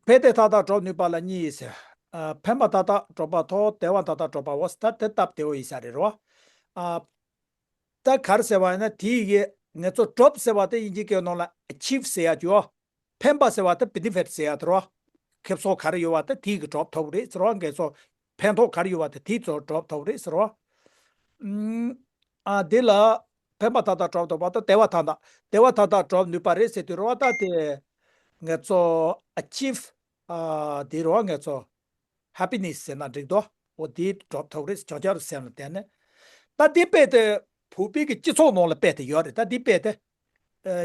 ཕེ་དེ་ཐ་དག་གྲོགས་ནུས་པ་ལ་གཉིས་ཟེར། ཨ་ཕན་པ་ཐ་དག་གྲོགས་པ་ཐོག་དལ་བ་ཐ་དག་གྲོགས་པ་འོ་ད་དེ་སྟབས་བདེ་བོ་ཡིན་ས་རེད་རོ། ཨ་ད་གར་ཟེར་བ་ཡིན་ན་དེའི་གི་ངེད་ཚོ་གྲོབ་ཟེར་བ་དེ་དབྱིན་ཇིའི་སྐད་ནང་ལ་achieve ཟེར་ཡ་ཅོ། ཕན་པ་ཟེར་བ་དེ་benefit ཟེར་ཡ་དེ་རོ། ཁེ་བཟང་ག་རེ་ཡོད་བ་དེ་དེའི་གི་གྲོབ་ཐོབ་རེད་ཟེར་བ། ངེད་ཚོ་ཕན་ཐོགས་ག་རེ་ཡོད་བ་དེ་དེའི་ཚོ་གྲོབ་ཐོབ་རེད་ཟེར་བ། ཨ་འདི་ལ་ཕན་པ་ད་ལྟ་གྲོབ་ཐོབ་པ་དང་དལ་བ་ཐ་དག་དལ་བ་ཐ་དག་གྲོབ་ནུས་པ་རེད་ཟེར་དུས་རོ། ད་དེ་ངེད་ཚོ་achieve ཨ་འདི་རོ། ངེད་ཚོ་happiness ཟེར་ན་འགྲིག་དོ། འོ་དེའི་གྲོབ་ཐོབ་རེད། བྱང་ཆུབ་སེམས་ལ་བརྟེན་ནས། ད་འདི་དཔེ་དེ་བོད་པའི་གི་སྤྱི་ཚོགས་ནང་ལ་དཔེ་དེ་ཡོད་རེད། ད་འདི་དཔེ་དེ་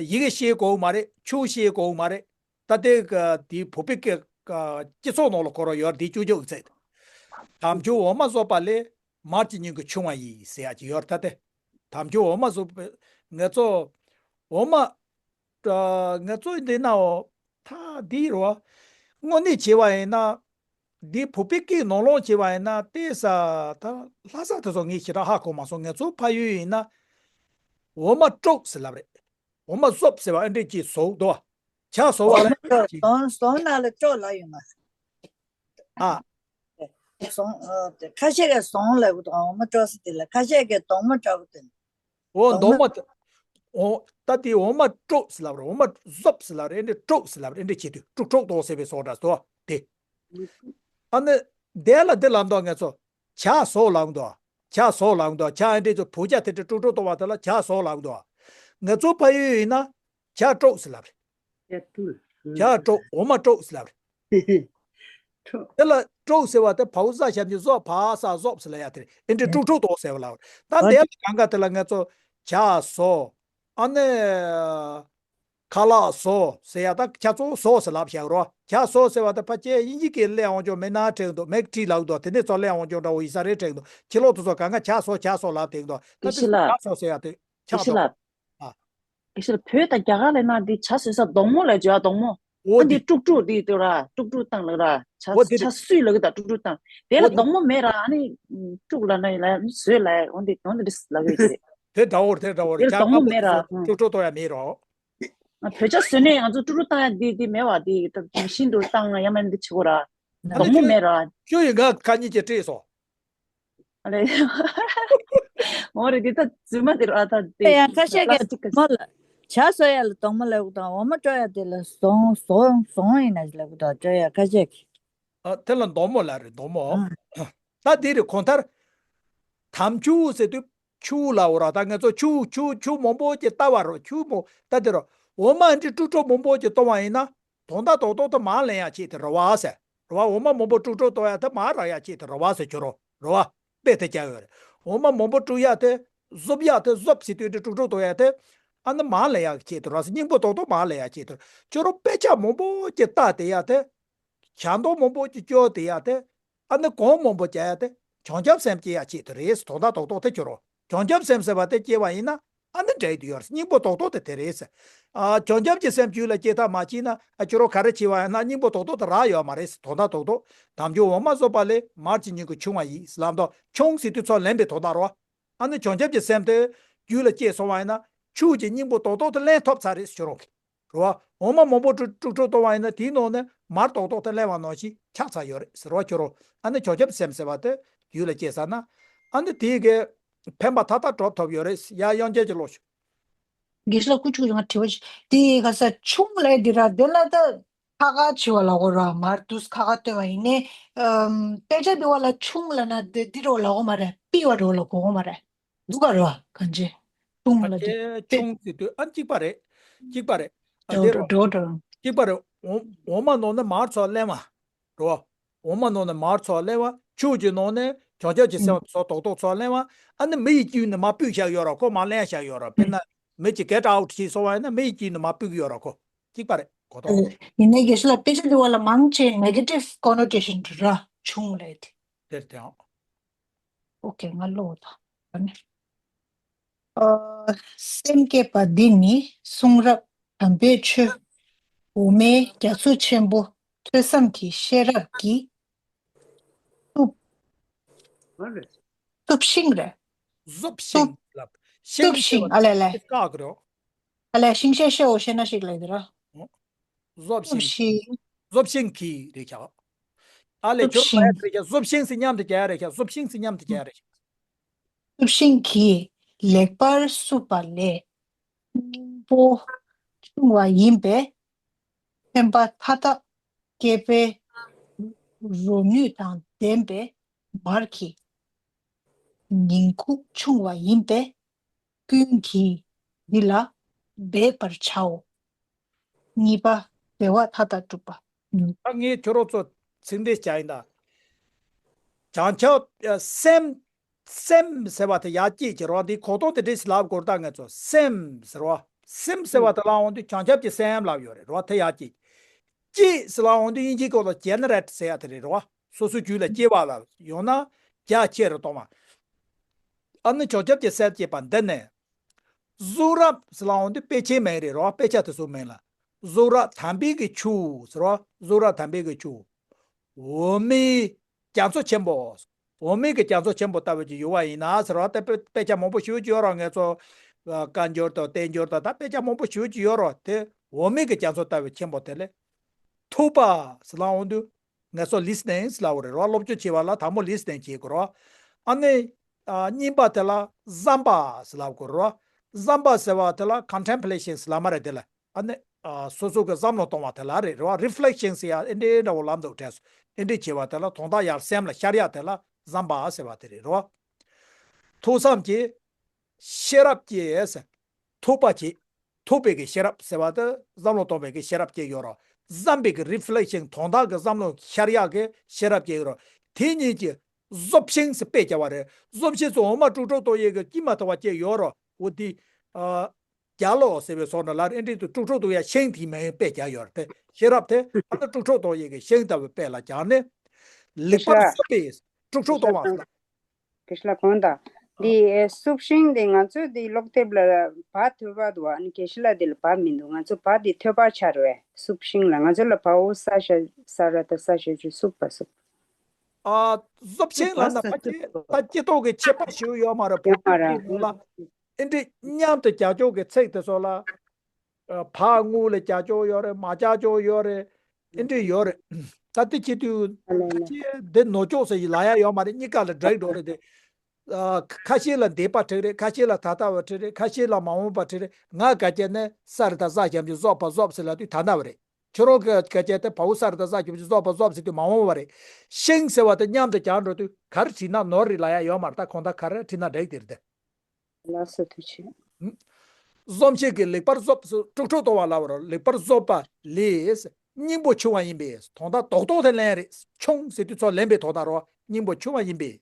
ཡི་གེ་ཤེས་དགོས་མ་རེད། ཆོས་ཤེས་དགོས་མ་རེད། ད་དེ་ག་དེ་བོད་པའི་གི་ག་སྤྱི་ཚོགས་ནང་ལ་ཁོ་རང་ཡོད་རེད། དེ་ཅོ་ཅོ་ཚེ། དམ་ཆོས་འོ་མ་བཟོ་བ་ལས་མར་གྱི་སྙིང་གི་ཆུང་བ་ཡིན་ཟེར་ཡ་ཅིག་ཡོད་རེད། ད་དེ་དམ་ཆོས་འོ་མ་བཟོ་བའི་ངེད་ཚོ་འོ་མ་ང་ཚོ་འདི་ནའོ་ད་འདི་རོ། དངོས་གནས་བྱས་པ་ཡིན་ན་འདི་བོད་པའི་སྐད་ནང་ལོགས་བྱས་པ་ཡིན་ན་ཏེ་ས་ད་ལྷ་ས་དེ་ཚོ་ངས་ཞེ་དྲག་ཧ་གོ་མ་སོང་། ང་ཚོ་ཕ་ཡུལ་ཡིན་ན་འོ་མ་དཀྲོག་ཟེར་ལབ་རེད། འོ་མ་བཟོབ་ཟེར་བ་ཨེ་འདྲས་ཀྱིས་བཟོ་དོ། ཇ་བཟོ་བ་ལ་ཨེ་འདྲས་ཀྱིས། ཟོང་ཟོང་ནང་ལ་དཀྲོག་ལ་ཡོང་ང་། ཨ། ཟོང་ཨ་དེ་ཁ་ཤས་ཀྱིས་ཟོང་ལབ་གི་འདུག་འོ་མ་དཀྲོག་ཟེར་དེ་ལ་ཁ་ཤས་ཀྱིས་སྡོང་མོ་འདྲ་བོ་དེ། འོ་སྡོང་མོ། སྡོང་མོ་དེ། འོ་ད་དེ་འོ་མ་དཀྲོག་ཟེར་ལབ་རེད། འོ་མ་བཟོབ་ཟེར་ལབ་རེད། ཨེ་འདྲས་དཀྲོག་ཟེར་ལབ་རེད། ཨེ་འདྲས་བྱེད་དུས་དཀྲུག་དཀྲོག་དོ་ཟེར་བའི་བཟོ་འདྲ་དོ་དེ། ཨ་ནི་དེ་ལ་འདི་ལབ་འདུག་ངེད་ཚོ་ཇ་བཟོ་ལབ་འདུག་ཇ་བཟོ་ལབ་འདུག་ཇ་ཨེ་འདྲས་ཚོ་བུ་ཇ་དེ་འདྲས་དཀྲུག་དཀྲོག་གཏོང་བ་དེ་ལ་ཇ་བཟོ་ལབ་འདུག་ང་ཚོ་ཕ་ཡུལ་ཡིན་ན་ཇ་དཀྲོག་ཟེར་ལབ་རེད། ཇ་དཀྲོག་ཇ་དཀྲོག་འོ་མ་དཀྲོག་ཟེར་ལབ་རེད། དཀྲོག་དེ་ལ་དཀྲོག་ཟེར་བ་དེ་བའུ་ཟ་ཞབས་ཀྱུ་བཟོ་བ་ས་བཟོབ་ཟེར་ལབ་ཡ་དེ་རེད། ཨེ་འདྲས་དཀྲུག་དཀྲོག་གཏོང་ཟེར་བ་ལབ་རེད། ད་འོ་དེ་ལ་གང་ག་དེ་ལ་ང་ཚོ་ཇ་བཟོ། ཨ་ནི། ཁ་ལག་བཟོ་ཟེར་ཡ་ད་ཁྱེད་ཚོ་བཟོ་ཟེར་ལབ་བཞག་རོ། ཇ་བཟོ་ཟེར་བ་ད་ཕ་ཁྱེད་དབྱིན་ཇི་སྐད་ལབ་འོང་ཅོག་མེ་ན་དྲན་འདུག་མེག་ཊི་ལབ་འདུག་དེ་ནས་ཚོ་ལབ་འོང་ཅོག་འདྲ་བོ་ཡིན་ས་རེད་དྲན་འདུག་ཁྱེད་ལོག་དེ་ཚོ་གང་ག་ཇ་བཟོ་ཇ་བཟོ་ལབ་དྲན་འདུག་ད་ཨི་ཤི་དེ་ལ། ཇ་བཟོ་ཟེར་ཡ་དེ་ཨི་ཆགས་ཤི་འདུག་ལ། ཨ། ཨི་ཤི་ལ་བོད་དང་རྒྱ་གར་ལ་ན་འདི་ཇ་བཟོ་ས་སྡོང་མོ་ལ་ཇ་སྡོང་མོ། འོ་ཨ་འདི་དེ། དཀྲུག་དཀྲུག་འདི་དུ་ར་དཀྲུག་དཀྲུག་བཏང་ལ་ར་ཇ་འོ་དེ་ཇ་སུས་ལ་གི་ད་དཀྲུག་དཀྲུག་བཏང་དེ་ལ་འོ་དེ། སྡོང་མོ་མེད་ར་ཨ་ནི་དཀྲུག་ལ་ན་ཡི་ལ་བཟོས་ལ་འོ་འདི་འོ་འདི་ལ་གི་དེ་རེད། དེ་འདྲ་བོ་རེད། དེ་འདྲ་བོ་རེད། དེ་ལ་ཇ་སྡོང་མོ་མེད་ར་ཨ། དཀྲུག་དཀྲུག་གཏོང་ཡ་མེད་རོ། བོད་ཇ་བཟོས་ནས་ང་ཚོ་དཀྲུག་དཀྲུག་བཏང་ཡ་འདི་འདི་མེད་བ་འདི་ད་མི་ཤིན་ཏུ་བཏང་ཡ་མ་འདི་བྱེད་དགོས་ར། ཨ་ནི་སྡོང་མོ་ཁྱོད་མེད་ར། ཁྱོད་ཡིན་ག་ཁ་ཉིན་གྱི་སྤྲད་སོང་། ཨ་ལེ། འོ་རེད་འདི་ད་རྫུན་མ་འདི་ར་ད་འདི་ཡང་ཁ་ཤས་ཀྱིས་པ་ལ་སྟིག་གི་སྡོང་མོ་ལ་ཇ་བཟོ་ཡ་ལ་སྡོང་མོ་ལབ་གི་དང་འོ་མ་དཀྲོག་ཡ་དེ་ལ་ཟོང་ཟོང་ཟོང་ཡིན་ན་ལབ་གི་དང་དཀྲོག་ཡ་ཁ་ཤས་ཀྱིས། ཨ་དེ་ལ་སྡོང་མོ་ལབ་རེད་སྡོང་མོ། ཨ། ད་འདི་རེད་གང་ལྟར། དམ་ཆོས་ཟེར་དུས་ཆུ་ལ་འོ་ར་ད་ང་ཚོ་ཆུ་ཆུ་ཆུ་མང་པོ་ཅིག་བཏབ་པ་རོ་ཆུ་མོ་ད་དེ་རོ། འོ་མ་འདི་དཀྲུག་དཀྲུག་མང་པོ་ཅིག་གཏོང་བ་ཡིན་ན་དོན་དག་རྡོག་རྡོག་ད་མར་ལེན་ཡ་ཆེད་དུ་རེད་བ་ཟེར་རེད་བ། འོ་མ་མང་པོ་དཀྲུག་དཀྲུག་གཏོང་ཡ་ད་མར་རག་ཡ་ཆེད་དུ་རེད་བ་ཟེར་ཁྱོད་རོ་རེད་བ། དཔེ་དེ་རྒྱག་ཡོད་རེད། འོ་མ་མང་པོ་དཀྲུག་ཡ་དེ་བཟོབ་ཡ་དེ་བཟོབ་ཟེར་དུས་འདི་དཀྲུག་དཀྲུག་གཏོང་ཡ་དེ་ཨ་ནི་མར་ལེན་ཡ་ཆེད་དུ་རེད་ཟེར། སྙིང་པོ་རྡོག་རྡོག་མར་ལེན་ཡ་ཆེད་དུ་ཁྱོད་རོ། དཔེ་ཆ་མང་པོ་ཅིག་ལྟ་དེ་ཡ་དེ། ཇ་མདོག་མང་པོ་ཅིག་སྐྱོར་དེ་ཡ་དེ། ཨ་ནི་གོང་མང་པོ་རྒྱག་ཡ་དེ། བྱང་ཆུབ་སེམས་སྐྱེ་ཡ་ཆེད་དུ་རེད། དོན་དག་རྡོག་རྡོག་དེ་ཁྱོད་རོ། བྱང་ཆུབ་སེམས་ཟེར་བ་དེ་སྐྱེ་བ་ཡིན་ན། ཨ་ནི་འདྲ་ཡི་དུ་ཡོད་རེད། སྙིང་པོ་རྡོག་རྡོག་དེ་དེ་རེད་ཟེར། ཨ་བྱང་ཆུབ་ཀྱི་སེམས་རྒྱུད་ལ་སྐྱེ་ཐབས་མ་བྱས་ན་ཨ་ཁྱོད་རང་ག་རེ་བྱས་པ་ཡིན་ན་སྙིང་པོ་རྡོག་རྡོག་དེ་རག་ཡོད་མ་རེད་ཟེར། དོན་དག་རྡོག་རྡོག་དལ་འབྱོར་འོག་མ་བཟོད་པ་ལས་མར་གྱི་སྙིང་པོ་ཕྱུང་བ་ཡིན་ཟེར་ལབ་འདུག་ཕྱུང་ཟེར་དུས་ཚོད་ལེན་པའི་དོན་དག་རེད་བ། ཨ་ནི་བྱང་ཆུབ་ཀྱི་སེམས་དེ་རྒྱུད་ལ་སྐྱེས་སོང་བ་ཡིན་ན་ཆུ་གི་སྙིང་པོ་རྡོག་རྡོག་དེ་ལེན་ཐུབ་ཚར་རེད་ཟེར་ཁྱོད་རང་གིས། རེད་བ། འོ་མ་མང་པོ་དཀྲུག་དཀྲུག་གཏོང་བ་ཡིན་ན་དེའི་ནང་ནས་མར་རྡོག་རྡོག་དེ་ལེན་པ་ནང་བཞིན་ཆགས་ཚར་ཡོད་རེད་ཟེར་བ་ཁྱོད་རང་། ཨ་ནི་བྱང་ཆུབ་སེམས་ཟེར་བ་དེ་རྒྱུད་ལ་སྐྱེས་ཚར་ན། ཨ་ནི་དེའི་གི་ཕན་པ་མཐའ་དག་སྒྲུབ་ཐུབ་ཡོད་རེད། ཡ་དབྱངས་ཅན་གྱི་ལོ་ཞུ། དགེ་བཤེས་ལགས་སྐུ་ཆུ་ང་དྲི་བ་ཞིག་དེ་ག་ས་ཆུང་ལས་འདི་ར་དེ་ལ་ད་ཁ་ཁ་བྱི་བ་ལ་གོ་ར་མར་དུས་ཁ་ཁ་སྟོན་བ་ཡིན་ནས། ཨམ་དཔེ་ཆ་འདི་བ་ལ་ཆུང་ལ་ན་དེ་འདི་རོ་ལ་གོ་མ་རེད། པི་བ་རོ་ལ་གོ་གོ་མ་རེད། འདུག་ག་རོ་གང་ཅི། ཆུང་ལ་དེ་ཨེ་ཆུང་ཟེར་དུས་ཨ་གཅིག་པ་རེད། གཅིག་པ་རེད། ཨ་འགྲོ་དེ་འགྲོ་རོ། འགྲོ་འགྲོ། གཅིག་པ་རེད། འོ་འོ་མ་ནང་ནས་མར་ཚོ་ལེན་བ། རོ། འོ་མ་ནང་ནས་མར་ཚོ་ལེན་བ། ཆུ་གི་ནང་ནས་བྱང་ཆུབ་ཀྱི་སེམས་ཚོ་རྡོག་རྡོག་ཚོ་ལེན་བ། ཨ་ནི་མི་ཡི་དཀྱུས་ནས་མར་སྤུས་བཞག་ཡོད་ར་ཁོ་མར་ལེན་བཞག་ཡོད་ར། དཔེར་ན་མི་གཅིག་གེ་ཊི་ཨའུཊ་བྱས་སོང་བ་ཡིན་ན་མི་ཡི་དཀྱུས་ནས་མར་སྤུས་ཀྱི་ཡོད་ར་ཁོ། གཅིག་པ་རེད་གོ་ཐོག་ཡིན་ནའི་དགེ་བཤེས་ལགས་དཔེ་ཆ་འདི་བ་ལ་མང་ཆེ་ནེ་གེ་ཊིབ་ཀོ་ནོ་ཊེ་ཤན་ར་ཆུང་ལས་དེ། དེར་དེའང་། ཨོ་ཁེ་ང་ལོ་ད། ཨ་ནི། ཨ་སེམས་བསྐྱེད་པ་འདི་ནི་གསུང་རབ་དམ་པའི་ཆོས། འོག་མའི་རྒྱ་མཚོ་ཆེན་པོ་ཐོས་བསམ་གྱི་ཤེས་རབ་ཀྱིས་བཏུབ། བཏུབ་ཤིང་རེད། བཟོབ་ཤིང་ལབ། བཏུབ་ཤིང་ཨ་ལས་ལས། བཀག་རོ། ཨ་ལས་ཤིང་ཤེས་ཤེས་འོ་ཤེས་ན་ཞིག་ལས་དེ་ར། བཟོབ་ཤིང་། བཟོབ་ཤིང་། བཟོབ་ཤིང་གི་རེད་ཁྱག་ཨ་ལས་ཁྱོད་རང་རེད་ཁྱག་བཟོབ་ཤིང་ཟེར་མཉམ་དུ་རྒྱག་རེད་ཁྱག་བཟོབ་ཤིང་ཟེར་མཉམ་དུ་རྒྱག་རེད་ཁྱག་བཟོབ་ཤིང་གིས་ལེགས་པར་བསྲུབས་པ་ལས། སྙིང་པོ་ཕྱུང་བ་ཡིན་པས། ཕན་པ་མཐའ་དག་སྐྱེད་པའི་རོ་ནུས་དང་ལྡན་པའི་མར་གྱི་ཉིང་ཁུ་ཕྱུང་བ་ཡིན་པས། ཀུན་གྱིས་འདི་ལ་འབད་པར་བྱའོ། གཉིས་པ་བདེ་བ་མཐའ་དག་སྒྲུབ་པ། ད་ངས་ཁྱོད་རང་ཚོ་ཚིག་འདི་བྱ་ཡིན་ད། བྱང་ཆུབ་སེམས། སེམས་ཟེར་བ་དེ་ཡར་སྐྱེད་ཀྱི་རོ་འདི་གོ་རྟོགས་དེ་འདྲས་ལབ་དགོས་ད་ངས་ཚོ་སེམས་ཟེར་བ། སེམས་ཟེར་བ་དེ་ལ་འོང་དུས་བྱང་ཆུབ་ཀྱི་སེམས་ལབ་ཡོད་རེད་རོ་དེ་ཡར་སྐྱེད། སྐྱེད་ཟེར་ལ་འོང་དུས་དབྱིན་ཇིའི་སྐོར་ལ་ཇེ་ནེ་རེ་ཊི་ཟེར་ཡ་དེ་རེད་རོ། སོ་སོའི་རྒྱུད་ལ་སྐྱེ་བ་ལ་ཡོང་ན་རྒྱ་ཆེ་རུ་གཏོང་བ། ཨ་ནི་བྱང་ཆུབ་ཀྱི་སེམས་བསྐྱེད་པ་འདི་ནི། གཟུགས་རབ་ཟེར་ལ་འོང་དུས་དཔེ་ཆའི་མིང་རེད་རོ་དཔེ་ཆ་དེ་ཚོའི་མིང་ལ། གཟུགས་རབ་དམ་པའི་གི་ཆུ་ཟེར་རོ་གཟུགས་རབ་དམ་པའི་གི་ཆུ། འོ་མའི་རྒྱ་མཚོ་ཆེན་པོ། འོ་མའི་གི་རྒྱ་མཚོ་ཆེན་པོ་ལྟ་བུ་ཅིག་ཡོད་པ་ཡིན་ན་ཟེར་བ་དེ་དཔེ་དཔེ་ཆ་མང་པོ་ཞེ་པོ་ཅིག་ཡོད་རོགས་ངེད་ཚོ། བཀའ་འགྱུར་དང་བསྟན་འགྱུར་དང་ད་དཔེ་ཆ་མང་པོ་ཞེ་པོ་ཅིག་ཡོད་རོགས་དེ་འོ་མའི་གི་རྒྱ་མཚོ་ལྟ་བུ་ཆེན་པོ་དེ་ལས། ཐུབ་པ་ཟེར་ལ་འོང་དུས་ངེད་ཚོ་ལི་སི་ནིང་ལབ་དགོས་རེད་རོགས་སློབ་སྦྱོང་བྱེད་པ་ལ་དང་པོ་ལི་སི་ནིང་བྱེད་དགོས་རོགས། ཨ་ནི། གཉིས་པ་དེ་ལ་བསམ་པ་ཟེར་ལབ་དགོས་རོགས། བསམ་པ་ཟེར་བ་དེ་ལ་ཀོན་ཊེམ་པ་ལེ་ཤན་ལབ་མ་རེད་དེ་ལ། ཨ་ནི། སོ་སོ་གི་བསམ་བློ་གཏོང་བ་དེ་ལ་རེད་རེད་བ། རི་ཕི་ལེག་ཤན་ཟེར་ཡ་ཨེ་འདྲའི་འདྲ་བོ་ལབ་འདུག་དྲན་སོང་། ཨེ་འདྲའི་བྱེད་པ་དེ་ལ་དོན་དག་ཡར་སེམས་ལ་ཤར་ཡ་དེ་ལ་བསམ་པ་ཟེར་བ་དེ་རེད་རེད་བ། ཐུགས་བསམ་གྱིས། ཤེས་རབ་ཀྱིས། ཐུབ་པ་གྱིས། ཐུབ་པའི་གི་ཤེས་རབ་ཟེར་བ་དེ་བསམ་བློ་གཏོང་བའི་གི་ཤེས་རབ་ཀྱི་ཡོད་རོ། བསམ་པའི་གི་རི་ཕི་ལེག་ཤན་དོན་དག་གི་བསམ་བློ་ཤར་ཡག་གི་ཤེས་རབ་ཀྱི་ཡོད་རོ། དེ་གཉིས་ཀྱིས་བཟོབ་ཤིང་ཟེར་དཔེ་བྱ་བ་རེད། བཟོབ་ཤིང་ཟེར་འོ་མ་དཀྲུག་དཀྲུག་གཏོང་ཡས་གི་སྐྱིད་མ་ཐོབ་པ་ཅིག་ཡོད་རོ། འོ་དེ། ཨ། རྒྱ་ལོ་ཟེར་བའི་སོགས་ནི་ལར་ཨེ་འདྲི་དུ་དཀྲུག་དཀྲུག་གཏོང་ཡ་ཤིང་དེའི་མིང་དཔེ་བྱ་ཡོད་རེད་དེ། ཤེས་རབ་དེ་ཨ་ནི་དཀྲུག་དཀྲུག་གཏོང་ཡས་གི་ཤིང་ལྟ་བུའི་དཔེ་ལ་སྦྱར་ནས། ལེགས་པར་བཟོ་བའི་དཀྲུག་དཀྲུག་གཏོང་བ་ཟེར། དགེ་བཤེས་ལགས་གོང་དང་། འདི་ཨེ་བསྲུབས་ཤིང་འདི་ང་ཚོ་འདི་ཀློག་དེབ་ལ་བ་ཐོད་པ་འདུག་ཨ་ནི་དགེ་བཤེས་ལགས་འདི་ལ་བ་མི་འདུག་ང་ཚོ་བ་འདི་ཐོད་པ་ཆགས་རེད་བསྲུབས་ཤིང་ལ་ང་ཚོ་ལ་བ་འོ་ས་ཞ་ས་ར་ད་ས་ཞ་ཅུ་བསྲུབས་པ་བསྲུབས། ཨ་བསྲུབས་ཤིང་ལ་ན་བ་སྐྱེ་ད་སྐྱེ་ཐོག་གི་ཁྱད་པར་ཞིག་ཡོད་མ་རེད་བོད་ཡོད་མ་པའི་རེད་ནང་ལ། ཨེ་འདྲི་མཉམ་དུ་རྒྱག་ཕྱོགས་ཀྱི་ཚིག་དེ་ཚོ་ལ། བག་དངུལ་ལ་རྒྱག་ཕྱོགས་ཡོད་རེད་མ་རྒྱག་ཕྱོགས་ཡོད་རེད། ཨེ་འདྲི་ཡོད་རེད། ད་དེ་བྱེད་དུས་ཁ་ཆེ་འདི་ནོར་ཕྱོགས་ཟེར་ཡི་ལ་ཡ་ཡོད་མ་རེད་གཉིས་ཀ་ལ་འགྲིག་འགྲོ་རེད་དེ། ཁ་ཤས་ལ་འདས་པ་འགྲིག་རེད་ཁ་ཤས་ལ་ད་ལྟ་བ་འགྲིག་རེད་ཁ་ཤས་ལ་མ་འོངས་པ་འགྲིག་རེད། ང་ག་རྒྱ་ནས་ས་རི་ད་ས་ཞབས་ཀྱུ་བཟོ་བ་བཟོ་བ་ཟེར་ལ་དུས་ད་ལྟ་བ་རེད། ཁྱོད་རང་གི་ག་རྒྱ་དེ་བའུ་ས་རི་ད་ས་ཞབས་ཀྱུ་བཟོ་བ་བཟོ་བ་ཟེར་དུས་མ་འོངས་པ་རེད། ཤིང་ཟེར་བ་དེ་མཉམ་དུ་རྒྱག་འགྲོ་དུས་ག་རེ་བྲིས་ན་ནོར་རེད་ལ་ཡ་ཡོད་མ་རེད་ད་གོང་ད་ག་རེ་བྲིས་ན་འགྲིག་དེ་རེད་དེ། ལགས་སོ་ཐུགས་རྗེ་ཆེ། བཟོ་ཤིང་གིས་ལེགས་པར་བཟོ་དཀྲུག་དཀྲུག་གཏོང་བ་ལ་བར་ལེགས་པར་བཟོ་བ་ལས། སྙིང་པོ་ཕྱུང་བ་ཡིན་པས་དོན་དག་རྡོག་རྡོག་དེ་ལེན་རེད། ཕྱུང་ཟེར་དུས་ཚོ་ལེན་པའི་དོན་དག་རོ་སྙིང་པོ་ཕྱུང་བ་ཡིན་པས།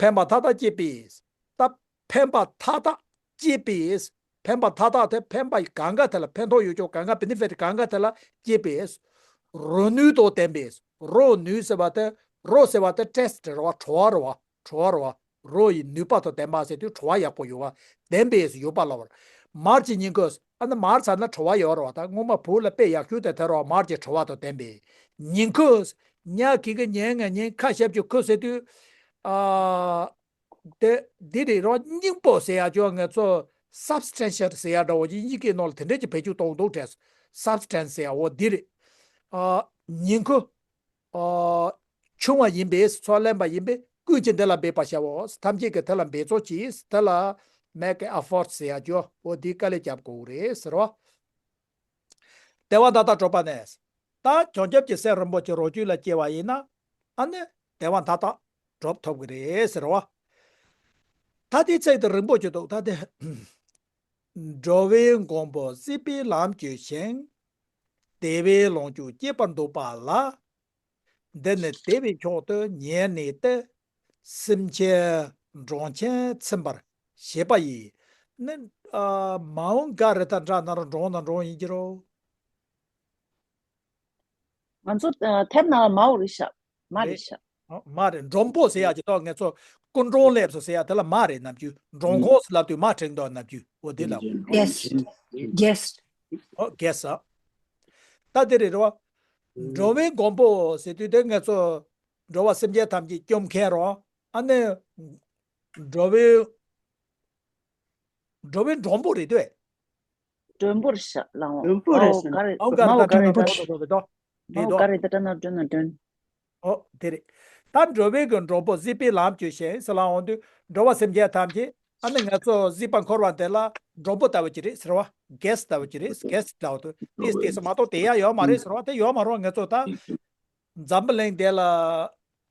ཕན་པ་མཐའ་དག་སྐྱེད་པས། ད་ཕན་པ་མཐའ་དག་སྐྱེད་པས། ཕན་པ་མཐའ་དག་དེ་ཕན་པ་གང་ག་དེ་ལ་ཕན་ཐོགས་ཡོད་ཆོག་གང་ག་བེ་ནི་ཕིཊ་གང་ག་དེ་ལ་སྐྱེད་པས། རོ་ནུས་དང་ལྡན་པས། རོ་ནུས་ཟེར་བ་དེ་རོ་ཟེར་བ་དེ་ཊེ་སི་ཊི་རེད་བ་བྲོ་བ་རེད་བ་བྲོ་བ་རེད་བ། རོ་ཡི་ནུས་པ་དང་ལྡན་པ་ཟེར་དུས་བྲོ་བ་ཡག་པོ་ཡོད་ ལྡན་པའི་ཡོད་པ་ལ་བར། མར་གྱི་ཉིན་ཁུ། ཨ་ནི་མར་ཚར་ན་དྲོ་བ་ཡོད་རེད་བ། ད་སྔོན་མ་བོད་ལ་དཔེ་ཡག་ཤོས་དེ་དེ་རེད་བ། མར་གྱི་དྲོ་བ་དང་ལྡན་པའི་ཉིན་ཁུ། ཉ་གི་གི་ཉན་ང་ཉན་ཁ་ཞབས་ཀྱི་ཁུ་ཟེར་དུས། ཨ། དེ་འདི་རེད་རོ། སྙིང་པོ་ཟེར་ཡ་ཅོ་ང་ཚོ་སབ་སི་ཊན་ཤལ་ཟེར་ཡ་འདྲ་བོ་ཅིག་དབྱིན་ཇི་སྐད་ནང་ལ་དེ་འདྲས་ཀྱི་བེད་སྤྱོད་གཏོང་འདུག་དྲན། སབ་སི་ཊན་ཟེར་ཡ་འོ་འདི་རེད། ཨ། ཉིང་ཁུ། ཨ། ཆུང་བ་ཡིན་པས་ཚོ་ལེན་པ་ཡིན་པས་ཀུན་གྱིས་འདི་ལ་འབད་པར་བྱའོ། ཐམས་ཅད་ཀྱིས་དེ་ལ་འབད་རྩོལ་གྱིས། དེ་ལ་make an effort ཟེར་ཡ་ཅོ་འོ་འདི་དཀའ་ལས་རྒྱབ་དགོས་རེད་ཟེར་བ། དལ་བ་མཐའ་དག་གྲོལ་བ་ནས། ད་བྱང་ཆུབ་ཀྱི་སེམས་རིན་པོ་ཆེ་རོ་བཅུད་ལ་སྐྱེ་བ་ཡིན་ན། ཨ་ནི་དལ་བ་མཐའ་དག་གྲོལ་ཐུབ་ཀྱི་རེད་ཟེར་བ། ད་དེའི་ཚིག་དེ་རིང་པོ་ཅིག་འདུག་ད་དེ། འགྲོ་བའི་མགོན་པོ་སྲིད་པའི་ལམ་བཅུ་ཞིང་། བདེ་བའི་ལོངས་སྤྱོད་སྐྱེད་པར་འདོད་པ་ལ། འདི་ནི་བདེ་བའི་མཆོག་ཏུ་ཉེར་གནས་ཏེ། སེམས་ཅན་འགྲོ་ཆེན་ཚིམ་པར་བྱེད་པ་ཡིས་ནི། ཨ། མའོ་ག་རི་ད་འདྲ་ན་རོ་འགྲོ་ན་འགྲོ་ཡིན་གྱི་རོ། ང་ཚོ་ཨ་ཐེབས་ནང་ལ་མའོ་རེད་ཤག་མ་རེད་རེད། ཤག་ཨ། མ་རེད། མགྲོན་པོ་ཟེར་ཡག་ཅིག་ཏོ་ང་ཚོ་སྐུ་མགྲོན་སླེབས་སོང་ཟེར་ཡག་དེ་ལ་མ་རེད་ནམ་རྒྱུན། མགྲོན་ཁོང་ཟེར་ལབ་དུས་མ་དྲན་འདུག་ནམ་རྒྱུན། འོ་དེ་ལ། Guest. Guest. ཨོ་གེ་སི། ད་དེ་རེད་རོ། འགྲོ་བའི་མགོན་པོ་ཟེར་དུས་དེ་ང་ཚོ་འགྲོ་བ་སེམས་ཅན་ཐམས་ཅད་སྐྱོབ་མཁན་རོ། ཨ་ནི་འགྲོ་བའི། འགྲོ་བའི་མགྲོན་པོ་རེད་དོ། མགྲོན་པོར་ཤ་ལང་བ། མགྲོན་པོ་རེད་ཟེར་ན། མའོ་ག་རི་ད་མའོ་ག་རི་ད་ད་མའོ་ག་རི་ད་ད་ན་འགྲོ་ན་འགྲོན། ཨོ་དེ་རེད། ད་འགྲོ་བའི་གི་མགྲོན་པོ་སྲིད་པའི་ལམ་བཅུ་ཞིང་ཟེར་ལ་འོང་དུས་འགྲོ་བ་སེམས་ཅན་ཐམས་ཅད་ཨ་ནི་ང་ཚོ་སྲིད་པ་འཁོར་བ་འདི་ལ་མགྲོན་པོ་ལྟ་བུ་ཅིག་རེད་ཟེར་བ། གེ་སི་ལྟ་བུ་ཅིག་རེད། གེ་སི་ལྟ་བུ་དུ་ཏིས་ཏིས་མ་གཏོགས་དེ་ཡ་ཡོད་མ་རེད་ཟེར་བ། དེ་ཡོད་མ་རེད། ང་ཚོ་ད། འཛམ་བུ་གླིང་འདི་ལ་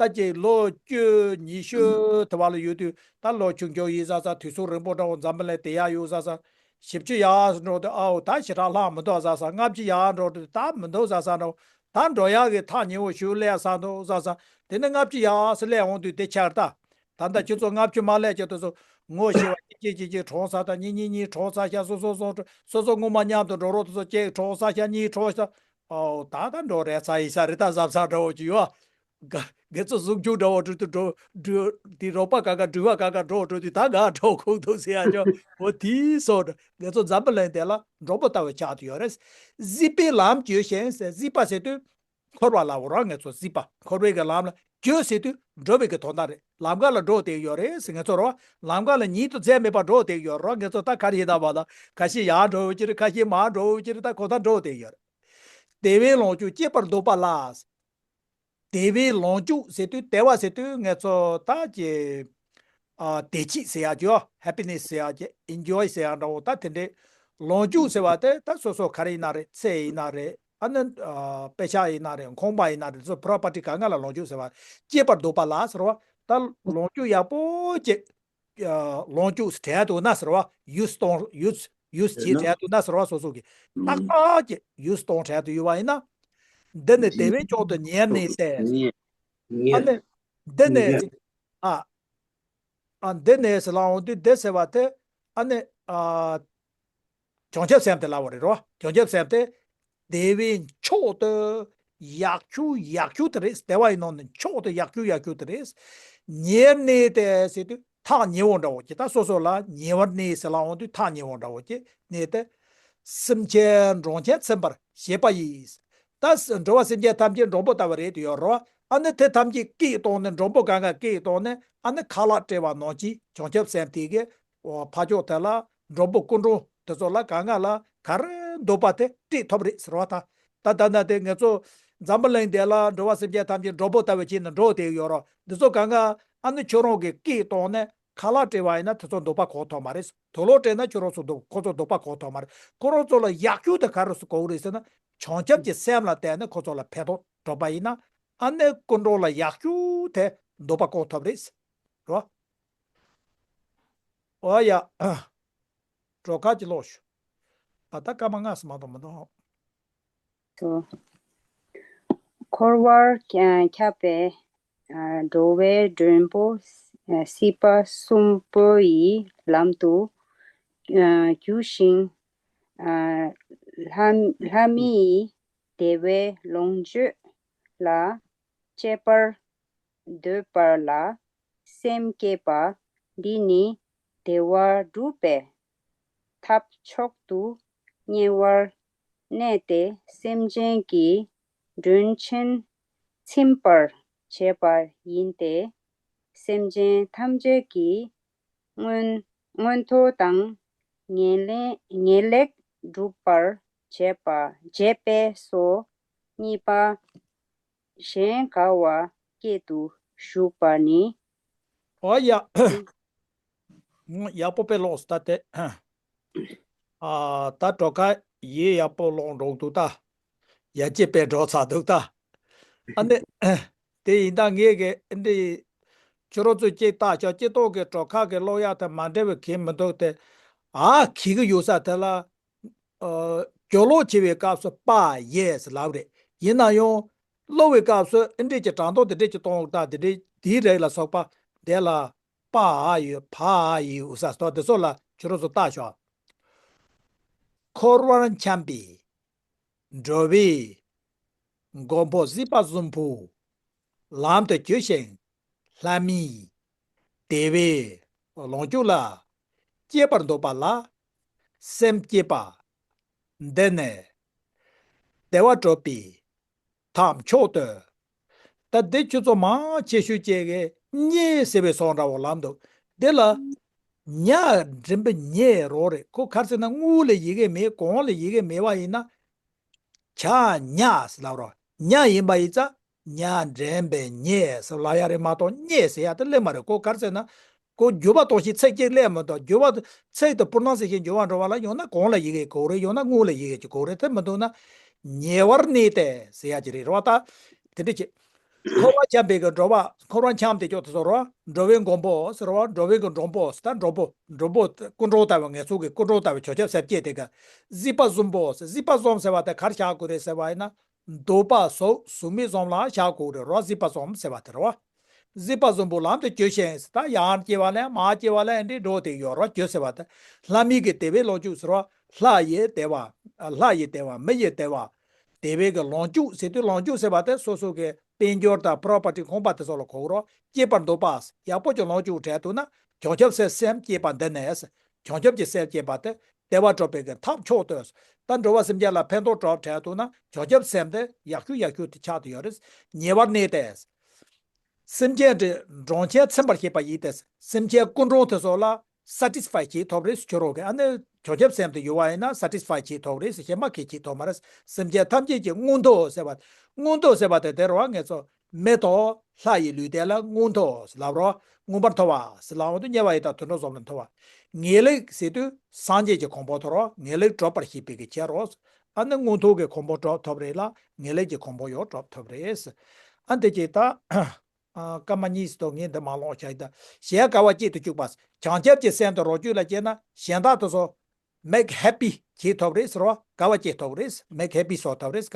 ད་ཅིག་ལོ་བཅུ་ཉི་ཤུ་དེ་བ་ལ་ཡོད་དུས་ད་ལོ་ཆུང་ཆུང་ཡིན་ས་ས་དུས་ཚོད་རིང་པོ་འདྲ་བོ་འཛམ་བུ་གླིང་དེ་ཡག་ཡོད་ས་ས་བཞི་བཅུ་ཡག་འགྲོ་དུས་ཨའོ་ད་ཞེ་དྲག་ལྷག་མི་འདུག་ས་ས་ལྔ་བཅུ་ཡག་འགྲོ་དུས་ད་མི་འདུག་ས་ས་འགྲོ། ད་འགྲོ་ཡག་གི་ཐག་ཉེ་བོ་ཞུ་ལས་ས་འདུག་ས་ས་དེ་ནི་ལྔ་བཅུ་ཡག་སུ་ལས་འོང་དུས་དེ་ཆགས་ད། ད་ལྟ་ཁྱོད་ཚོ་ལྔ་བཅུ་མ་ལས་ཀྱི་དུས་ཚོད་ངོ་ཤེས་པ་གཅིག་གཅིག་གཅིག་གཅིག་གྲོངས་ས་དང་གཉིས་གཉིས་གཉིས་གྲོངས་ས་ཤ་སོ་སོ་སོ་སོ་སོ་སྔོན་མ་མཉམ་དུ་འགྲོ་རོགས་དུས་ཚོད་གཅིག་གྲོངས་ས་ཤ་གཉིས་གྲོངས་ས། ཨོ་ད་ད་འགྲོ་རེད་ས་ཡིན་ས་རེད། ད་གཟབ་ས་འདྲ་བོ་ཅིག་ཡོད། དགེ་ཚོ་གཟུགས་ཆུང་འདྲ་བོ་འགྲོ་དུས་འགྲོ་འགྲོ་དེ་རོགས་པ་ག་ག་འགྲུལ་བ་ག་ག་འགྲོ་འགྲོ་དུས་ད་ག་འགྲོ་ཁུག་འདུག་ཟེར་ཡ་ཅོ་འོ་དེའི་སོགས་དགེ་ཚོ་འཛམ་བུ་གླིང་དེ་ལ་མགྲོན་པོ་ལྟ་བུ་ཆགས་ཏུ་ཡོད་རེད། སྲིད་པའི་ལམ་བཅུ་ཞིང་ཟེར། སྲིད་པ་ཟེར་དུས་འཁོར་བ་ལ་འོ་རང་ངེད་ཚོ་སྲིད་པ་འཁོར་བའི་གི་ལམ་ལ་བཅུ་ཟེར་དུས་འགྲོ་བའི་གི་དོན་དག་རེད། ལམ་ཁ་ལ་འགྲོ་བསྡད་ཡོད་རེད་ཟེར་ངེད་ཚོ་རོ། ལམ་ཁ་ལ་ཉིད་དུ་འཛད་མེད་པར་འགྲོ་བསྡད་ཡོད་རོ། ངེད་ཚོ་ད་ག་རེ་ཡིན་ད་བ་ད་ཁ་ཤས་ཡར་འགྲོ་ཡོད་ཀྱི་རེད། ཁ་ཤས་མར་འགྲོ་ཡོད་ཀྱི་རེད། ད་ཁོ་ད་འགྲོ་བསྡད་ཡོད་རེད། བདེ་བའི་ལོངས་སྤྱོད་སྐྱེད་པར་འདོད་པ་ལ། བདེ་བའི་ལོངས་སྤྱོད་ཟེར་དུས་བདེ་བ་ཟེར་དུས་ངེད་ཚོ་ད་ཀྱི་ཨ་བདེ་སྐྱིད་ཟེར་ཡག་ཅོ་ཧེ་པི་ནེ་སི་ཟེར་ཡག་ཅི་ཨེན་ཇོའི་ཟེར་ཡག་འདྲ་བོ་ད་དེ་འདྲའི་ལོངས་སྤྱོད་ཟེར་བ་དེ་ད་སོ་སོ་ག་རེ་ཡིན་ན་རེད། ཚེ་ཡིན་ན་རེད། ཨ་ནི་ཨ་པེ་ཤ་ཡིན་ན་རེད། ཁང་པ་ཡིན་ན་རེད། སོ་པོ་རོ་པར་ཊི་ག་ང་ལ་ལོངས་སྤྱོད་ཟེར་བ་སྐྱེད་པར་འདོད་པ་ལ་ཟེར་བ་ད་ལོངས་སྤྱོད་ཡག་པོ་ཅིག་ལོངས་སྤྱོད་དྲན་འདུག་ན་ཟེར་བ་ཡུས་གཏོང་ཡུས་ཡུས་བྱེད་དྲན་འདུག་ན་ཟེར་བ་སོ་སོ་གི་ཏག་ཏག་གི་ཡུས་གཏོང་དྲན་འདུག་ཡོད་པ་ཡིན་ན། འདི་ནི་བདེ་བའི་མཆོག་ཏུ་ཉེར་གནས་ཏེ། ཨ་ནི་འདི་ནས་ཨ་ཨ་འདི་ནས་ཟེར་ལ་འོང་དུས་འདི་ཟེར་བ་དེ་ཨ་ནི་ཨ། བྱང་ཆུབ་སེམས་དེ་ལབ་པ་རེད་རོ། བྱང་ཆུབ་སེམས་དེ་བདེ་བའི་མཆོག་ཏུ་ཡག་ཤོས་ཡག་ཤོས་དེ་རེད། བདེ་བ་ཡི་ནང་ནས་མཆོག་ཏུ་ཡག་ཤོས་ཡག་ཤོས་དེ་རེད། ཉེར་གནས་ཏེ་ཟེར་དུས་ཐག་ཉེ་བོ་འདྲ་བོ་ཅིག་ད་སོ་སོ་ལ་ཉེ་བར་གནས་ཟེར་ལ་འོང་དུས་ཐག་ཉེ་བོ་འདྲ་བོ་ཅིག་གནས་ཏེ། སེམས་ཅན་འགྲོ་ཆེན་ཚིམ་པར་བྱེད་པ་ཡིས། ད་འགྲོ་བ་སེམས་ཅན་ཐམས་ཅད་མགྲོན་པོ་ལྟ་བུ་རེད་དུ་ཡོད་རོ། ཨ་ནི་དེ་ཐམས་ཅད་སྐད་བཏང་ནས་མགྲོན་པོ་གང་ག་སྐད་བཏང་ནས་ཨ་ནི་ཁ་ལག་སྤྲད་པ་ནང་བཞིན་བྱང་ཆུབ་སེམས་དེ་གི་ཕ་ཕྱོགས་དེ་ལ་མགྲོན་པོ་སྐུ་མགྲོན་དེ་ཚོ་ལ་གང་ག་ལ་ག་རེ་འདོད་པ་དེ་སྤྲད་ཐུབ་རེད་ཟེར་བ་ད། ད་ད་ན་དེ་ང་ཚོ་འཛམ་བུ་གླིང་འདི་ལ་འགྲོ་བ་སེམས་ཅན་ཐམས་ཅད་མགྲོན་པོ་ལྟ་བུ་བྱས་ནས་འགྲོ་བསྡད་ཡོད་རོ། འདི་ཚོ་གང་ག་ཨ་ནི་ཁྱོད་རང་གི་སྐད་བཏང་ནས་ཁ་ལག་སྤྲད་པ་ཡིན་ན་དེ་ཚོ་འདོད་པ་གང་ཐོབ་མ་རེད། དུག་ལོག་སྤྲད་ན་ཁྱོད་རང་ཚོ་འདོད་ཁོ་ཚོ་འདོད་པ་གང་ཐོབ་མ་རེད། ཁོ་རང་ཚོ་ལ་ཡག་ཤོས་དེ་ག་རེ་སུ་གོ་རེད་ཟེར་ན་བྱང་ཆུབ་ཀྱི་སེམས་ལ་བརྟེན་ནས་ཁོ་ཚོ་ལ་ཕན་ཐོགས་འགྲོ་པ་ཡིན་ན་ཨ་ནི་སྐུ་མགྲོན་ལ་ཡག་ཤོས་དེ་འདོད་པ་གང་ཐོབ་རེད་རོ། ཨོ་ཡ། གྲོ་ཁ་ཅིག་ལོག་ཞུ། ཨ་ད་སྐར་མ་ལྔ་ཙམ་མ་གཏོགས་མི་འདུག་ཨོ། འཁོར་བར་ཁྱབ་པའི་འགྲོ་བའི་མགྲོན་པོ་སྲིད་པ་གསུམ་པོ་ཡི་ལམ་དུ་རྒྱུ་ཞིང་། ལྷ་ལྷ་མི་ཡི་བདེ་བའི་ལོངས་སྤྱོད་ལ་སྤྱད་པར་འདོད་པ་ལ་སེམས་བསྐྱེད་པ་འདི་ནི་ བདེ་བ་སྒྲུབ་པའི་ཐབས་མཆོག་ཏུ་གཉེར་བར་གནས་ཏེ། སེམས་ཅན་གྱི་དོན་ཆེན་ཚིམ་པར་བྱེད་པ་ཡིན་ཏེ། སེམས་ཅན་ཐམས་ཅད་ཀྱི་མངོན་མངོན་མཐོ་དང་ངེས་ལེགས་ངེས་ལེགས་སྒྲུབ་པར་བྱེད་པ་བྱེད་པས་སོ། གཉིས་པ། གཞན་དགའ་བ་བསྐྱེད་དུ་གཞུག་པ་ནི། ཨོ་ཡ། ཡག་པོ་དཔེ་ཀློག་སོང་ད་དེ། ཨ། ད་གྲོགས་ཁ་ཡིད་ཡག་པོ་ཀློག་འགྲོ་འདུག་ད། ཡ་གཅིག་དཔེ་འགྲོ་ཚར་འདུག་ད། ཨ་ནི། དེ་ཡིན་ད་ངས་གི་འདི། ཁྱོད་རང་ཚོས་གཅིག་བལྟས་ཤོག་སྤྱིར་བཏང་གི་གྲོགས་ཁ་གི་ཀློག་ཡག་དང་མ་འདྲ་བའི་གང་མི་འདུག་སྟེ། ཨ། གི་གི་ཡོད་ས་དེ་ལ། ཨ། སྦྱོར་ཀློག་བྱེད་པའི་སྐབས་སུ་པ་ཡེ་ཟེར་ལབ་རེད། ཡིན་ན་ཡང་། ཀློག་པའི་སྐབས་སུ་ཨི་འདྲས་ཀྱི་སྒྲ་མདོ་དེ་འདྲས་ཀྱི་གཏོང་སྟངས་དེ་འདྲས་དེའི་རིགས་ལ་སོགས་པ་དེ་ལ་པ་ཨ་ཡོད་ཕ་ཨ་ཡོད་ས་སོགས་དེ་ཚོ་ལ་ཁྱོད་རང་ཚོ་བལྟས་ཤོག་འཁོར་བར་འཁྱམས་པའི་འགྲོ་བའི་མགོན་པོ་གཟིགས་པ་གསུམ་པོ། ལམ་དུ་བྱོན་ཞིང་ལྷ་མིའི་བདེ་བའི་ལོངས་སྤྱོད་ལ་སྤྱད་པར་འདོད་པ་ལ་སེམས་བསྐྱེད་པ་འདི་ནི་བདེ་བ་སྒྲུབ་པའི་ཐབས་མཆོག་ཏུ། ད་འདི་ཁྱོད་ཚོ་མང་ཆེ་ཤོས་ཀྱིས་གི་གཉེར་ཟེར་བའི་སོགས་འདྲ་བོ་ལབ་འདུག་འདི་ལ་ཉ་འགྲེང་བུ་ཉེ་རོ་རེད། ཁོ་ག་རེ་ཟེར་ན་དངུལ་ལ་ཡི་གེ་མེད། གོང་ལ་ཡི་གེ་མེད་པ་ཡིན་ན། ཆ་ཉ་ཟེར་ལབ་རོ། ཉ་ཡིན་པ་ཡིན་ཙང་ཉ་འགྲེང་བུ་ཉེ་ཟེར་ལབ་ཡ་རེད་མ་གཏོགས་གཉེར་ཟེར་ཡ་དེ་སླེབས་མ་རེད། ཁོ་ག་རེ་ཟེར་ན། ཁོ་བསྒྱུར་བ་གཏོང་ཤེས་ཚིག་གཅིག་སླེབས་མ་གཏོགས། བསྒྱུར་བ་ཚིག་དེ་པྲོ་ནན་སི་ཡེ་ཤན་བསྒྱུར་བ་འགྲོ་བ་ལ་ཡང་ན་གོང་ལ་ཡི་གེ་དགོས་རེད། ཡང་ན་དངུལ་ལ་ཡི་གེ་ཅིག་དགོས་རེད། དེ་མི་འདུག་ན་ཉེ་བར་གནས་ཏེ་ཟེར་ཡ་ཅིག་རེད་རོ། ད་དེ་འདྲ་བྱེད། འཁོར་བར་འཁྱམས་པའི་གི་འགྲོ་བ། འཁོར་བར་འཁྱམས་ཏེ་སྐྱོ་དེ་ཚོ་རོ། འགྲོ་བའི་མགོན་པོ་ཟེར་བ། འགྲོ་བའི་གི་མགྲོན་པོ་ཟེར། ད་མགྲོན་པོ། མགྲོན་པོ། སྐུ་མགྲོན་ལྟ་བུ། ངེད་ཚོ་གི་སྐུ་མགྲོན་ལྟ་བུ་ཆོས་སྐྱོབ་སེམས་བསྐྱེད་དེ་གི། གཟིགས་པ་གསུམ་པོ་ཟེར། གཟིགས་པ་གསུམ་ཟེར་བ་དེ་ག་རེ་བཞག་དགོས་རེད་ཟེར་བ་ཡིན་ན། འདོད་པ་གཟུགས་གཟུགས་མེད་གསུམ་ལ་བཞག་དགོས་རེད་རོ། གཟིགས་པ་གསུམ་ཟེར་བ་དེ་རོ། གཟིགས་པ་གསུམ་པོ་ལམ་དུ་བྱོན་ཞིང་ཟེར། ད་ཡར་སྐྱེ་བ་ལ་མར་སྐྱེ་བ་ལ་འདི་འགྲོ་དེ་ཡོད་རོ། བྱོན་ཟེར་བ་དེ། ལྷ་མིའི་གི་བདེ་བའི་ལོངས་སྤྱོད་ཟེར་རོ། ལྷ་ཡི་བདེ་བ། ལྷ་ཡི་བདེ་བ། མི་ཡི་བདེ་བ། བདེ་བའི་གི་ལོངས་སྤྱོད་ཟེར་དུས་ལོངས་སྤྱོད་ཟེར་བ་དེ་སོ་སོ་གི་དཔལ་འབྱོར་དང་པྲོ་པར་ཊི་ཁང་པ་དེ་ཚོ་ལ་གོ་རོགས། སྐྱེད་པར་འདོད་པ། ཡག་པོ་ཅིག་ལོངས་སྤྱོད་བྲལ་འདུག་ན། བྱང་ཆུབ་སེམས་སེམས་བསྐྱེད་པ་འདི་ནི། བྱང་ཆུབ་ཀྱི་སེམས་བསྐྱེད་པ་དེ་བདེ་བ་སྒྲུབ་པའི་གི་ཐབས་མཆོག་ཏུ། ད་འགྲོ་བ་སེམས་ཅན་ལ་ཕན་ཐོགས་སྒྲུབ་བྲལ་འདུག་ན། བྱང་ཆུབ་སེམས་དེ་ཡག་ཤོས་ཡག་ཤོས་དེ་ཆགས་བསྡད་ཡོད་རེད། ཉེ་བར་གནས་ཏེ། སེམས་ཅན་གྱི་འགྲོ་ཆེན་ཚིམ་པར་བྱེད་པ་ཡིན་ཏེ། སེམས་ཅན་ཀུན་འགྲོ་དེ་ཚོ་ལ་སེ་ཊི་སི་ཕའི་བྱེད་ཐུབ་རེད་ཟེར་རོགས་གི། ཨ་ནི་བྱང་ཆུབ་སེམས་དེ་ཡོད་པ་ཡིན་ན་སེ་ཊི་སི་ཕའི་བྱེད་ཐུབ་རེད་ཟེར། གཞན་པ་གིས་བྱེད་ཐུབ་མ་རེད། སེམས་ཅན་ཐམས་ཅད་ཀྱི་མངོན་མཐོ་ཟེར་བ། མངོན་མཐོ་ཟེར་བ་དེ་དེ་རུ་ངེད་ཚོ་མི་དང་ལྷ་ཡི་ལུས་རྟེན་ལ་མངོན་མཐོ་ཟེར་ལབ་རོགས། མངོན་པར་མཐོ་བ་ཟེར་ལབ་འོང་དུས་དམྱལ་བ་ཡི་དྭགས་དུད་འགྲོ་གསུམ་ལ་མཐོ་བ། ངེས་ལེགས་ཟེར་དུས་སངས་རྒྱས་ཀྱི་གོ་འཕང་ཐོབ་རོགས། ངེས་ལེགས་སྒྲུབ་པར་བྱེད་པའི་གི་བྱེད་རོགས། ཨ་ནི་མངོན་མཐོ་གི་གོ་འཕང་སྒྲུབ་ཐུབ་རེད་ལ། ངེས་ལེགས་ཀྱི་གོ་འཕང་ཡང་སྒྲུབ་ཐུབ་རེད། ཨ་འདི་གྱིས་ད། ཨ། སྐར་མ་གཉིས་སུ་ངས་འདི་མ་ལོངས་བྱ་ཡི་ད། གཞན་དགའ་བ་བསྐྱེད་དུ་བཅུག་པ། བྱང་ཆུབ་ཀྱི་སེམས་དེ་རོ་བཅུད་ལ་སྐྱེས་ན་གཞན་དག་དེ་ཚོ་make happy བྱེད་ཐུབ་རེད་ཟེར་བ། དགའ་བ་བསྐྱེད་ཐུབ་རེད། make happy བཟོ་ཐུབ་རེད།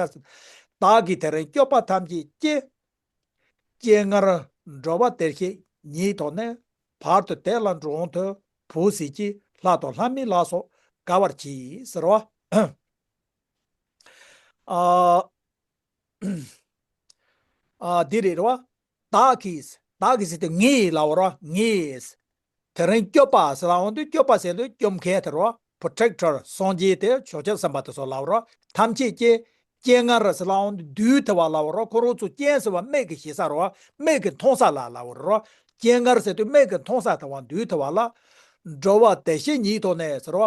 བདག་གིས་དེ་རིང་སྐྱོབ་པ་ཐམས་ཅད་ཀྱི། སྤྱན་སྔར་འགྲོ་བ་བདེ་གཤེགས་ཉིད་ཐོབ་ནས། བར་དུ་དེ་ལ་མགྲོན་དུ་བོས་ཟིན་གྱིས། ལྷ་དང་ལྷ་མིན་ལ་སོགས་དགའ་བར་གྱིས་ཟེར་བ། ཨ། ཨ། འདི་རེད་རོ། བདག་གིས། བདག་གིས་ཟེར་དུས་ངས་ལབ་རོ། ངས། དེ་རིང་སྐྱོབ་པ་ཟེར་ལབ་འོང་དུས་སྐྱོབ་པ་ཟེར་དུས་སྐྱོབ་མཁན་དེ་རོ། པྲོ་ཊེག་ཊར། སངས་རྒྱས་དེ་བྱང་ཆུབ་སེམས་དཔའ་དེ་ཚོ་ལབ་རོ། ཐམས་ཅད་ཀྱི་སྤྱན་སྔར་ཟེར་ལབ་འོང་དུས་དུས་དེ་བ་ལབ་རོ། ཁོ་རང་ཚོ་སྤྱན་ཟེར་བ་མིག་གི་ཞེ་ས་རོ། མིག་གི་མཐོང་ས་ལ་ལབ་རོ། སྤྱན་སྔར་ཟེར་དུས་མིག་གི་མཐོང་ས་དེ་བ་དུས་དེ་བ་ལ། འགྲོ་བ་བདེ་གཤེགས་ཉིད་ཐོབ་ནས་ཟེར་རོ།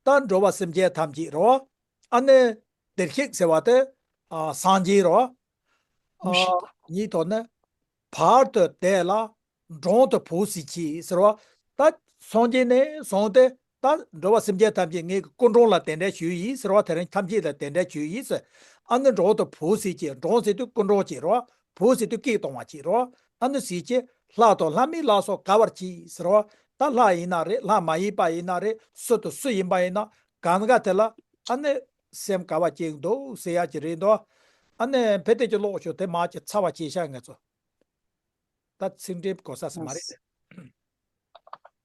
ད་འགྲོ་བ་སེམས་ཅན་ཐམས་ཅད་རོ། ཨ་ནི། བདེ་གཤེགས་ཟེར་བ་དེ། ཨ། སངས་རྒྱས་རོ། ཨ། ཉིད་ཐོབ་ནས། བར་དུ་དེ་ལ་མགྲོན་དུ་བོས་ཟིན་གྱིས་ཟེར་བ། ད་སངས་རྒྱས་ནས་བཟུང་སྟེ་ད་འགྲོ་བ་སེམས་ཅན་ཐམས་ཅད་ངའི་སྐུ་མགྲོན་ལ་གདན་འདྲེན་ཞུས་ཡིན་ཟེར་བ། དེ་རིང་ཐམས་ཅད་ལ་གདན་འདྲེན་ཞུས་ཡིན་ཟེར། ཨ་ནི་མགྲོན་དུ་བོས་ཟིན་གྱིས། མགྲོན་ཟེར་དུས་སྐུ་མགྲོན་གྱིས་རོ། བོས་ཟེར་དུས་སྐད་གཏོང་བ་གྱིས་རོ། ཨ་ནི་ཟིན་གྱིས་ལྷ་དང་ལྷ་མིན་ལ་སོགས་དགའ་བར་གྱིས་ཟེར་བ། ད་ལྷ་ཡིན་ན་རེད། ལྷ་མ་ཡིན་པ་ཡིན་ན་རེད། སུ་དང་སུ་ཡིན་པ་ཡིན་ན་གང་ག་དེ་ལ་ཨ་ནི་སེམས་དགའ་བ་སྐྱེ་འདུག་ཟེར་ཡ་ཅིག་རེད་འདུག་ཨ་ནི་ཕལ་དེ་ཅིག་ཀློག་ཞུ། དེ་མ་ཅིག་ཚར་བ་བྱས་ཤག་ངེད་ཚོ། ད་ཚིག་འགྲེལ་དགོས་ས་ས་མ་རེད།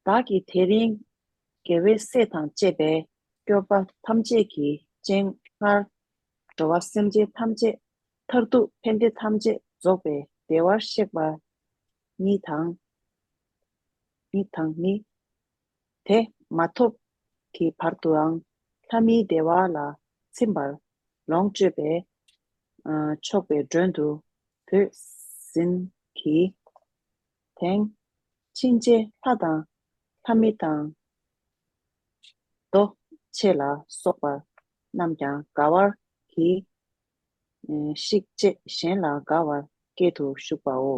བདག་གིས་དེ་རིང་དགེ་བའི་བསོད་དང་བཅས་པས་སྐྱོབ་པ་ཐམས་ཅད་ཀྱི་སྤྱན་སྔར་འགྲོ་བ་སེམས་ཅན་ཐམས་ཅད་མཐར་ཐུག་ཕན་བདེ་ཐམས་ཅད་རྫོགས་པའི་བདེ་བར་གཤེགས་པ་ཉིད་དང་། ཉིད་དང་ནི། དེ་མ་ཐོབ་ཀྱི་བར་དུའང་ལྷ་མིའི་བདེ་བ་ལ་ཚིམ་པར་ལོངས་སྤྱོད་པས། ཨ། ཆོག་པའི་མགྲོན་དུ་བོས་ཟིན་གྱི། དེང་ཕྱིན་ཆད་ལྷ་དང་ལྷ་མི་དང་། རྡོ་ཆེ་ལ་སོགས་པ་རྣམས་ཀྱང་དགའ་བར་གྱིས་ཤིག་ཅེས་གཞན་ལ་དགའ་བར་སྐྱེད་དུ་གཞུག་པའོ།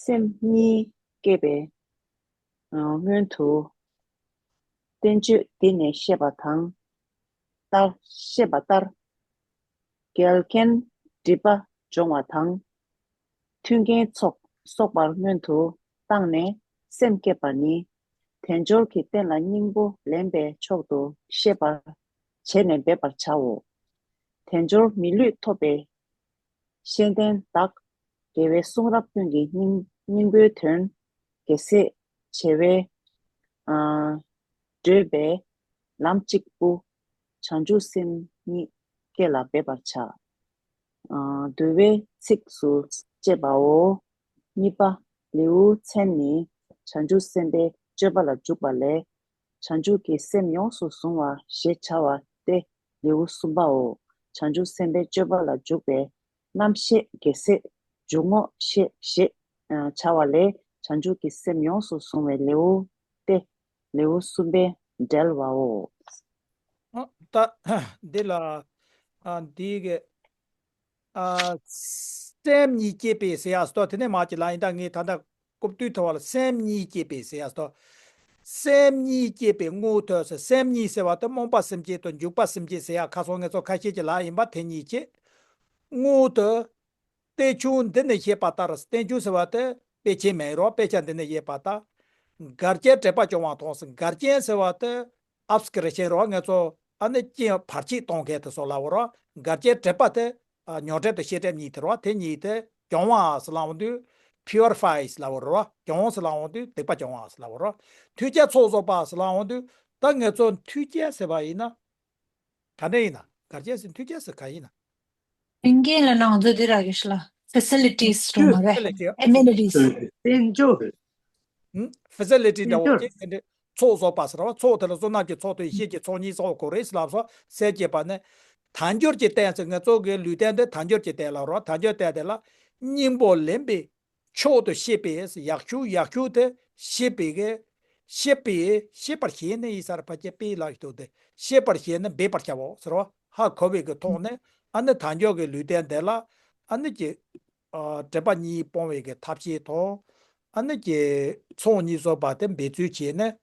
སེམས་གཉིས་སྐྱེས་པའི་སྔོན་དུ། བསྟན་བཅོས་འདི་ནས་བཤད་པ་དང་། ལྟར། བཤད་པ་ལྟར། འགལ་རྐྱེན་སྒྲིབ་པ་སྦྱོང་བ་དང་། མཐུན་རྐྱེན་ཚོགས་གསོག་པར་སྔོན་དུ་བཏང་ནས་སེམས་བསྐྱེད་པ་ནི། དལ་འབྱོར་གྱི་རྟེན་ལ་སྙིང་པོ་ལེན་པའི་མཆོག་ཏུ་ཤེས་པར་བྱས་ནས་འབད་པར་བྱའོ། དལ་འབྱོར་མི་ལུས་ཐོབ་པའི་ཤེས་ལྡན་བདག་དགེ་བའི་གསུང་རབ་ཀུན་གྱི་སྙིང་སྙིང་པོའི་དོན་དགེ་ཟེར་བྱེ་བའི་ཨ་བགྲོད་པའི་ལམ་གཅིག་པུ་བྱང་ཆུབ་སེམས་ཉིད་སྐྱེ་ལ་འབད་པར་བྱ། ཨ་འདུལ་བའི་ཚིགས་སུ་བཅད་པའོ། གཉིས་པ། ལེའུའི་མཚན་ནི་བྱང་ཆུབ་སེམས་དཔའི་སྤྱོད་པ་ལ་འཇུག་པ་ལས། བྱང་ཆུབ་ཀྱི་སེམས་ཡོངས་སུ་བཟུང་བ་ཞེས་བྱ་བ་སྟེ་ལེའུ་གསུམ་པའོ། བྱང་ཆུབ་སེམས་དཔའི་སྤྱོད་པ་ལ་འཇུག་པའི་རྣམ་བཤད་རྒྱལ་སྲས་འཇུག་ངོགས་བཤད་ཞེས་བྱ་བ་ལས་བྱང་ཆུབ་ཀྱི་སེམས་ཡོངས་སུ་བཟུང་བའི་ལེའུ་སྟེ་ལེའུ་གསུམ་པས་འབྲེལ་བའོ། ཨ། ད་འདི་ལ། ཨ། འདི་གི། ཨ། སེམས་ཉིད་སྐྱེས་པའི་ཟེར་ཡ་སྟོ། དེ་ནས་མ་ཅི་ལ་ཡིན་ད་ངས་ད་ལྟ་རྐུབ་སྟོད་ཐོ་བ་ལ་སེམས་ཉིད་སྐྱེས་པའི་ཟེར་ཡ་སྟོ། སེམས་ཉིད་སྐྱེས་པའི་སྔོན་དུ་ཟེར། སེམས་ཉིད་ཟེར་བ་དེ་རྨོངས་པ་སེམས་བསྐྱེད་དང་འཇུག་པ་སེམས་བསྐྱེད་ཟེར་ཡ་ཁ་སང་ངས་ཚོ་ཁ་ཤས་ཀྱི་ལ་ཡིན་པ་དེ་གཉིས་ཀྱི། སྔོན་དུ། རྟེན་འབྱུང་འདི་ནས་བཤད་པ་ལྟར། རྟེན་འབྱུང་ཟེར་བ་དེ་དཔེ་ཆའི་མིང་རོ། དཔེ་ཆ་འདི་ནས་བཤད་པ་ལྟར། འགལ་རྐྱེན་དྲེགས་པ་སྦྱོང་བ་དང་ཟེར། འགལ་རྐྱེན་ཟེར་བ་དེ་ཨབ་སི་ཀི་རི་ཤན་རོ། ང་ཚོ་ཨ་ནི་རྐྱེན་བར་ཆད་གཏོང་མཁན་དེ་ཚོ་ལབ་པ་རོ། འགལ་རྐྱེན་དྲེགས་པ་དེ་ཨ་མྱོང་འགྲེལ་དང་བཤད་སྒྲིབ་གཉིས་དེ་རོ། དེ་གཉིས་དེ་སྦྱོང་བ་ཟེར་ལབ་འོང་དུས། པིའུ་རི་ཕའི་ཟེར་ལབ་པ་རོ། སྦྱོང་ཟེར་ལབ་འོང་དུས་སྡིག་པ་སྦྱོང་བ་ཟེར་ལབ་པ་རོ། མཐུན་རྐྱེན་ཚོགས་གསོག་པ་ཟེར་ལབ་འོང་དུས། ད་ང་ཚོ་མཐུན་རྐྱེན་ཟེར་བ་ཡིན་ན། ག་འདྲ་ཡིན་ན། འགལ་རྐྱེན་ཟེར་མཐུན་རྐྱེན་ཟེར་ག་ཡིན་ན། མཐུན་རྐྱེན་ལ་ནང་དུ་དེ་ར་གི་ཤི་ལ། ཕེ་སི་ལི་ཊིས་འགྲོ་མ་རེད། ཕེ་སི་ལི་ཊི། ཨེ་མེ་ནི་ཊིས། དཔལ་འབྱོར། ཧུམ། ཕེ་སི་ལི་ཊི་འདྲ་བོ་དཔལ་འབྱོར། ཅིག་དེ་འདྲ་ཚོགས་གསོག་པ་ཟེར་བ། ཚོགས་དེ་ལ་བསོད་ནམས་ཀྱི་ཚོགས་དང་ཡེ་ཤེས་ཀྱི་ཚོགས་གཉིས་གསོག་དགོས་རེད་ཟེར་ལབ་སོང་། སེམས་བསྐྱེད་པ་ནི། དལ་འབྱོར་གྱི་རྟེན་ཟེར། ང་ཚོ་གི་ལུས་རྟེན་དེ་དལ་འབྱོར་གྱི་རྟེན་ལབ་རོ། དལ་འབྱོར་རྟེན་དེ་ལ་སྙིང་པོ་ལེན་པའི་མཆོག་ཏུ་ཤེས་པས། ཡག་ཤོས་ཡག་ཤོས་དེ་ཤེས་པའི་གི། ཤེས་པས། ཤེས་པར་བྱས་ནས་ཡིན་ས་རེད། ཕལ་ཆེར་པས་ལབ་ཡོད་དེ། ཤེས་པར་བྱས་ནས་འབད་པར་བྱའོ་ཟེར་བ། ཧ་གོ་བའི་གི་ཐོག་ནས་ཨ་ནི་དལ་འབྱོར་གྱི་ལུས་རྟེན་དེ་ལ་ཨ་ནི་ཀྱི། ཨ། དྲེགས་པ་གཉིས་སྤོང་བའི་གི་ཐབས་ཤེས་དང་། ཨ་ནི་ཀྱི་ཚོགས་གཉིས་གསོག་པ་དེ་འབད་རྩོལ་བྱས་ནས།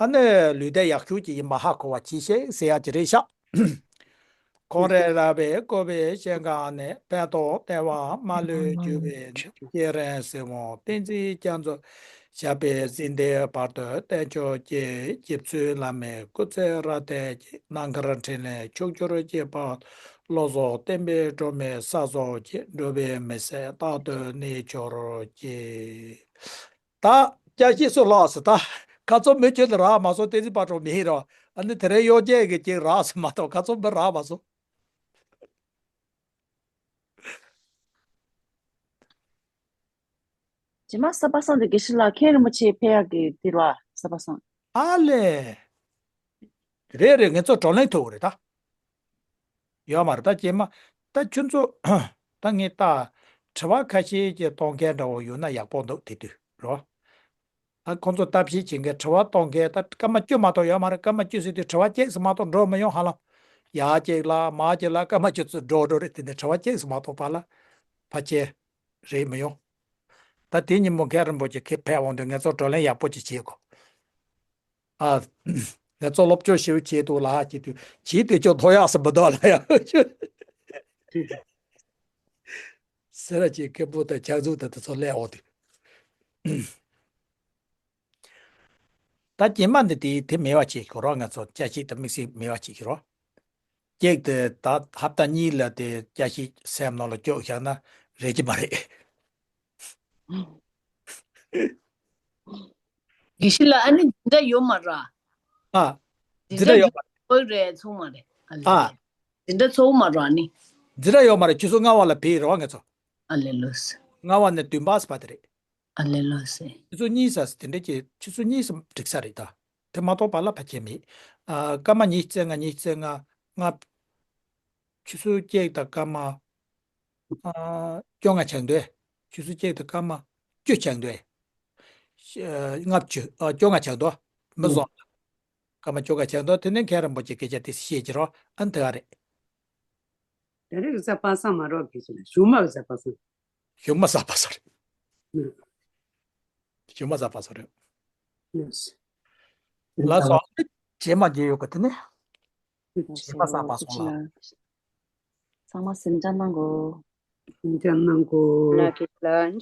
ཨ་ནི་ལུས་རྟེན་ཡག་ཤོས་ཅིག་ཡིན་པ་ཧ་གོ་བ་གྱིས་ཤིག་ཟེར་ཡ་ཅིག་རེད་ཤག་ཁོང་རེ་ར་བའི་བཀོད་པའི་ཞིང་ཁམས་ནས། ཕན་དང་བདེ་བ་མ་ལུས་རྒྱུ་བའི་གནས། སྐྱེ་རིང་སྲིད་དབང་བསྟན་འཛིན་རྒྱ་མཚོ། ཞབས་པད་སྲིད་མཐའི་བར་དུ་བརྟན་མཆོག་གྱུར། རྗེ་བཙུན་བླ་མའི་སྐུ་ཚེ་རབ་བརྟན་ཅིང་། རྣམ་དཀར་འཕྲིན་ལས་ཕྱོགས་བཅུར་སྤྱད་པ། བློ་བཟང་བསྟན་པའི་སྒྲོན་མེ་གསལ་སོགས་ཀྱིས། འགྲོ་བའི་མི་ཚེ་རྟག་ཏུ་གནས་གྱུར་ཅིག་ད་བསྐྱར་ཞིབ་སུ་ལྷག་སོང་། ད་ཁ་ཚོན་མི་ཁྱོད་ལ་རག་མ་སོང་། བསྟན་འཛིན་ཕར་འགྲོ་མི་ཡིན་རོ། ཨ་ནི་དེ་རིང་གཡོ་སྒྱུ་གི་ཅིག་རག་སོང་མ་གཏོགས་ཁ་ཚོན་མི་རག་མ་སོང་། རྗེས་མ་ས་པ་སངས་དེ་དགེ་བཤེས་ལགས་མཁན་རིན་པོ་ཆེ་ཕེབས་ཡག་གི་འདིར་བ་ས་པ་སངས། ཨ་ལས། རེད་རེད། ངེད་ཚོ་བགྲོ་གླེང་ཐུབ་རེད་ད། ཡོད་མ་རེད་ད། རྗེས་མ་ད་ཁྱོད་ཚོ་ད་ངས་ད་དྲི་བ་ཁ་ཤས་ཀྱི་གཏོང་མཁན་འདྲ་བོ་ཡོད་ན་ཡག་པོ་འདུག་དེ་དུས་རོ། ད་ཁོང་ཚོ་ལྟ་བཤལ་བྱེད་མཁན་དྲི་བ་གཏོང་མཁན་ད་སྐར་མ་བཅུ་མ་གཏོགས་ཡོད་མ་རེད། སྐར་མ་བཅུ་ཟེར་དུས་དྲི་བ་གཅིག་ཙམ་མ་གཏོགས་འགྲོ་མི་ཡོང་ཧ་ལམ། ཡར་གཅིག་ལ་མར་གཅིག་ལ་སྐར་མ་བཅུ་ཙམ་འགྲོ་འགྲོ་རེད། དེ་ནས་དྲི་བ་གཅིག་ཙམ་མ་གཏོགས་ཕར་ལ་ཕལ་ཆེར་རེད་མི་ཡོང་། ད་དེ་ཉིན་མོ་མཁན་རིན་པོ་ཆེ་ཁྱེད་ཕེབས་འོང་དུས་ངེད་ཚོ་བགྲོ་གླེང་ཡག་པོ་ཅིག་བྱེད་དགོས། ཨ། ངེད་ཚོ་སློབ་སྦྱོང་ཞེ་པོ་བྱེད་འདུག་ལ་ཧ་ཅིག་དུས་བྱེད་དུས་ཅོ་མཐོ་ཡག་སུ་མི་འདུག་ལ་ཡ། སེ་ར་ཅིག་སྐད་འབོད་དང་ཕྱག་མཛུབ་དང་དེ་ཚོ་སླེབས་འོང་དུས། ད་རྗེས་མ་འདི་དེ་དེ་མེད་པ་བྱེད་ཤོག་རོགས། ང་ཚོ་བསྐྱར་ཞིབ་དང་དམིགས་བསལ་མེད་པ་བྱེད་ཤོག་རོགས། གཅིག་དེ་ད་ཧབ་ཏ་གཉིས་ལ་དེ་བསྐྱར་ཞིབ་སེམས་ནང་ལ་བཅུག་བཞག་ན་རེད་ཀྱི་མ་རེད། དགེ་བཤེས་ལགས་ཨ་ནི་འཛིན་གྲྭ་ཡོད་མ་ར། ཨ། འཛིན་གྲྭ་ཡོད་མ་རེད། འཛིན་གྲྭ་ཡོད་རེད་ཚོང་མ་རེད། ཨ་ལེ། ཨ། འཛིན་གྲྭ་ཚོགས་མ་ར་ནི། འཛིན་གྲྭ་ཡོད་མ་རེད། ཆུ་ཚོད་ལྔ་པ་ལ་ཕེབས་རོགས་ང་ཚོ། ཨ་ལེ་ལོས། ལྔ་པ་ནས་བདུན་པ་ཟེར་བ་དེ་རེད། ཨ་ལེ་ལོ་ཟེར། ཆུ་ཚོད་གཉིས་ཟེར་དེ་འདྲ་གི་ཆུ་ཚོད་གཉིས་སུ་འགྲིག་ས་རེད་ད། དེ་མ་གཏོགས་པ་ལ་ཕལ་ཆེར་མེད། ཨ་སྐར་མ་ཉི་ཤུ་རྩ་ལྔ། ཉི་ཤུ་རྩ་ལྔ། ལྔ། ཆུ་ཚོད་གཅིག་དང་སྐར་མ་ཨ་བཅོ་ལྔ་ཆགས་འདུག་ཆུ་ཚོད་གཅིག་དང་སྐར་མ་བཅུ་ཆགས་འདུག་ཨ་ལྔ་བཅུ་ཨ་བཅོ་ལྔ་ཆགས་འདུག་མི་བཟོ། སྐར་མ་བཅོ་ལྔ་ཆགས་འདུག་དེ་ནས་མཁན་རིན་པོ་ཆེ་སྐད་ཆ་དེ་བཤད་ཀྱི་རོགས། ཨ་ནི་དེ་ག་རེད། ད་རེས་གཟའ་པ་སངས་མ་རོགས་གི་ཞུ་ན་གཞུག་མ་གཟའ་པ་སངས། གཞུག་མ་གཟའ་པ་སངས་རེད། གཞུག་མ་གཟའ་པ་སངས་རེད། ལགས་སོ། རྗེས་མ་མཇལ་ཡོང་གི། དེ་ནས་རྗེས་མ་གཟའ་པ་སངས་ལ། ཚང་མ་གཟིམ་འཇག་གནང་གོ། གཟིམ་འཇག་གནང་གོ། Lucky lunch.